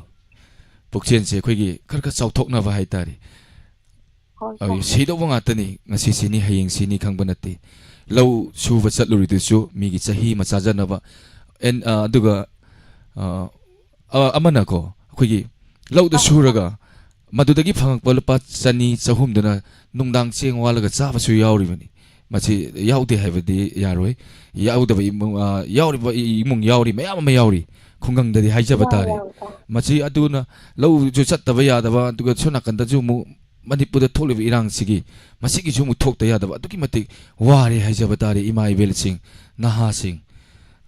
ꯄꯨꯛꯆꯦꯜꯁꯦ ꯑꯩꯈꯣꯏꯒꯤ ꯈꯔ ꯈꯔ ꯆꯥꯎꯊꯣꯛꯅꯕ ꯍꯥꯏꯇꯥꯔꯦ꯫ ꯍꯣꯏ, ꯑꯩ ꯁꯥꯔ꯫ ꯁꯤꯗꯧꯕ ꯉꯥꯛꯇꯅꯤ, ꯉꯁꯤ ꯁꯤꯅꯤ, ꯍꯌꯦꯡ ꯁꯤꯅꯤ ꯈꯪꯕ ꯅꯠꯇꯦ꯫ ꯂꯧ ꯁꯨꯕ ꯆꯠꯂꯨꯔꯤꯗꯨꯁꯨ ꯃꯤꯒꯤ ꯆꯍꯤ ꯑꯃ ꯆꯥꯖꯅꯕ꯫ ꯑꯦꯟ-, ꯑ, ꯑꯗꯨꯒ, ꯑ, ꯑ, ꯑꯃꯅꯀꯣ, ꯑꯩꯈꯣꯏꯒꯤ ꯂꯧꯗ ꯁꯨꯔꯒ ꯃꯗꯨꯗꯒꯤ ꯐꯪꯉꯛꯄ ꯂꯨꯄꯥ ꯆꯅꯤ, ꯆꯍꯨꯝꯗꯨꯅ ꯅꯨꯡꯗꯥꯡ ꯆꯦꯡ ꯋꯥꯜꯂꯒ ꯆꯥꯕꯁꯨ ꯌꯥꯎꯔꯤꯕꯅꯤ꯫ ꯃꯁꯤ ꯌꯥꯎꯗꯦ ꯍꯥꯏꯕꯗꯤ ꯌꯥꯔꯣꯏ꯫ ꯌꯥꯎꯗꯕ ꯏꯃꯨꯡ, ꯑ, ꯌꯥꯎꯔꯤꯕ ꯏꯃꯨꯡ ꯌꯥꯎꯔꯤ, ꯃꯌꯥꯝ ꯑꯃ ꯌꯥꯎꯔꯤ꯫ ꯈꯨꯡꯒꯪꯗꯗꯤ ꯍꯥꯏꯖꯕ ꯌꯥꯎꯔꯤ, ꯇꯥꯔꯦ꯫ ꯌꯥꯎꯔꯤ, ꯁꯥꯔ꯫ ꯃꯁꯤ ꯑꯗꯨꯅ ꯂꯧꯁꯨ ꯆꯠꯇꯕ ꯌꯥꯗꯕ, ꯑꯗꯨꯒ ꯁꯣꯝ ꯅꯥꯀꯟꯗꯁꯨ ꯑꯃꯨꯛ ꯃꯅꯤꯄꯨꯔꯗ ꯊꯣꯛꯂꯤꯕ ꯏꯔꯥꯡꯁꯤꯒꯤ, ꯃꯁꯤꯒꯤꯁꯨ ꯑꯃꯨꯛ ꯊꯣꯛꯇ ꯌꯥꯗꯕ, ꯑꯗꯨꯛꯀꯤ ꯃꯇꯤꯛ ꯋꯥꯔꯦ ꯍꯥꯏꯖꯕ ꯇꯥꯔꯦ, ꯏꯃꯥ ꯏꯕꯦꯜꯁꯤꯡ, ꯅꯍꯥꯁꯤꯡ꯫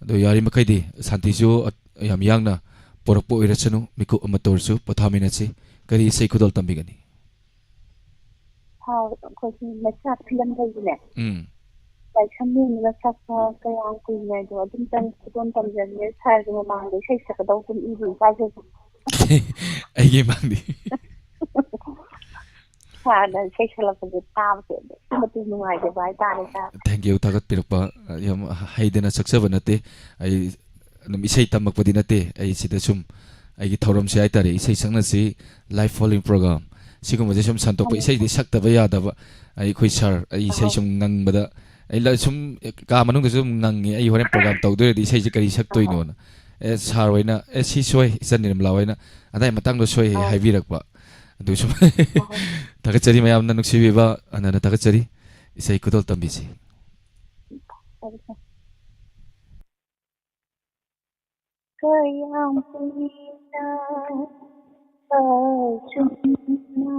ꯑꯗꯣ ꯌꯥꯔꯤꯃꯈꯩꯗꯤ ꯁꯥꯟꯇꯤꯁꯨ ꯌꯥꯝ ꯌꯥꯡꯅ ꯄꯣꯔꯛꯄ ꯑꯣꯏꯔꯁꯅꯨ, ꯃꯤꯀꯨꯞ ꯑꯃ ꯇꯧꯔꯁꯨ ꯄꯣꯊꯥꯃꯤꯟꯅꯁꯤ꯫ ꯀꯔꯤ ꯏꯁꯩ ꯈꯨꯗꯣꯜ ꯇꯝꯕꯤꯒꯅꯤ? ꯁꯥꯔ, ꯑꯩꯈꯣꯏꯒꯤ ꯃꯩꯁꯥ ꯐꯤꯂꯝꯗꯒꯤꯅꯦ꯫ ꯎꯝ꯫ ꯂꯥꯏꯁ꯭ꯔꯝ ꯌꯦꯡꯗꯨꯅ ꯁꯛꯄ ꯀꯌꯥꯝ ꯀꯨꯏꯅ ꯍꯥꯏꯗꯣ ꯑꯗꯨꯝꯇꯪ ꯈꯨꯗꯣꯜ ꯇꯝꯖꯒꯦ꯫ ꯁꯥꯔꯒꯤ ꯃꯃꯥꯡꯗ ꯏꯁꯩ ꯁꯛꯀꯗꯧꯕ ꯑꯗꯨꯝ ꯏꯕ ꯏꯀꯥꯏꯖꯩ꯫ ꯑꯩꯒꯤ ꯃꯥꯡꯗꯤ꯫ ꯁꯥꯔꯅ ꯏꯁꯩ ꯁꯛꯂꯛꯄꯁꯦ ꯇꯥꯕꯁꯦ ꯑꯗꯨꯛꯀꯤ ꯃꯇꯤꯛ ꯅꯨꯡꯉꯥꯏꯖꯕ ꯍꯥꯏꯇꯥꯔꯦ, ꯁꯥꯔ꯫ Thank you, ꯊꯥꯒꯠꯄꯤꯔꯛꯄ꯫ ꯌꯥꯝ ꯍꯩꯗꯅ ꯁꯛꯆꯕ ꯅꯠꯇꯦ꯫ ꯑꯩ ꯑꯗꯨꯝ ꯏꯁꯩ ꯇꯝꯃꯛꯄꯗꯤ ꯅꯠꯇꯦ꯫ ꯑꯩ ꯁꯤꯗ ꯁꯨꯝ ꯑꯩꯒꯤ ꯊꯧꯔꯝꯁꯦ ꯍꯥꯏꯇꯥꯔꯦ, ꯏꯁꯩ ꯁꯛꯅꯁꯤ, live following program, ꯁꯤꯒꯨꯝꯕꯁꯦ ꯁꯨꯝ ꯁꯟꯗꯣꯛꯄ, ꯎꯝ꯫ ꯏꯁꯩꯗꯤ ꯁꯛꯇꯕ ꯌꯥꯗꯕ꯫ ꯑꯩꯈꯣꯏ ꯁꯥꯔ, ꯑꯩ ꯏꯁꯩ ꯑꯍꯣꯏ꯫ ꯁꯨꯝ ꯉꯪꯕꯗ, ꯑꯩ ꯂ-, ꯁꯨꯝ ꯀꯥ ꯃꯅꯨꯡꯗꯁꯨ ꯑꯗꯨꯝ ꯉꯪꯉꯤ, ꯑꯩ ꯍꯣꯔꯦꯟ program ꯇꯧꯗꯣꯏꯔꯗꯤ ꯏꯁꯩꯁꯦ ꯀꯔꯤ ꯑꯍꯣꯏ꯫ ꯁꯛꯇꯣꯏꯅꯣꯅ꯫ ꯑꯦ, ꯁꯥꯔ ꯍꯣꯏꯅ, "ꯑꯦ, ꯁꯤ ꯁꯣꯏ, ꯏꯆꯟ ꯅꯤꯔꯃꯂꯥ ꯍꯣꯏꯅ ꯑꯗꯥꯏ ꯃꯇꯥꯡꯗꯣ ꯁꯣꯏ" ꯑꯧ꯫ ꯍꯥꯏꯕꯤꯔꯛꯄ꯫ ꯑꯗꯨ ꯁꯨꯝ ꯑꯧ꯫ ꯊꯥꯒꯠꯆꯔꯤ ꯃꯌꯥꯝꯅ ꯅꯨꯡꯁꯤꯕꯤꯕ, ꯑꯅꯅ ꯊꯥꯒꯠꯆꯔꯤ꯫ ꯏꯁꯩ ꯈꯨꯗꯣꯜ ꯇꯝꯕꯤꯁꯤ꯫ ꯐꯔꯦ, ꯐꯔꯦ꯫ ꯀꯌꯥꯝ ꯀꯨꯏꯅ ꯁꯥꯁꯨꯝꯅ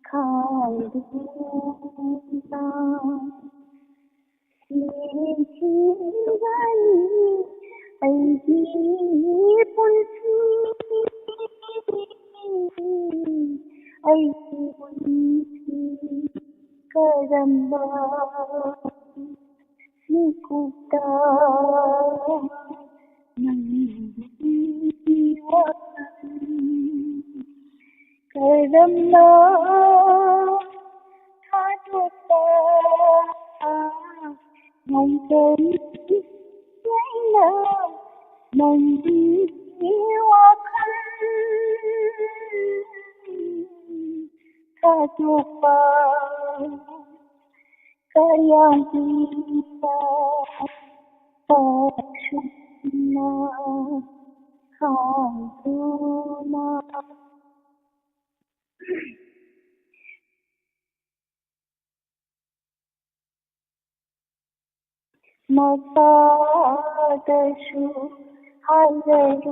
ꯈꯥꯡꯗꯨꯅ ꯑꯩꯒꯤ ꯄꯨꯟꯁꯤ, ꯑꯩꯒꯤ ꯄꯨꯟꯁꯤ ꯀꯔꯝꯕ ꯃꯤꯀꯨꯞꯇ ꯅꯪꯒꯤ ꯋꯥꯈꯜ ꯀꯔꯝꯅ ꯊꯥꯗꯣꯛꯄ ꯉꯝꯒꯅꯤ? ꯑꯩꯅ ꯅꯪꯒꯤ ꯋꯥꯈꯜ ꯊꯥꯗꯣꯛꯄ ꯀꯌꯥꯝ ꯀꯨꯏꯅ ꯑꯁꯨꯝꯅ ꯈꯥꯡꯗꯨꯅ? ꯃꯆꯥꯗꯁꯨ ꯍꯥꯏꯔꯔꯣꯏ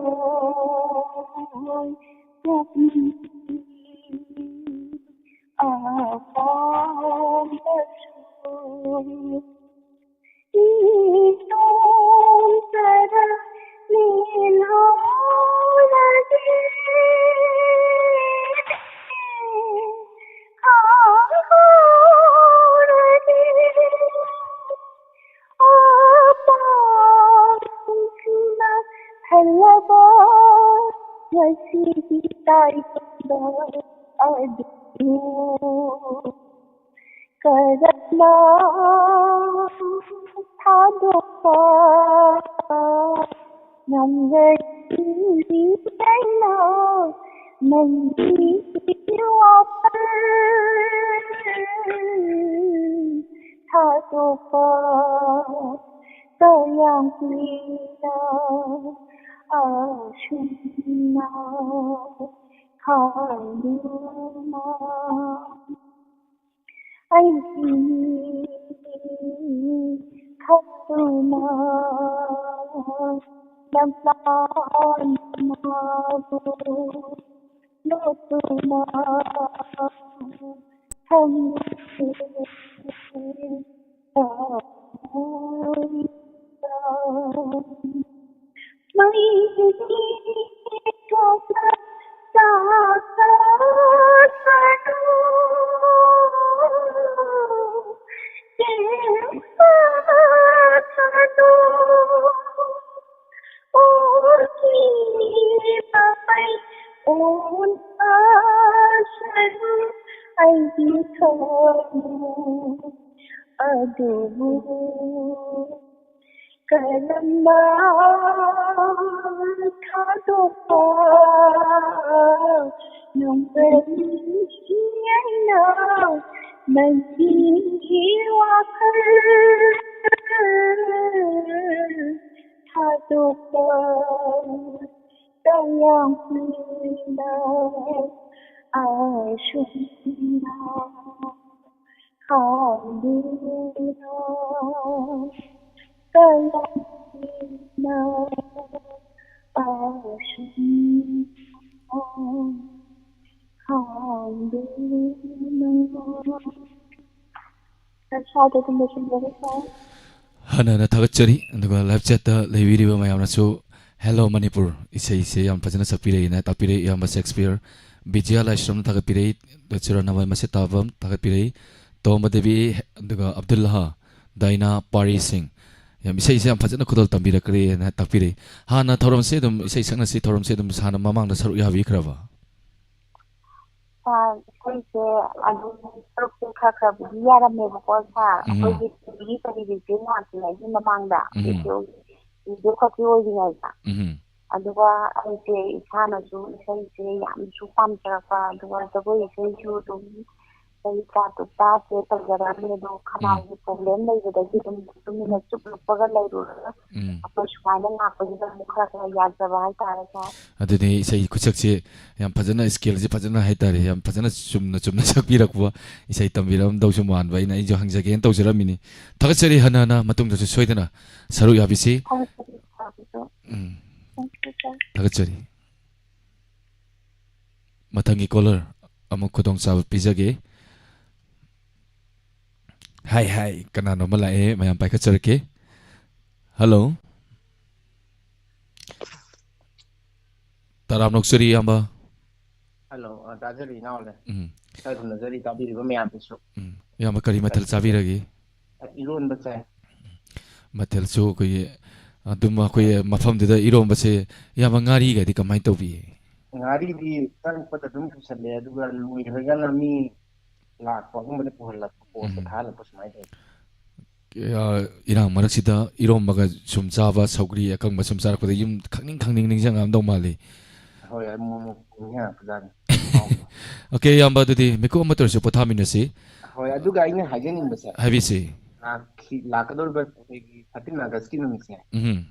ꯄꯨꯛꯅꯤꯡꯒꯤ ꯑꯄꯥꯝꯕꯁꯨ꯫ ꯏꯇꯣꯝꯇꯗ ꯂꯦꯜꯍꯧꯔꯒꯦ꯫ ꯈꯥꯡꯍꯧꯔꯒꯦ꯫ ꯑꯣ ꯄꯥꯡꯁꯤꯡꯅ ꯊꯜꯂꯕ ꯉꯁꯤꯒꯤ ꯇꯥꯏꯕꯪꯗ ꯑꯗꯨ ꯀꯔꯝꯅ ꯊꯥꯗꯣꯛꯄ ꯉꯝꯒꯅꯤ? ꯑꯩꯅ ꯅꯪꯒꯤ ꯋꯥꯈꯜ ꯊꯥꯗꯣꯛꯄ ꯀꯌꯥꯝ ꯀꯨꯏꯅ ꯑꯁꯨꯝꯅ ꯈꯥꯡꯗꯨꯅ? ꯑꯩꯒꯤ ꯈꯛꯇꯅ ꯂꯝꯂꯥꯟ ꯑꯃꯕꯨ ꯂꯣꯠꯇꯨꯅ ꯊꯝꯂꯤꯕ꯫ ꯃꯩꯒꯤ ꯊꯣꯛꯂꯛ ꯆꯥꯛ ꯆꯥꯁꯅꯨ, ꯆꯦꯡ ꯆꯥꯁꯅꯨ, ꯑꯣꯔꯀꯤꯕ ꯃꯩ ꯑꯣꯟꯊꯁꯅꯨ ꯑꯩꯒꯤ ꯊꯃꯣꯏ ꯑꯗꯨꯕꯨ꯫ ꯀꯔꯝꯕ ꯊꯥꯗꯣꯛꯄ ꯉꯝꯒꯅꯤ ꯑꯩꯅ ꯅꯪꯒꯤ ꯋꯥꯈꯜ ꯊꯥꯗꯣꯛꯄ ꯇꯌꯥꯝ ꯀꯨꯏꯅ ꯑꯁꯨꯝꯅ ꯈꯥꯡꯗꯨꯅ ꯀꯌꯥꯝ ꯀꯨꯏꯅ ꯑꯁꯨꯝꯅ ꯈꯥꯡꯗꯨꯅ꯫ ꯁ꯭ꯋꯥꯏꯗ ꯑꯗꯨꯝ ꯂꯣꯏꯁꯤꯟꯖꯔꯒꯦ, ꯁꯥꯔ꯫ ꯍꯟꯅ ꯍꯟꯅ ꯊꯥꯒꯠꯆꯔꯤ꯫ ꯑꯗꯨꯒ live chat ꯇ ꯂꯩꯕꯤꯔꯤꯕ ꯃꯌꯥꯝꯅꯁꯨ "Hello ꯃꯅꯤꯄꯨꯔ" ꯏꯁꯩꯁꯦ ꯌꯥꯝ ꯐꯖꯅ ꯁꯛꯄꯤꯔꯛꯏꯅ ꯇꯥꯛꯄꯤꯔꯛꯏ ꯏꯌꯥꯝꯕ ꯁꯦꯛꯁꯄꯤꯌꯔ꯫ ꯕꯤꯖꯌꯥ ꯂꯥꯏꯁ꯭ꯔꯝꯅ ꯊꯥꯒꯠꯄꯤꯔꯛꯏ, ꯆꯨꯔꯥꯅꯥꯃꯣꯏ ꯃꯁꯦꯠ ꯇꯥꯕꯝ ꯊꯥꯒꯠꯄꯤꯔꯛꯏ, ꯇꯣꯝꯕ ꯗꯦꯕꯤ, ꯑꯗꯨꯒ ꯑꯕꯗꯨꯜꯂꯥꯍ, ꯗꯥꯏꯅꯥ ꯄꯥꯔꯤ ꯁꯤꯡ꯫ ꯌꯥꯝ ꯏꯁꯩꯁꯦ ꯌꯥꯝ ꯐꯖꯅ ꯈꯨꯗꯣꯜ ꯇꯝꯕꯤꯔꯛꯈ꯭ꯔꯦꯅ ꯇꯥꯛꯄꯤꯔꯛꯏ꯫ ꯍꯥꯟꯅ ꯊꯧꯔꯝꯁꯦ ꯑꯗꯨꯝ, ꯏꯁꯩ ꯁꯛꯅꯁꯤ ꯊꯧꯔꯝꯁꯦ ꯑꯗꯨꯝ ꯍꯥꯟꯅ ꯃꯃꯥꯡꯗ ꯁꯔꯨꯛ ꯌꯥꯕꯤꯈ꯭ꯔꯕ? ꯁꯥꯔ, ꯑꯩꯈꯣꯏꯁꯦ ꯑꯗꯨꯝ ꯁꯔꯨꯛꯁꯦ ꯈꯔ ꯈꯔꯕꯨꯗꯤ ꯌꯥꯔꯝꯃꯦꯕꯀꯣ, ꯁꯥꯔ꯫ ꯎꯝ꯫ ꯑꯩꯈꯣꯏꯒꯤ ꯇꯤꯚꯤꯒꯤ ꯀꯔꯤꯒꯤꯁꯦ ꯂꯥꯛꯇ꯭ꯔꯤꯉꯩꯒꯤ ꯃꯃꯥꯡꯗ, ꯎꯝ꯫ ꯔꯦꯗꯤꯑꯣ, ꯔꯦꯗꯤꯑꯣ ꯈꯛꯀꯤ ꯑꯣꯏꯔꯤꯉꯩꯗ꯫ ꯎꯝ꯫ ꯑꯗꯨꯒ ꯑꯩꯁꯦ ꯏꯁꯥꯅꯁꯨ ꯏꯁꯩꯁꯦ ꯌꯥꯝꯅꯁꯨ ꯄꯥꯝꯖꯔꯛꯄ, ꯑꯗꯨꯒ ꯖꯒꯣꯏ ꯏꯁꯩꯁꯨ ꯑꯗꯨꯝ ꯆꯍꯤ ꯇꯔꯥꯇꯔꯨꯛ ꯇꯔꯥꯇꯔꯦꯠ ꯇꯧꯖꯔꯛꯑꯝꯃꯦ꯫ ꯑꯗꯣ ꯎꯝ꯫ ꯈꯅꯥꯎꯒꯤ problem ꯂꯩꯕꯗꯒꯤ ꯑꯗꯨꯝ ꯇꯨꯃꯤꯟꯅ ꯆꯨꯞ ꯂꯨꯞꯄꯒ ꯂꯩꯔꯨꯔꯒ ꯎꯝ꯫ ꯑꯩꯈꯣꯏ ꯁꯨꯃꯥꯏꯅ ꯂꯥꯛꯄꯁꯤꯗ ꯑꯃꯨꯛ ꯈꯔ ꯈꯔ ꯌꯥꯖꯕ ꯍꯥꯏꯇꯥꯔꯦ, ꯁꯥꯔ꯫ ꯑꯗꯨꯅꯤ, ꯏꯁꯩ ꯈꯨꯠꯁꯛꯁꯦ ꯌꯥꯝ ꯐꯖꯅ, scale ꯁꯦ ꯐꯖꯅ ꯍꯥꯏꯇꯥꯔꯦ, ꯌꯥꯝ ꯐꯖꯅ ꯆꯨꯝꯅ ꯆꯨꯝꯅ ꯁꯛꯄꯤꯔꯛꯄ, ꯏꯁꯩ ꯇꯝꯕꯤꯔꯝꯗꯧꯁꯨ ꯃꯥꯟꯕ, ꯑꯩꯅ, ꯑꯩꯁꯨ ꯍꯪꯖꯒꯦꯅ ꯇꯧꯖꯔꯝꯃꯤꯅꯤ꯫ ꯊꯥꯒꯠꯆꯔꯤ ꯍꯟꯅ ꯍꯟꯅ, ꯃꯇꯨꯡꯗꯁꯨ ꯁꯣꯏꯗꯅ ꯁꯔꯨꯛ ꯌꯥꯕꯤꯁꯤ꯫ ꯊꯥꯒꯠꯆꯔꯤ, ꯁꯥꯔ꯫ ꯎꯝ꯫ Thank you, sir꯫ ꯊꯥꯒꯠꯆꯔꯤ꯫ ꯃꯊꯪꯒꯤ caller ꯑꯃꯨꯛ ꯈꯨꯗꯣꯡꯆꯥꯕ ꯄꯤꯖꯒꯦ꯫ ꯍꯥꯏ, ꯍꯥꯏ, ꯀꯅꯥꯅꯣ ꯑꯃ ꯂꯥꯛꯑꯦ, ꯃꯌꯥꯝ ꯄꯥꯏꯈꯠꯆꯔꯛꯀꯦ꯫ Hello꯫ ꯇꯔꯥꯝꯅ ꯑꯣꯛꯆꯔꯤ, ꯏꯌꯥꯝꯕ꯫ ꯍꯜꯂꯣ, ꯑ, ꯇꯥꯖꯔꯤ ꯏꯅꯥꯎꯅꯦ꯫ ꯎꯝ, ꯏꯀꯥꯏ ꯈꯨꯝꯅꯖꯔꯤ ꯇꯥꯕꯤꯔꯤꯕ ꯃꯌꯥꯝꯗꯁꯨ꯫ ꯎꯝ꯫ ꯏꯌꯥꯝꯕ, ꯀꯔꯤ ꯃꯊꯦꯜ ꯆꯥꯕꯤꯔꯒꯦ? ꯑ, ꯏꯔꯣꯟꯕ ꯆꯥꯏ꯫ ꯃꯊꯦꯜꯁꯨ ꯑꯩꯈꯣꯏꯒꯤ ꯑꯗꯨꯝ ꯑꯩꯈꯣꯏ ꯃꯐꯝꯗꯨꯗ ꯏꯔꯣꯝꯕꯁꯦ, ꯏꯌꯥꯝꯕ, ꯉꯥꯔꯤꯒꯗꯤ ꯀꯃꯥꯏꯅ ꯇꯧꯕꯤ? ꯉꯥꯔꯤꯗꯤ ꯆꯪꯉꯛꯄꯗ ꯑꯗꯨꯝ ꯄꯨꯁꯜꯂꯦ, ꯑꯗꯨꯒ ꯂꯣꯏꯈ꯭ꯔꯒꯅ ꯃꯤ ꯂꯥꯛꯄꯒꯨꯝꯕꯗ ꯄꯨꯍꯜꯂꯛꯄ, ꯄꯣꯁꯇ ꯎꯝ꯫ ꯊꯥꯍꯜꯂꯛꯄ ꯁꯨꯃꯥꯏꯅ ꯇꯧꯋꯤ꯫ ꯑ, ꯏꯔꯥꯡ ꯃꯔꯛꯁꯤꯗ ꯏꯔꯣꯝꯕꯒ ꯁꯨꯝ ꯆꯥꯕ, ꯁꯧꯒ꯭ꯔꯤ ꯑꯀꯪꯕ ꯁꯨꯝ ꯆꯥꯔꯛꯄꯗ ꯌꯨꯝ ꯈꯪꯅꯤꯡ ꯈꯪꯅꯤꯡ ꯅꯤꯡꯁꯤꯡꯉꯛꯑꯝꯗꯧ ꯃꯥꯜꯂꯤ꯫ ꯍꯣꯏ, ꯑꯃꯨꯛ ꯑꯃꯨꯛ ꯅꯤꯡꯁꯤꯡꯉꯛꯄꯖꯥꯠꯅꯤ꯫ ꯑꯣꯀꯦ, ꯏꯌꯥꯝꯕ, ꯑꯗꯨꯗꯤ ꯃꯤꯀꯨꯞ ꯑꯃꯇ ꯑꯣꯏꯔꯁꯨ ꯄꯣꯊꯥꯃꯤꯟꯅꯁꯤ꯫ ꯍꯣꯏ, ꯑꯗꯨꯒ ꯑꯩꯅ ꯍꯥꯏꯖꯅꯤꯡꯕꯁꯦ, ꯍꯥꯏꯕꯤꯁꯤ꯫ ꯂꯥꯛꯈꯤ-, ꯂꯥꯛꯀꯗꯧꯔꯤꯕ ꯑꯩꯈꯣꯏꯒꯤ thirteen Augustꯀꯤ ꯅꯨꯃꯤꯠꯁꯦ, ꯎꯝ,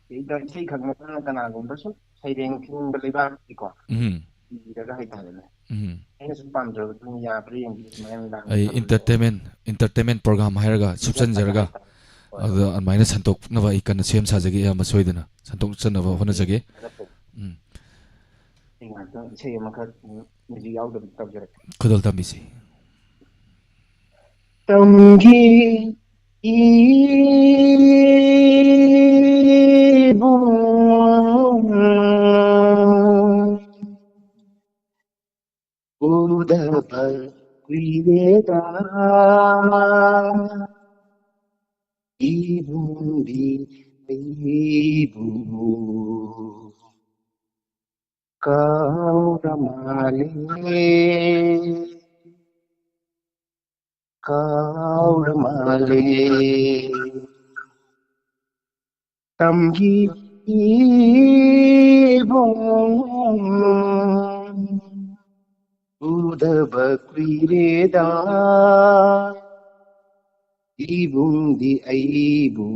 ꯁꯤꯗ ꯏꯁꯩ ꯈꯪꯕ ꯅꯠꯇꯅ ꯀꯅꯥꯒꯨꯝꯕ ꯁꯨꯝ ꯁꯩꯔꯦꯡ ꯈꯤꯡꯕ ꯂꯩꯕꯥꯛꯀꯤꯀꯣ, ꯎꯝ, ꯏꯔꯒ ꯍꯥꯏꯇꯥꯔꯦꯅꯦ, ꯎꯝ꯫ ꯑꯩꯅ ꯁꯨꯝ ꯄꯥꯝꯖꯕꯗꯨꯅ ꯌꯥꯕ꯭ꯔꯥ ꯌꯦꯡꯕꯤꯌꯨ, ꯁꯨꯃꯥꯏꯅ ꯅꯨꯡꯗꯥꯡ ꯑꯩ ꯊꯥꯕꯤꯔꯛꯑꯣ꯫ entertainment, entertainment program ꯍꯥꯏꯔꯒ ꯁꯨꯞꯆꯟꯖꯔꯒ, ꯍꯣꯏ, ꯑꯗꯨꯗ ꯑꯗꯨꯃꯥꯏꯅ ꯁꯟꯗꯣꯛꯅꯕ ꯑꯩ ꯀꯟꯅ ꯁꯦꯝ ꯁꯥꯖꯒꯦ, ꯏꯌꯥꯝꯕ, ꯁꯣꯏꯗꯅ ꯁꯟꯗꯣꯛꯆꯅꯕ ꯍꯣꯠꯅꯖꯒꯦ꯫ ꯐꯔꯦ, ꯐꯔꯦ꯫ ꯎꯝ꯫ ꯑꯩ ꯉꯥꯛꯇꯪ ꯏꯁꯩ ꯑꯃꯈꯛ, ꯎꯝ, music ꯌꯥꯎꯗꯕ ꯇꯧꯖꯔꯛꯀꯦ꯫ ꯈꯨꯗꯣꯜ ꯇꯝꯕꯤꯁꯤ꯫ ꯇꯝꯒꯤ ꯏꯕꯨꯡ ꯎꯗꯕ ꯀꯨꯏꯔꯦꯗ, ꯏꯕꯨꯡꯗꯤ ꯑꯩꯕꯨ ꯀꯥꯎꯔ ꯃꯥꯜꯂꯦ, ꯀꯥꯎꯔ ꯃꯥꯜꯂꯦ꯫ ꯇꯝꯒꯤ ꯏꯕꯨꯡ ꯎꯗꯕ ꯀꯨꯏꯔꯦꯗ, ꯏꯕꯨꯡꯗꯤ ꯑꯩꯕꯨ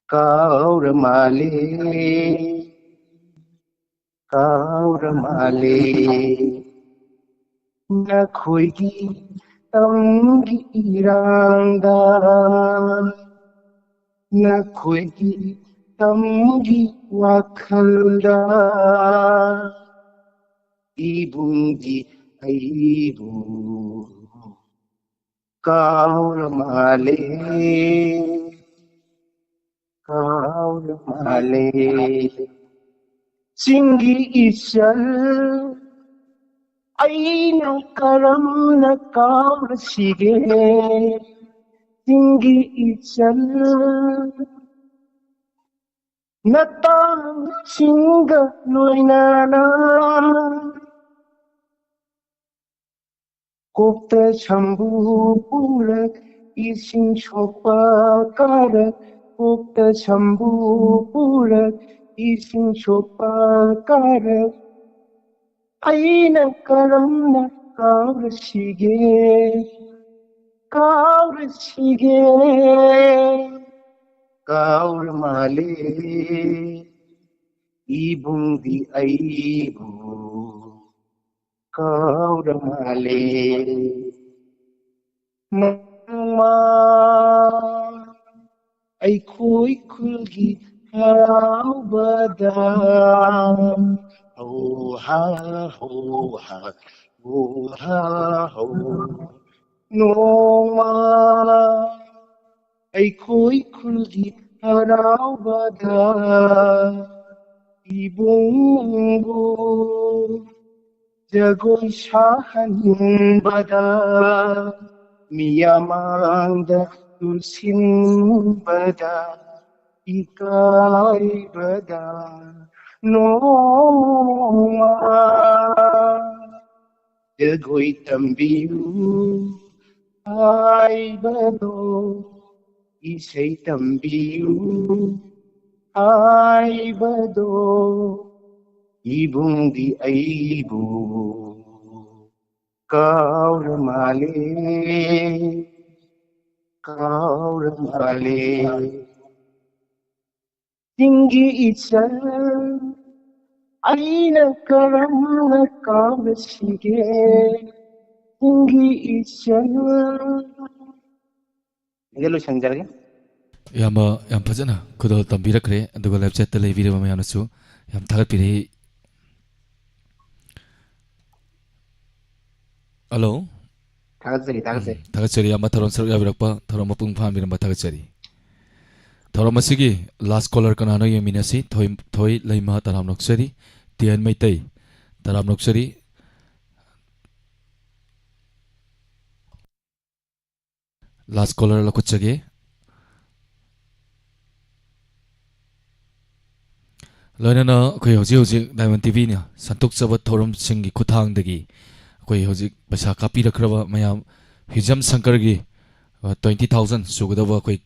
ꯀꯥꯎꯔ ꯃꯥꯜꯂꯦ, ꯀꯥꯎꯔ ꯃꯥꯜꯂꯦ꯫ ꯅꯈꯣꯏꯒꯤ ꯇꯝꯒꯤ ꯏꯔꯥꯡꯗ, ꯅꯈꯣꯏꯒꯤ ꯇꯝꯒꯤ ꯋꯥꯈꯜꯗ, ꯏꯕꯨꯡꯒꯤ ꯑꯩꯕꯨ ꯀꯥꯎꯔ ꯃꯥꯜꯂꯦ, ꯀꯥꯎꯔ ꯃꯥꯜꯂꯦ꯫ ꯆꯤꯡꯒꯤ ꯏꯆꯜ ꯑꯩꯅ ꯀꯔꯝꯅ ꯀꯥꯎꯔꯁꯤꯒꯦ? ꯆꯤꯡꯒꯤ ꯏꯆꯜ ꯅꯇꯥꯡꯁꯤꯡꯒ ꯂꯣꯏꯅꯅ ꯀꯣꯛꯇ ꯁꯝꯕꯨ ꯄꯨꯔꯛ, ꯏꯁꯤꯡ ꯁꯣꯛꯄ ꯀꯥꯔꯛ, ꯀꯣꯛꯇ ꯁꯝꯕꯨ ꯄꯨꯔꯛ, ꯏꯁꯤꯡ ꯁꯣꯛꯄ ꯀꯥꯔꯛ꯫ ꯑꯩꯅ ꯀꯔꯝꯅ ꯀꯥꯎꯔꯁꯤꯒꯦ, ꯀꯥꯎꯔꯁꯤꯒꯦ? ꯀꯥꯎꯔ ꯃꯥꯜꯂꯦ, ꯏꯕꯨꯡꯗꯤ ꯑꯩꯕꯨ ꯀꯥꯎꯔ ꯃꯥꯜꯂꯦ꯫ ꯅꯣꯡꯃ ꯑꯩꯈꯣꯏ ꯈꯨꯜꯒꯤ ꯍꯔꯥꯎꯕꯗ, ꯍꯧ ꯍꯥ, ꯍꯧ ꯍꯥ, ꯍꯧ ꯍꯥ, ꯍꯧ꯫ ꯅꯣꯡꯃ ꯑꯩꯈꯣꯏ ꯈꯨꯜꯒꯤ ꯍꯔꯥꯎꯕꯗ ꯏꯕꯨꯡꯕꯨ ꯖꯒꯣꯏ ꯁꯥꯍꯟꯕꯗ, ꯃꯤꯌꯥꯝ ꯃꯥꯡꯗ ꯇꯨꯁꯤꯟꯕꯗ, ꯏꯀꯥꯏꯕꯗ ꯅꯣꯡꯃ ꯖꯒꯣꯏ ꯇꯝꯕꯤꯌꯨ ꯍꯥꯏꯕꯗꯣ, ꯏꯁꯩ ꯇꯝꯕꯤꯌꯨ ꯍꯥꯏꯕꯗꯣ, ꯏꯕꯨꯡꯗꯤ ꯑꯩꯕꯨ ꯀꯥꯎꯔ ꯃꯥꯜꯂꯦ, ꯀꯥꯎꯔ ꯃꯥꯜꯂꯦ꯫ ꯆꯤꯡꯒꯤ ꯏꯆꯜ ꯑꯩꯅ ꯀꯔꯝꯅ ꯀꯥꯎꯔꯁꯤꯒꯦ? ꯆꯤꯡꯒꯤ ꯏꯆꯜ꯫ ꯑꯩꯒ ꯂꯣꯏꯁꯟꯖꯔꯒꯦ꯫ ꯏꯌꯥꯝꯕ, ꯌꯥꯝ ꯐꯖꯅ ꯈꯨꯗꯣꯜ ꯇꯝꯕꯤꯔꯛꯈ꯭ꯔꯦ, ꯑꯗꯨꯒ live chat ꯇ ꯂꯩꯕꯤꯔꯤꯕ ꯃꯌꯥꯝꯅꯁꯨ ꯌꯥꯝ ꯊꯥꯒꯠꯄꯤꯔꯛꯏ꯫ ꯍꯜꯂꯣ꯫ ꯊꯥꯒꯠꯆꯔꯤ, ꯊꯥꯒꯠꯆꯔꯤ꯫ ꯎꯝ, ꯊꯥꯒꯠꯆꯔꯤ, ꯏꯌꯥꯝꯕ, ꯊꯧꯔꯝ ꯁꯔꯨꯛ ꯌꯥꯕꯤꯔꯛꯄ, ꯊꯧꯔꯝ ꯃꯄꯨꯡ ꯐꯥꯍꯟꯕꯤꯔꯝꯕ ꯊꯥꯒꯠꯆꯔꯤ꯫ ꯊꯧꯔꯝ ꯑꯁꯤꯒꯤ last caller ꯀꯅꯥꯅꯣ ꯌꯦꯡꯃꯤꯟꯅꯁꯤ꯫ ꯊꯣꯏ-, ꯊꯣꯏ ꯂꯩꯃ ꯇꯔꯥꯝ ꯅꯣꯛꯆꯔꯤ꯫ ꯇꯤ ꯑꯦꯟ ꯃꯩꯇꯩ ꯇꯔꯥꯝ ꯅꯣꯛꯆꯔꯤ꯫ Last caller ꯂꯧꯈꯠꯆꯒꯦ꯫ ꯂꯣꯏꯅꯅ ꯑꯩꯈꯣꯏ ꯍꯧꯖꯤꯛ ꯍꯧꯖꯤꯛ ꯗꯥꯏꯃꯟ ꯇꯤ ꯚꯤꯅ ꯁꯟꯗꯣꯛꯆꯕ ꯊꯧꯔꯝꯁꯤꯡꯒꯤ ꯈꯨꯠꯊꯥꯡꯗꯒꯤ ꯑꯩꯈꯣꯏ ꯍꯧꯖꯤꯛ ꯄꯩꯁꯥ ꯀꯥꯞꯄꯤꯔꯛꯈ꯭ꯔꯕ ꯃꯌꯥꯝ ꯍꯤꯖꯝ ꯁꯪꯀꯔꯒꯤ, ꯑ, twenty thousand ꯁꯨꯒꯗꯕ ꯑꯩꯈꯣꯏ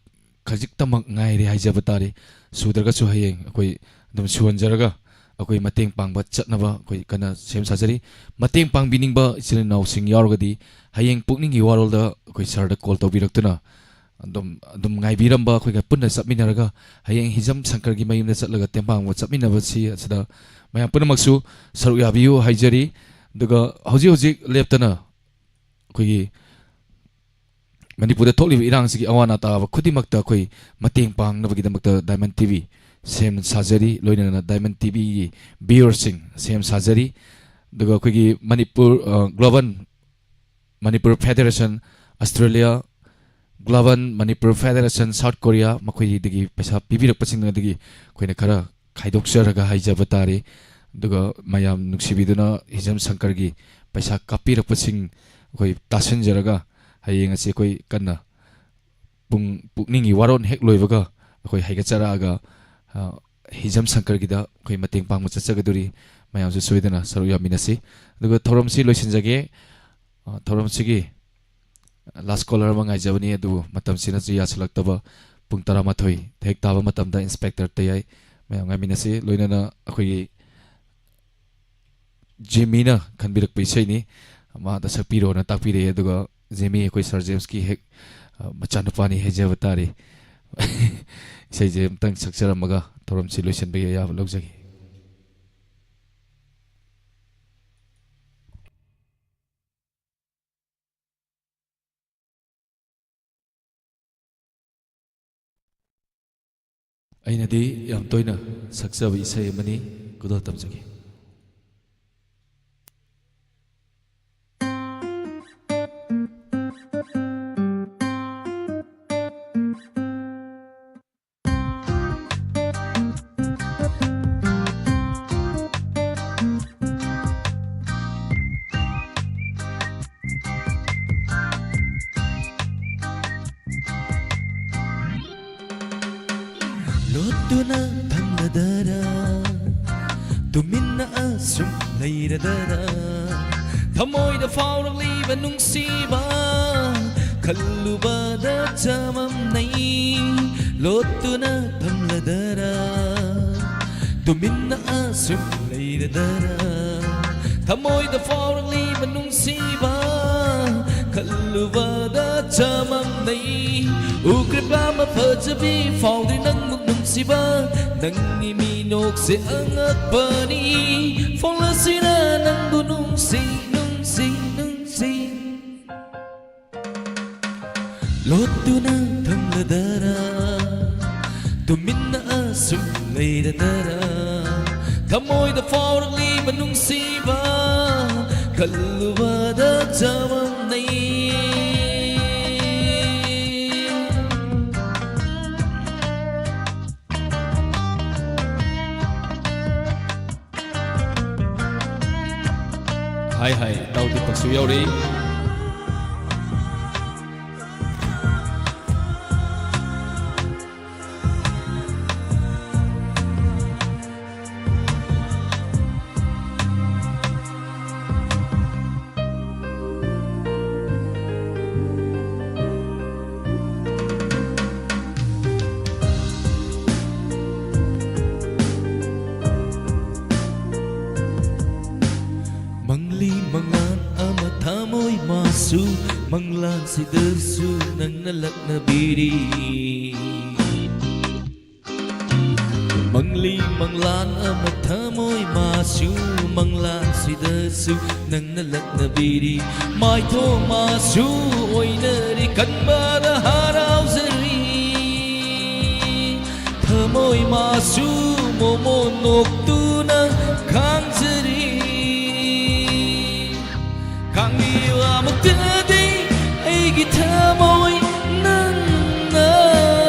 ꯈꯖꯤꯛꯇꯃꯛ ꯉꯥꯏꯔꯦ ꯍꯥꯏꯖꯕ ꯇꯥꯔꯦ꯫ ꯁꯨꯗ꯭ꯔꯒꯁꯨ ꯍꯌꯦꯡ ꯑꯩꯈꯣꯏ ꯑꯗꯨꯝ ꯁꯨꯍꯟꯖꯔꯒ ꯑꯩꯈꯣꯏ ꯃꯇꯦꯡ ꯄꯥꯡꯕ ꯆꯠꯅꯕ ꯑꯩꯈꯣꯏ ꯀꯟꯅ ꯁꯦꯝ ꯁꯥꯖꯔꯤ꯫ ꯃꯇꯦꯡ ꯄꯥꯡꯕꯤꯅꯤꯡꯕ ꯏꯆꯤꯜ ꯏꯅꯥꯎꯁꯤꯡ ꯌꯥꯎꯔꯒꯗꯤ ꯍꯌꯦꯡ ꯄꯨꯛꯅꯤꯡꯒꯤ ꯋꯥꯔꯣꯜꯗ ꯑꯩꯈꯣꯏ ꯁꯥꯔꯗ ꯀꯣꯜ ꯇꯧꯕꯤꯔꯛꯇꯨꯅ ꯑꯗꯨꯝ, ꯑꯗꯨꯝ ꯉꯥꯏꯕꯤꯔꯝꯕ ꯑꯩꯈꯣꯏꯒ ꯄꯨꯟꯅ ꯆꯠꯃꯤꯟꯅꯔꯒ ꯍꯌꯦꯡ ꯍꯤꯖꯝ ꯁꯪꯀꯔꯒꯤ ꯃꯌꯨꯝꯗ ꯆꯠꯂꯒ ꯇꯦꯡꯕꯥꯡꯕ ꯆꯠꯃꯤꯟꯅꯕꯁꯤ ꯑꯁꯤꯗ ꯃꯌꯥꯝ ꯄꯨꯝꯅꯃꯛꯁꯨ ꯁꯔꯨꯛ ꯌꯥꯕꯤꯌꯨ ꯍꯥꯏꯖꯔꯤ꯫ ꯑꯗꯨꯒ ꯍꯧꯖꯤꯛ ꯍꯧꯖꯤꯛ ꯂꯦꯞꯇꯅ ꯑꯩꯈꯣꯏꯒꯤ ꯃꯅꯤꯄꯨꯔꯗ ꯊꯣꯛꯂꯤꯕ ꯏꯔꯥꯡꯁꯤꯒꯤ ꯑꯋꯥ ꯑꯅꯥ ꯇꯥꯕ ꯈꯨꯗꯤꯡꯃꯛꯇ ꯑꯩꯈꯣꯏ ꯃꯇꯦꯡ ꯄꯥꯡꯅꯕꯒꯤꯗꯃꯛꯇ ꯗꯥꯏꯃꯟ ꯇꯤ ꯚꯤ ꯁꯦꯝ ꯁꯥꯖꯔꯤ, ꯂꯣꯏꯅꯅ ꯗꯥꯏꯃꯟ ꯇꯤ ꯚꯤꯒꯤ ꯚ꯭ꯌꯨꯋꯔꯁꯤꯡ ꯁꯦꯝ ꯁꯥꯖꯔꯤ꯫ ꯑꯗꯨꯒ ꯑꯩꯈꯣꯏꯒꯤ ꯃꯅꯤꯄꯨꯔ, ꯑ, global Manipur federation Australia, global Manipur federation South Korea, ꯃꯈꯣꯏꯗꯒꯤ ꯄꯩꯁꯥ ꯄꯤꯕꯤꯔꯛꯄꯁꯤꯡ ꯑꯗꯒꯤ ꯑꯩꯈꯣꯏꯅ ꯈꯔ ꯈꯥꯏꯗꯣꯛꯆꯔꯒ ꯍꯥꯏꯖꯕ ꯇꯥꯔꯦ꯫ ꯑꯗꯨꯒ ꯃꯌꯥꯝ ꯅꯨꯡꯁꯤꯕꯤꯗꯨꯅ ꯍꯤꯖꯝ ꯁꯪꯀꯔꯒꯤ ꯄꯩꯁꯥ ꯀꯥꯞꯄꯤꯔꯛꯄꯁꯤꯡ ꯑꯩꯈꯣꯏ ꯇꯥꯁꯤꯟꯖꯔꯒ ꯍꯌꯦꯡ ꯑꯁꯤ ꯑꯩꯈꯣꯏ ꯀꯟꯅ ꯄꯨꯡ, ꯄꯨꯛꯅꯤꯡꯒꯤ ꯋꯥꯔꯣꯜ ꯍꯦꯛ ꯂꯣꯏꯕꯒ ꯑꯩꯈꯣꯏ ꯍꯥꯏꯒꯠꯆꯔꯛꯑꯒ, ꯑ, ꯍꯤꯖꯝ ꯁꯪꯀꯔꯒꯤꯗ ꯑꯩꯈꯣꯏ ꯃꯇꯦꯡ ꯄꯥꯡꯕ ꯆꯠꯆꯒꯗꯣꯔꯤ꯫ ꯃꯌꯥꯝꯁꯨ ꯁꯣꯏꯗꯅ ꯁꯔꯨꯛ ꯌꯥꯃꯤꯟꯅꯁꯤ꯫ ꯑꯗꯨꯒ ꯊꯧꯔꯝꯁꯤ ꯂꯣꯏꯁꯤꯟꯖꯒꯦ꯫ ꯑ, ꯊꯧꯔꯝꯁꯤꯒꯤ last caller ꯑꯃ ꯉꯥꯏꯖꯕꯅꯤ, ꯑꯗꯨꯕꯨ ꯃꯇꯝꯁꯤꯅꯁꯨ ꯌꯥꯁꯤꯜꯂꯛꯇꯕ꯫ ꯄꯨꯡ ꯇꯔꯥꯃꯥꯊꯣꯏ ꯍꯦꯛ ꯇꯥꯕ ꯃꯇꯝꯗ ꯏꯟꯁꯄꯦꯛꯇꯔ ꯇꯌꯥꯏ ꯃꯌꯥꯝ ꯉꯥꯏꯃꯤꯟꯅꯁꯤ꯫ ꯂꯣꯏꯅꯅ ꯑꯩꯈꯣꯏꯒꯤ ꯖꯤꯃꯤꯅ ꯈꯟꯕꯤꯔꯛꯄ ꯏꯁꯩꯅꯤ꯫ ꯃꯥꯗ ꯁꯛꯄꯤꯔꯣꯅ ꯇꯥꯛꯄꯤꯔꯛꯑꯦ꯫ ꯑꯗꯨꯒ ꯖꯤꯃꯤ ꯑꯩꯈꯣꯏ ꯁꯥꯔ ꯖꯦꯝꯁꯀꯤ ꯍꯦꯛ, ꯑ, ꯃꯆꯥꯅꯨꯄꯥꯅꯤ ꯍꯥꯏꯖꯕ ꯇꯥꯔꯦ꯫ ꯏꯁꯩꯁꯦ ꯑꯝꯇꯪ ꯁꯛꯆꯔꯝꯃꯒ ꯊꯧꯔꯝꯁꯤ ꯂꯣꯏꯁꯤꯟꯕꯒꯤ ꯑꯌꯥꯕ ꯂꯧꯖꯒꯦ꯫ ꯑꯩꯅꯗꯤ ꯌꯥꯝ ꯇꯣꯏꯅ ꯁꯛꯆꯕ ꯏꯁꯩ ꯑꯃꯅꯤ꯫ ꯈꯨꯗꯣꯜ ꯇꯝꯖꯒꯦ꯫ ꯇꯨꯅ ꯊꯝꯂꯗꯔ, ꯇꯨꯃꯤꯟꯅ ꯑꯁꯨꯝ ꯂꯩꯔꯗꯔ, ꯊꯃꯣꯏꯗ ꯐꯥꯎꯔꯛꯂꯤꯕ ꯅꯨꯡꯁꯤꯕ ꯈꯜꯂꯨꯕꯗ ꯆꯃꯝꯅꯩ꯫ ꯂꯣꯠꯇꯨꯅ ꯊꯝꯂꯗꯔ, ꯇꯨꯃꯤꯟꯅ ꯑꯁꯨꯝ ꯂꯩꯔꯗꯔ, ꯊꯃꯣꯏꯗ ꯐꯥꯎꯔꯛꯂꯤꯕ ꯅꯨꯡꯁꯤꯕ ꯈꯜꯂꯨꯕꯗ ꯆꯃꯝꯅꯩ꯫ ꯎꯈ꯭ꯔꯕ ꯃꯐꯖꯕꯤ ꯐꯥꯎꯗ꯭ꯔꯤ ꯅꯪꯃꯨꯛ ꯅꯨꯡꯁꯤꯕ, ꯅꯪꯒꯤ ꯃꯤꯅꯣꯛꯁꯦ ꯑꯉꯛꯄꯅꯤ꯫ ꯐꯣꯡꯂꯁꯤꯔ ꯅꯪꯕꯨ ꯅꯨꯡꯁꯤ, ꯅꯨꯡꯁꯤ, ꯅꯨꯡꯁꯤ꯫ ꯂꯣꯠꯇꯨꯅ ꯊꯝꯂꯗꯔ, ꯇꯨꯃꯤꯟꯅ ꯑꯁꯨꯝ ꯂꯩꯔꯗꯔ, ꯊꯃꯣꯏꯗ ꯐꯥꯎꯔꯛꯂꯤꯕ ꯅꯨꯡꯁꯤꯕ ꯈꯜꯂꯨꯕꯗ ꯆꯃꯝꯅꯩ꯫ ꯍꯥꯏ ꯍꯥꯏ, ꯏꯇꯥꯎ ꯗꯤꯄꯛꯁꯨ ꯌꯧꯔꯛꯏ꯫ ꯃꯪꯂꯤ ꯃꯉꯥꯜ ꯑꯃ ꯊꯃꯣꯏ ꯃꯥꯁꯨ ꯃꯪꯂꯥꯟꯁꯤꯗꯁꯨ ꯅꯪꯅ ꯂꯛꯅꯕꯤꯔꯤ꯫ ꯃꯪꯂꯤ ꯃꯪꯂꯥꯟ ꯑꯃ ꯊꯃꯣꯏ ꯃꯥꯁꯨ ꯃꯪꯂꯥꯟꯁꯤꯗꯁꯨ ꯅꯪꯅ ꯂꯛꯅꯕꯤꯔꯤ꯫ ꯃꯥꯏꯊꯣꯡ ꯃꯥꯁꯨ ꯑꯣꯏꯅꯔꯤ ꯈꯟꯕꯗ ꯍꯔꯥꯎꯖꯔꯤ꯫ ꯊꯃꯣꯏ ꯃꯥꯁꯨ ꯃꯣꯃꯣꯟ ꯅꯣꯛꯇꯨꯅ ꯈꯥꯡꯖꯔꯤ꯫ ꯈꯥꯡꯕꯤꯌꯨ ꯑꯃꯨꯛꯇꯗꯤ ꯑꯩꯒꯤ ꯊꯃꯣꯏ ꯅꯪꯅ,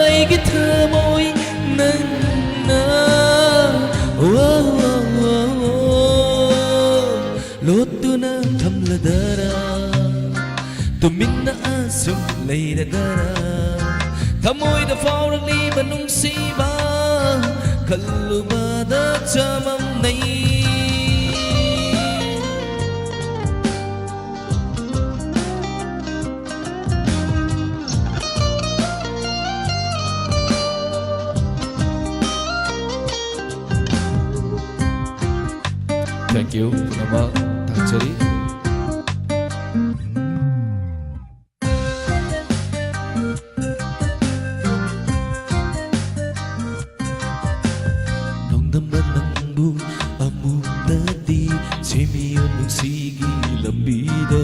ꯑꯩꯒꯤ ꯊꯃꯣꯏ ꯅꯪꯅ꯫ ꯋꯥ, ꯋꯥ, ꯋꯥ, ꯋꯥ꯫ ꯂꯣꯠꯇꯨꯅ ꯊꯝꯂꯗꯔ, ꯇꯨꯃꯤꯟꯅ ꯑꯁꯨꯝ ꯂꯩꯔꯗꯔ, ꯊꯃꯣꯏꯗ ꯐꯥꯎꯔꯛꯂꯤꯕ ꯅꯨꯡꯁꯤꯕ ꯈꯜꯂꯨꯕꯗ ꯆꯃꯝꯅꯩ꯫ Thank you ꯄꯨꯝꯅꯃꯛ, ꯊꯥꯒꯠꯆꯔꯤ꯫ ꯅꯣꯡꯗꯝꯕ ꯅꯪꯕꯨ ꯑꯃꯨꯛꯇꯗꯤ ꯁꯦꯝꯕꯤꯌꯨ ꯅꯨꯡꯁꯤꯒꯤ ꯂꯝꯕꯤꯗꯣ꯫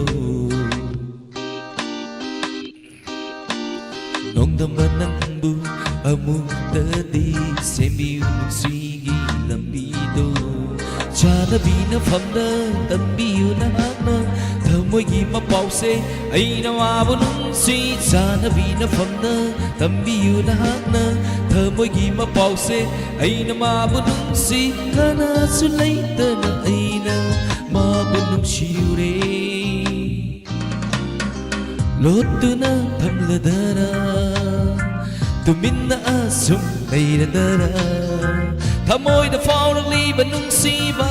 ꯅꯣꯡꯗꯝꯕ ꯅꯪꯕꯨ ꯑꯃꯨꯛꯇꯗꯤ ꯁꯦꯝꯕꯤꯌꯨ ꯅꯨꯡꯁꯤꯒꯤ ꯂꯝꯕꯤꯗꯣ꯫ ꯆꯥꯟꯅꯕꯤꯅ ꯐꯝꯅ ꯇꯝꯕꯤꯌꯨ ꯅꯍꯥꯛꯅ ꯊꯃꯣꯏꯒꯤ ꯃꯄꯥꯎꯁꯦ ꯑꯩꯅ ꯃꯥꯕꯨ ꯅꯨꯡꯁꯤ꯫ ꯆꯥꯟꯅꯕꯤꯅ ꯐꯝꯅ ꯇꯝꯕꯤꯌꯨ ꯅꯍꯥꯛꯅ ꯊꯃꯣꯏꯒꯤ ꯃꯄꯥꯎꯁꯦ ꯑꯩꯅ ꯃꯥꯕꯨ ꯅꯨꯡꯁꯤ꯫ ꯀꯅꯥꯁꯨ ꯂꯩꯇꯅ ꯑꯩꯅ ꯃꯥꯕꯨ ꯅꯨꯡꯁꯤꯔꯨꯔꯦ꯫ ꯂꯣꯠꯇꯨꯅ ꯊꯝꯂꯗꯔ, ꯇꯨꯃꯤꯟꯅ ꯑꯁꯨꯝ ꯂꯩꯔꯗꯔ, ꯊꯃꯣꯏꯗ ꯐꯥꯎꯔꯛꯂꯤꯕ ꯅꯨꯡꯁꯤꯕ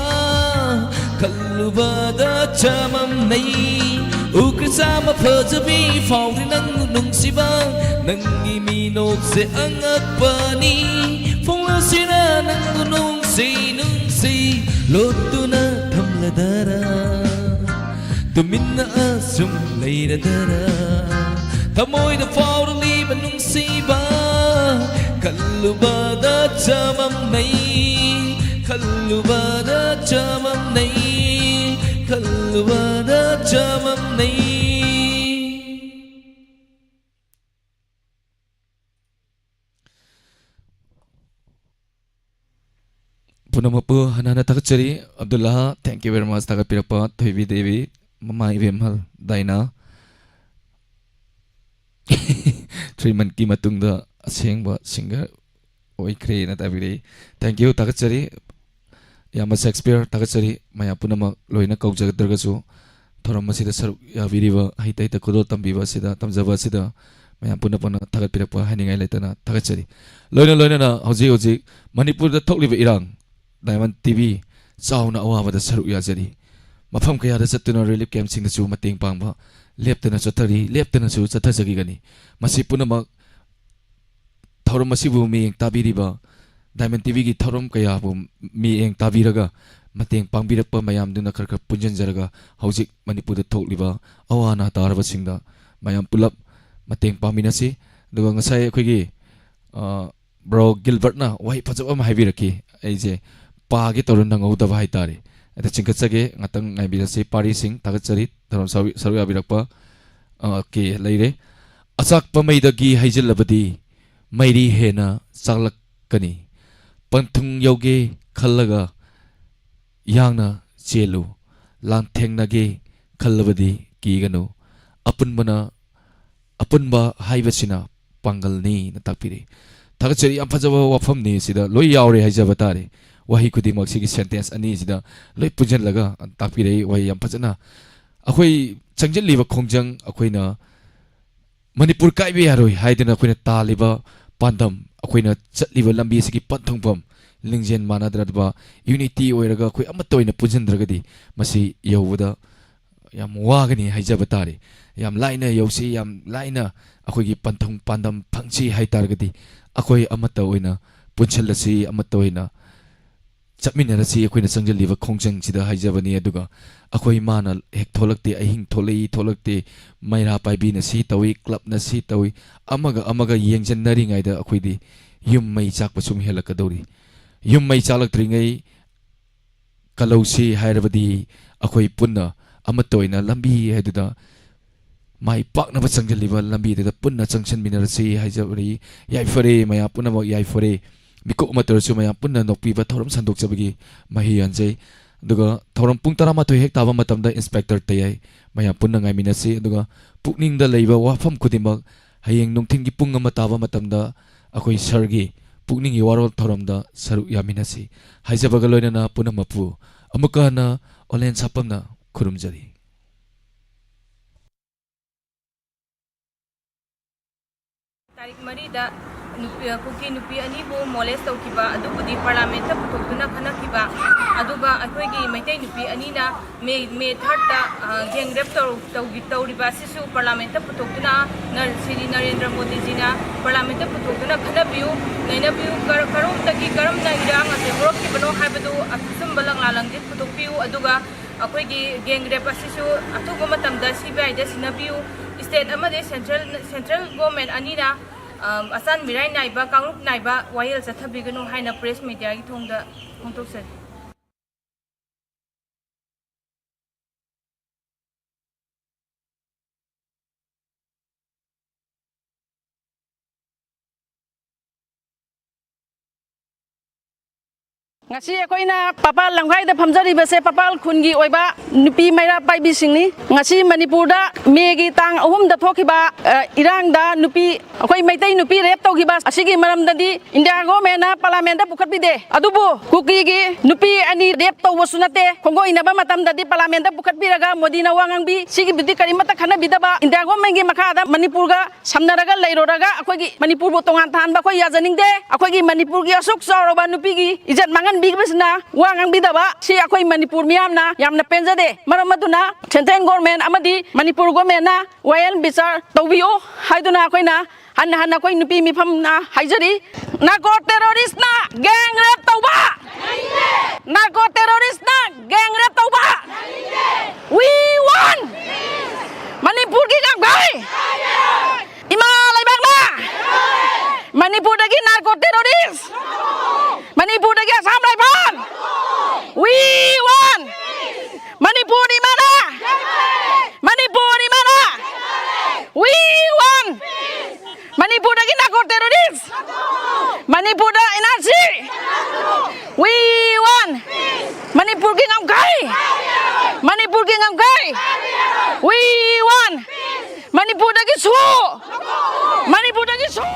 ꯈꯜꯂꯨꯕꯗ ꯆꯃꯝꯅꯩ꯫ ꯎꯈ꯭ꯔ ꯆꯥꯃ ꯐꯖꯕꯤ ꯐꯥꯎꯔꯤ ꯅꯪ ꯅꯨꯡꯁꯤꯕ, ꯅꯪꯒꯤ ꯃꯤꯅꯣꯛꯁꯦ ꯑꯉꯛꯄꯅꯤ꯫ ꯐꯣꯡꯂꯁꯤꯔ ꯅꯪꯕꯨ ꯅꯨꯡꯁꯤ ꯅꯨꯡꯁꯤ ꯂꯣꯠꯇꯨꯅ ꯊꯝꯂꯗꯔ, ꯇꯨꯃꯤꯟꯅ ꯑꯁꯨꯝ ꯂꯩꯔꯗꯔ, ꯊꯃꯣꯏꯗ ꯐꯥꯎꯔꯛꯂꯤꯕ ꯅꯨꯡꯁꯤꯕ ꯈꯜꯂꯨꯕꯗ ꯆꯃꯝꯅꯩ, ꯈꯜꯂꯨꯕꯗ ꯆꯃꯝꯅꯩ, ꯈꯜꯂꯨꯕꯗ ꯆꯃꯝꯅꯩ꯫ ꯄꯨꯝꯅꯃꯛꯄꯨ ꯍꯟꯅ ꯍꯟꯅ ꯊꯥꯒꯠꯆꯔꯤ꯫ Abdulla, thank you very much꯫ ꯊꯥꯒꯠꯄꯤꯔꯛꯄ ꯊꯣꯏꯕꯤ ꯗꯦꯕꯤ, ꯃꯃꯥ ꯏꯕꯦꯝꯍꯜ ꯗꯥꯏꯅꯥ, three monthꯀꯤ ꯃꯇꯨꯡꯗ ꯑꯁꯦꯡꯕ singer ꯑꯣꯏꯈ꯭ꯔꯦꯅ ꯇꯥꯛꯄꯤꯔꯛꯏ꯫ Thank you, ꯊꯥꯒꯠꯆꯔꯤ꯫ ꯏꯌꯥꯝꯕ ꯁꯦꯛꯁꯄꯤꯌꯔ, ꯊꯥꯒꯠꯆꯔꯤ꯫ ꯃꯌꯥꯝ ꯄꯨꯝꯅꯃꯛ ꯂꯣꯏꯅ ꯀꯧꯖꯒꯗ꯭ꯔꯒꯁꯨ, ꯊꯧꯔꯝ ꯑꯁꯤꯗ ꯁꯔꯨꯛ ꯌꯥꯕꯤꯔꯤꯕ, ꯍꯩꯇ ꯍꯩꯇ ꯈꯨꯗꯣꯜ ꯇꯝꯕꯤꯕ ꯑꯁꯤꯗ, ꯇꯝꯖꯕ ꯑꯁꯤꯗ ꯃꯌꯥꯝ ꯄꯨꯟꯅ ꯄꯨꯟꯅ ꯊꯥꯒꯠꯄꯤꯔꯛꯄ ꯍꯥꯏꯅꯤꯡꯉꯥꯏ ꯂꯩꯇꯅ ꯊꯥꯒꯠꯆꯔꯤ꯫ ꯂꯣꯏꯅ ꯂꯣꯏꯅꯅ ꯍꯧꯖꯤꯛ ꯍꯧꯖꯤꯛ ꯃꯅꯤꯄꯨꯔꯗ ꯊꯣꯛꯂꯤꯕ ꯏꯔꯥꯡ, Diamond TV ꯆꯥꯎꯅ ꯑꯋꯥꯕꯗ ꯁꯔꯨꯛ ꯌꯥꯖꯔꯤ꯫ ꯃꯐꯝ ꯀꯌꯥꯗ ꯆꯠꯇꯨꯅ relief campꯁꯤꯡꯗꯁꯨ ꯃꯇꯦꯡ ꯄꯥꯡꯕ ꯂꯦꯞꯇꯅ ꯆꯠꯊꯔꯤ, ꯂꯦꯞꯇꯅꯁꯨ ꯆꯠꯊꯖꯈꯤꯒꯅꯤ꯫ ꯃꯁꯤ ꯄꯨꯝꯅꯃꯛ ꯊꯧꯔꯝ ꯑꯁꯤꯕꯨ ꯃꯤꯠꯌꯦꯡ ꯇꯥꯕꯤꯔꯤꯕ Diamond TVꯒꯤ ꯊꯧꯔꯝ ꯀꯌꯥꯕꯨ ꯃꯤꯠꯌꯦꯡ ꯇꯥꯕꯤꯔꯒ ꯃꯇꯦꯡ ꯄꯥꯡꯕꯤꯔꯛꯄ ꯃꯌꯥꯝꯗꯨꯅ ꯈꯔ ꯈꯔ ꯄꯨꯟꯁꯤꯟꯖꯔꯒ ꯍꯧꯖꯤꯛ ꯃꯅꯤꯄꯨꯔꯗ ꯊꯣꯛꯂꯤꯕ ꯑꯋꯥ ꯑꯅꯥ ꯇꯥꯔꯕꯁꯤꯡꯗ ꯃꯌꯥꯝ ꯄꯨꯂꯞ ꯃꯇꯦꯡ ꯄꯥꯡꯃꯤꯟꯅꯁꯤ꯫ ꯑꯗꯨꯒ ꯉꯁꯥꯏ ꯑꯩꯈꯣꯏꯒꯤ, ꯑ, Bro Gilbertꯅ ꯋꯥꯍꯩ ꯐꯖꯕ ꯑꯃ ꯍꯥꯏꯕꯤꯔꯛꯈꯤ꯫ ꯑꯩꯁꯦ ꯄꯥꯒꯦ ꯇꯧꯔ ꯅꯪꯍꯧꯗꯕ ꯍꯥꯏꯇꯥꯔꯦ꯫ ꯑꯗ ꯆꯤꯡꯈꯠꯆꯒꯦ, ꯉꯥꯛꯇꯪ ꯉꯥꯏꯕꯤꯔꯁꯤ꯫ ꯄꯥꯔꯤꯁꯤꯡ ꯊꯥꯒꯠꯆꯔꯤ꯫ ꯊꯧꯔꯝ ꯁꯔꯨꯛ, ꯁꯔꯨꯛ ꯌꯥꯕꯤꯔꯛꯄ, ꯑ, ꯀꯦ ꯂꯩꯔꯦ꯫ ꯑꯆꯥꯛꯄ ꯃꯩꯗꯒꯤ ꯍꯩꯖꯤꯜꯂꯕꯗꯤ ꯃꯩꯔꯤ ꯍꯦꯟꯅ ꯆꯥꯛꯂꯛꯀꯅꯤ꯫ ꯄꯟꯊꯨꯡ ꯌꯧꯒꯦ ꯈꯜꯂꯒ ꯌꯥꯡꯅ ꯆꯦꯜꯂꯨ꯫ ꯂꯥꯟꯊꯦꯡꯅꯒꯦ ꯈꯜꯂꯕꯗꯤ ꯀꯤꯒꯅꯨ꯫ ꯑꯄꯨꯟꯕꯅ, ꯑꯄꯨꯟꯕ ꯍꯥꯏꯕꯁꯤꯅ ꯄꯥꯡꯒꯜꯅꯤꯅ ꯇꯥꯛꯄꯤꯔꯛꯏ꯫ ꯊꯥꯒꯠꯆꯔꯤ, ꯌꯥꯝ ꯐꯖꯕ ꯋꯥꯐꯝꯅꯤ꯫ ꯁꯤꯗ ꯂꯣꯏ ꯌꯥꯎꯔꯦ ꯍꯥꯏꯖꯕ ꯇꯥꯔꯦ꯫ ꯋꯥꯍꯩ ꯈꯨꯗꯤꯡꯃꯛ ꯁꯤꯒꯤ sentence ꯑꯅꯤꯁꯤꯗ ꯂꯣꯏ ꯄꯨꯟꯁꯤꯜꯂꯒ ꯇꯥꯛꯄꯤꯔꯛꯏ꯫ ꯋꯥꯍꯩ ꯌꯥꯝ ꯐꯖꯅ, ꯑꯩꯈꯣꯏ ꯆꯪꯁꯤꯜꯂꯤꯕ ꯈꯣꯡꯖꯪ, ꯑꯩꯈꯣꯏꯅ ꯃꯅꯤꯄꯨꯔ ꯀꯥꯏꯕ ꯌꯥꯔꯣꯏ ꯍꯥꯏꯗꯅ ꯑꯩꯈꯣꯏꯅ ꯇꯥꯜꯂꯤꯕ ꯄꯥꯟꯗꯝ, ꯑꯩꯈꯣꯏꯅ ꯆꯠꯂꯤꯕ ꯂꯝꯕꯤ ꯑꯁꯤꯒꯤ ꯄꯟꯊꯨꯡꯐꯝ, ꯂꯤꯡꯖꯦꯜ ꯃꯥꯟꯅꯗ꯭ꯔꯕ unity ꯑꯣꯏꯔꯒ ꯑꯩꯈꯣꯏ ꯑꯃꯠꯇ ꯑꯣꯏꯅ ꯄꯨꯟꯁꯤꯟꯗ꯭ꯔꯒꯗꯤ ꯃꯁꯤ ꯌꯧꯕꯗ ꯌꯥꯝ ꯋꯥꯒꯅꯤ ꯍꯥꯏꯖꯕ ꯇꯥꯔꯦ꯫ ꯌꯥꯝ ꯂꯥꯏꯅ ꯌꯧꯁꯤ, ꯌꯥꯝ ꯂꯥꯏꯅ ꯑꯩꯈꯣꯏꯒꯤ ꯄꯟꯊꯨꯡ ꯄꯥꯟꯗꯝ ꯐꯪꯁꯤ ꯍꯥꯏ ꯇꯥꯔꯒꯗꯤ ꯑꯩꯈꯣꯏ ꯑꯃꯠꯇ ꯑꯣꯏꯅ ꯄꯨꯟꯁꯤꯜꯂꯁꯤ, ꯑꯃꯠꯇ ꯑꯣꯏꯅ ꯆꯠꯃꯤꯟꯅꯔꯁꯤ꯫ ꯑꯩꯈꯣꯏꯅ ꯆꯪꯁꯤꯜꯂꯤꯕ ꯈꯣꯡꯖꯪꯁꯤꯗ ꯍꯥꯏꯖꯕꯅꯤ꯫ ꯑꯗꯨꯒ ꯑꯩꯈꯣꯏ ꯃꯥꯅ ꯍꯦꯛ ꯊꯣꯛꯂꯛꯇꯦ, ꯑꯍꯤꯡ ꯊꯣꯛꯂꯛꯏ ꯊꯣꯛꯂꯛꯇꯦ, ꯃꯩꯔꯥ ꯄꯥꯏꯕꯤꯅ ꯁꯤ ꯇꯧꯏ, clubꯅ ꯁꯤ ꯇꯧꯏ, ꯑꯃꯒ ꯑꯃꯒ ꯌꯦꯡꯁꯤꯟꯅꯔꯤꯉꯩꯗ ꯑꯩꯈꯣꯏꯗꯤ ꯌꯨꯝ ꯃꯩ ꯆꯥꯛꯄ ꯁꯨꯝ ꯍꯦꯜꯂꯛꯀꯗꯧꯔꯤ꯫ ꯌꯨꯝ ꯃꯩ ꯆꯥꯛꯂꯛꯇ꯭ꯔꯤꯉꯩ ꯀꯜꯍꯧꯁꯤ ꯍꯥꯏꯔꯕꯗꯤ ꯑꯩꯈꯣꯏ ꯄꯨꯟꯅ ꯑꯃꯠꯇ ꯑꯣꯏꯅ ꯂꯝꯕꯤ ꯍꯥꯏꯗꯨꯗ ꯃꯥꯏ ꯄꯥꯛꯅꯕ ꯆꯪꯁꯤꯜꯂꯤꯕ ꯂꯝꯕꯤꯗꯨꯗ ꯄꯨꯟꯅ ꯆꯪꯁꯤꯟꯃꯤꯟꯅꯔꯁꯤ ꯍꯥꯏꯖꯕꯅꯤ꯫ ꯌꯥꯏꯐꯔꯦ, ꯃꯌꯥꯝ ꯄꯨꯝꯅꯃꯛ ꯌꯥꯏꯐꯔꯦ꯫ ꯃꯤꯀꯨꯞ ꯑꯃꯠꯇ ꯑꯣꯏꯔꯁꯨ ꯃꯌꯥꯝ ꯄꯨꯟꯅ ꯅꯣꯛꯄꯤꯕ ꯊꯧꯔꯝ ꯁꯟꯗꯣꯛꯆꯕꯒꯤ ꯃꯍꯩ ꯌꯥꯟꯖꯩ꯫ ꯑꯗꯨꯒ ꯊꯧꯔꯝ ꯄꯨꯡ ꯇꯔꯥꯃꯥꯊꯣꯏ ꯍꯦꯛ ꯇꯥꯕ ꯃꯇꯝꯗ Inspector ꯇꯌꯥꯏ ꯃꯌꯥꯝ ꯄꯨꯟꯅ ꯉꯥꯏꯃꯤꯟꯅꯁꯤ꯫ ꯑꯗꯨꯒ ꯄꯨꯛꯅꯤꯡꯗ ꯂꯩꯕ ꯋꯥꯐꯝ ꯈꯨꯗꯤꯡꯃꯛ ꯍꯌꯦꯡ ꯅꯨꯡꯊꯤꯜꯒꯤ ꯄꯨꯡ ꯑꯃ ꯇꯥꯕ ꯃꯇꯝꯗ ꯑꯩꯈꯣꯏ ꯁꯥꯔꯒꯤ ꯄꯨꯛꯅꯤꯡꯒꯤ ꯋꯥꯔꯣꯜ ꯊꯧꯔꯝꯗ ꯁꯔꯨꯛ ꯌꯥꯃꯤꯟꯅꯁꯤ ꯍꯥꯏꯖꯕꯒ ꯂꯣꯏꯅꯅ ꯄꯨꯝꯅꯃꯛꯄꯨ ꯑꯃꯨꯛꯀ ꯍꯟꯅ ꯑꯣꯂꯦꯟ ꯁꯥꯄꯝꯅ ꯈꯨꯔꯨꯝꯖꯔꯤ꯫ ꯇꯥꯔꯤꯛ ꯃꯔꯤꯗ ꯅꯨꯄꯤ, ꯀꯨꯀꯤ ꯅꯨꯄꯤ ꯑꯅꯤꯕꯨ ꯃꯣꯂꯦꯁ ꯇꯧꯈꯤꯕ ꯑꯗꯨꯕꯨꯗꯤ ꯄꯥꯔꯂꯥꯃꯦꯟꯇ ꯄꯨꯊꯣꯛꯇꯨꯅ ꯈꯟꯅꯈꯤꯕ, ꯑꯗꯨꯒ ꯑꯩꯈꯣꯏꯒꯤ ꯃꯩꯇꯩ ꯅꯨꯄꯤ ꯑꯅꯤꯅ ꯃꯦ, ꯃꯦ ꯊꯥꯔꯠꯇ, ꯑ, ꯒꯦꯡ ꯔꯦꯞ ꯇꯧꯔꯨ-, ꯇꯧꯒꯤ-, ꯇꯧꯔꯤꯕ ꯑꯁꯤꯁꯨ ꯄꯥꯔꯂꯥꯃꯦꯟꯇ ꯄꯨꯊꯣꯛꯇꯨꯅ ꯅ-, ꯁ꯭ꯔꯤ ꯅꯔꯦꯟꯗ꯭ꯔ ꯃꯣꯗꯤꯖꯤꯅ ꯄꯥꯔꯂꯥꯃꯦꯟꯇ ꯄꯨꯊꯣꯛꯇꯨꯅ ꯈꯟꯅꯕꯤꯌꯨ, ꯅꯩꯅꯕꯤꯌꯨ, ꯀꯔ-, ꯀꯔꯣꯝꯗꯒꯤ ꯀꯔꯝꯅ ꯏꯔꯥꯡ ꯑꯁꯤ ꯍꯧꯔꯛꯈꯤꯕꯅꯣ ꯍꯥꯏꯕꯗꯨ ꯑꯆꯨꯝꯕ ꯂꯪꯂꯥ ꯂꯪꯖꯤꯠ ꯄꯨꯊꯣꯛꯄꯤꯌꯨ, ꯑꯗꯨꯒ ꯑꯩꯈꯣꯏꯒꯤ ꯒꯦꯡ ꯔꯦꯞ ꯑꯁꯤꯁꯨ ꯑꯊꯨꯕ ꯃꯇꯝꯗ ꯁꯤ ꯕꯤ ꯑꯥꯏꯗ ꯁꯤꯟꯅꯕꯤꯌꯨ꯫ ꯁ꯭ꯇꯦꯠ ꯑꯃꯗꯤ ꯁꯦꯟꯇ꯭ꯔꯦꯜ, ꯁꯦꯟꯇ꯭ꯔꯦꯜ ꯒꯣꯔꯃꯦꯟ ꯑꯅꯤꯅ, ꯑ, ꯑꯆꯥꯟ ꯃꯤꯔꯥꯏ ꯅꯥꯏꯕ, ꯀꯥꯡꯂꯨꯞ ꯅꯥꯏꯕ ꯋꯥꯌꯦꯜ ꯆꯠꯊꯕꯤꯒꯅꯨ ꯍꯥꯏꯅ ꯄ꯭ꯔꯦꯁ ꯃꯦꯗꯤꯌꯥꯒꯤ ꯊꯣꯡꯗ ꯐꯣꯡꯗꯣꯛꯆꯔꯤ꯫ ꯉꯁꯤ ꯑꯩꯈꯣꯏꯅ ꯄꯥꯄꯥꯜ ꯂꯝꯈꯥꯏꯗ ꯐꯝꯖꯔꯤꯕꯁꯦ ꯄꯥꯄꯥꯜ ꯈꯨꯟꯒꯤ ꯑꯣꯏꯕ ꯅꯨꯄꯤ ꯃꯩꯔꯥ ꯄꯥꯏꯕꯤꯁꯤꯡꯅꯤ꯫ ꯉꯁꯤ ꯃꯅꯤꯄꯨꯔꯗ ꯃꯦꯒꯤ ꯇꯥꯡ ꯑꯍꯨꯝꯗ ꯊꯣꯛꯈꯤꯕ, ꯑ, ꯏꯔꯥꯡꯗ ꯅꯨꯄꯤ ꯑꯩꯈꯣꯏ ꯃꯩꯇꯩ ꯅꯨꯄꯤ ꯔꯦꯞ ꯇꯧꯈꯤꯕ ꯑꯁꯤꯒꯤ ꯃꯔꯝꯗꯗꯤ ꯏꯟꯗꯤꯌꯥ ꯒꯣꯔꯃꯦꯟꯅ ꯄꯥꯔꯂꯥꯃꯦꯟꯗ ꯄꯨꯈꯠꯄꯤꯗꯦ꯫ ꯑꯗꯨꯕꯨ ꯀꯨꯀꯤꯒꯤ ꯅꯨꯄꯤ ꯑꯅꯤ ꯔꯦꯞ ꯇꯧꯕꯁꯨ ꯅꯠꯇꯦ, ꯈꯣꯡꯒꯣꯏꯅꯕ ꯃꯇꯝꯗꯗꯤ ꯄꯥꯔꯂꯥꯃꯦꯟꯗ ꯄꯨꯈꯠꯄꯤꯔꯒ ꯃꯣꯗꯤꯅ ꯋꯥ ꯉꯥꯡꯕꯤ꯫ ꯁꯤꯒꯤꯕꯨꯗꯤ ꯀꯔꯤꯃꯠꯇ ꯈꯟꯅꯕꯤꯗꯕ ꯏꯟꯗꯤꯌꯥ ꯒꯣꯔꯃꯦꯟꯒꯤ ꯃꯈꯥꯗ ꯃꯅꯤꯄꯨꯔꯒ ꯁꯝꯅꯔꯒ ꯂꯩꯔꯨꯔꯒ ꯑꯩꯈꯣꯏꯒꯤ ꯃꯅꯤꯄꯨꯔꯕꯨ ꯇꯣꯉꯥꯟ ꯊꯥꯍꯟꯕ ꯑꯩꯈꯣꯏ ꯌꯥꯖꯅꯤꯡꯗꯦ꯫ ꯑꯩꯈꯣꯏꯒꯤ ꯃꯅꯤꯄꯨꯔꯒꯤ ꯑꯁꯨꯛ ꯆꯥꯎꯔꯕ ꯅꯨꯄꯤꯒꯤ ꯏꯖꯠ ꯃꯥꯡꯍꯟꯕꯤꯕꯁꯤꯅ ꯋꯥ ꯉꯥꯡꯕꯤꯗꯕ ꯁꯤ ꯑꯩꯈꯣꯏ ꯃꯅꯤꯄꯨꯔ ꯃꯤꯌꯥꯝꯅ ꯌꯥꯝꯅ ꯄꯦꯟꯖꯗꯦ꯫ ꯃꯔꯝ ꯑꯗꯨꯅ ꯁꯦꯟꯇ꯭ꯔꯦꯜ ꯒꯣꯔꯃꯦꯟ ꯑꯃꯗꯤ ꯃꯅꯤꯄꯨꯔ ꯒꯣꯔꯃꯦꯟꯅ ꯋꯥꯌꯦꯜ ꯕꯤꯆꯥꯔ ꯇꯧꯕꯤꯌꯨ ꯍꯥꯏꯗꯨꯅ ꯑꯩꯈꯣꯏꯅ ꯍꯟꯅ ꯍꯟꯅ ꯑꯩꯈꯣꯏ ꯅꯨꯄꯤ ꯃꯤꯐꯝꯅ ꯍꯥꯏꯖꯔꯤ꯫ ꯅꯥꯔꯀꯣ ꯇꯦꯔꯣꯔꯤꯁꯅ ꯒꯦꯡ ꯔꯦꯞ ꯇꯧꯕ! ꯅꯥꯔꯀꯣ ꯇꯦꯔꯣꯔꯤꯁꯅ ꯒꯦꯡ ꯔꯦꯞ ꯇꯧꯕ! We want! ꯃꯅꯤꯄꯨꯔꯒꯤ ꯉꯝꯈꯩ! ꯏꯃꯥ ꯂꯩꯕꯥꯛꯅ! ꯃꯅꯤꯄꯨꯔꯗꯒꯤ ꯅꯥꯔꯀꯣ ꯇꯦꯔꯣꯔꯤꯁ! ꯃꯅꯤꯄꯨꯔꯗꯒꯤ Assam rifles! We want! Manipur ꯏꯃꯥꯅ! ꯃꯅꯤꯄꯨꯔ ꯏꯃꯥꯅ! We want! ꯃꯅꯤꯄꯨꯔꯗꯒꯤ ꯅꯥꯔꯀꯣ ꯇꯦꯔꯣꯔꯤꯁ! ꯃꯅꯤꯄꯨꯔꯗ N R C! We want! ꯃꯅꯤꯄꯨꯔꯒꯤ ꯉꯝꯈꯩ! ꯃꯅꯤꯄꯨꯔꯒꯤ ꯉꯝꯈꯩ! We want! ꯃꯅꯤꯄꯨꯔꯗꯒꯤ ꯁꯨ! ꯃꯅꯤꯄꯨꯔꯗꯒꯤ ꯁꯨ!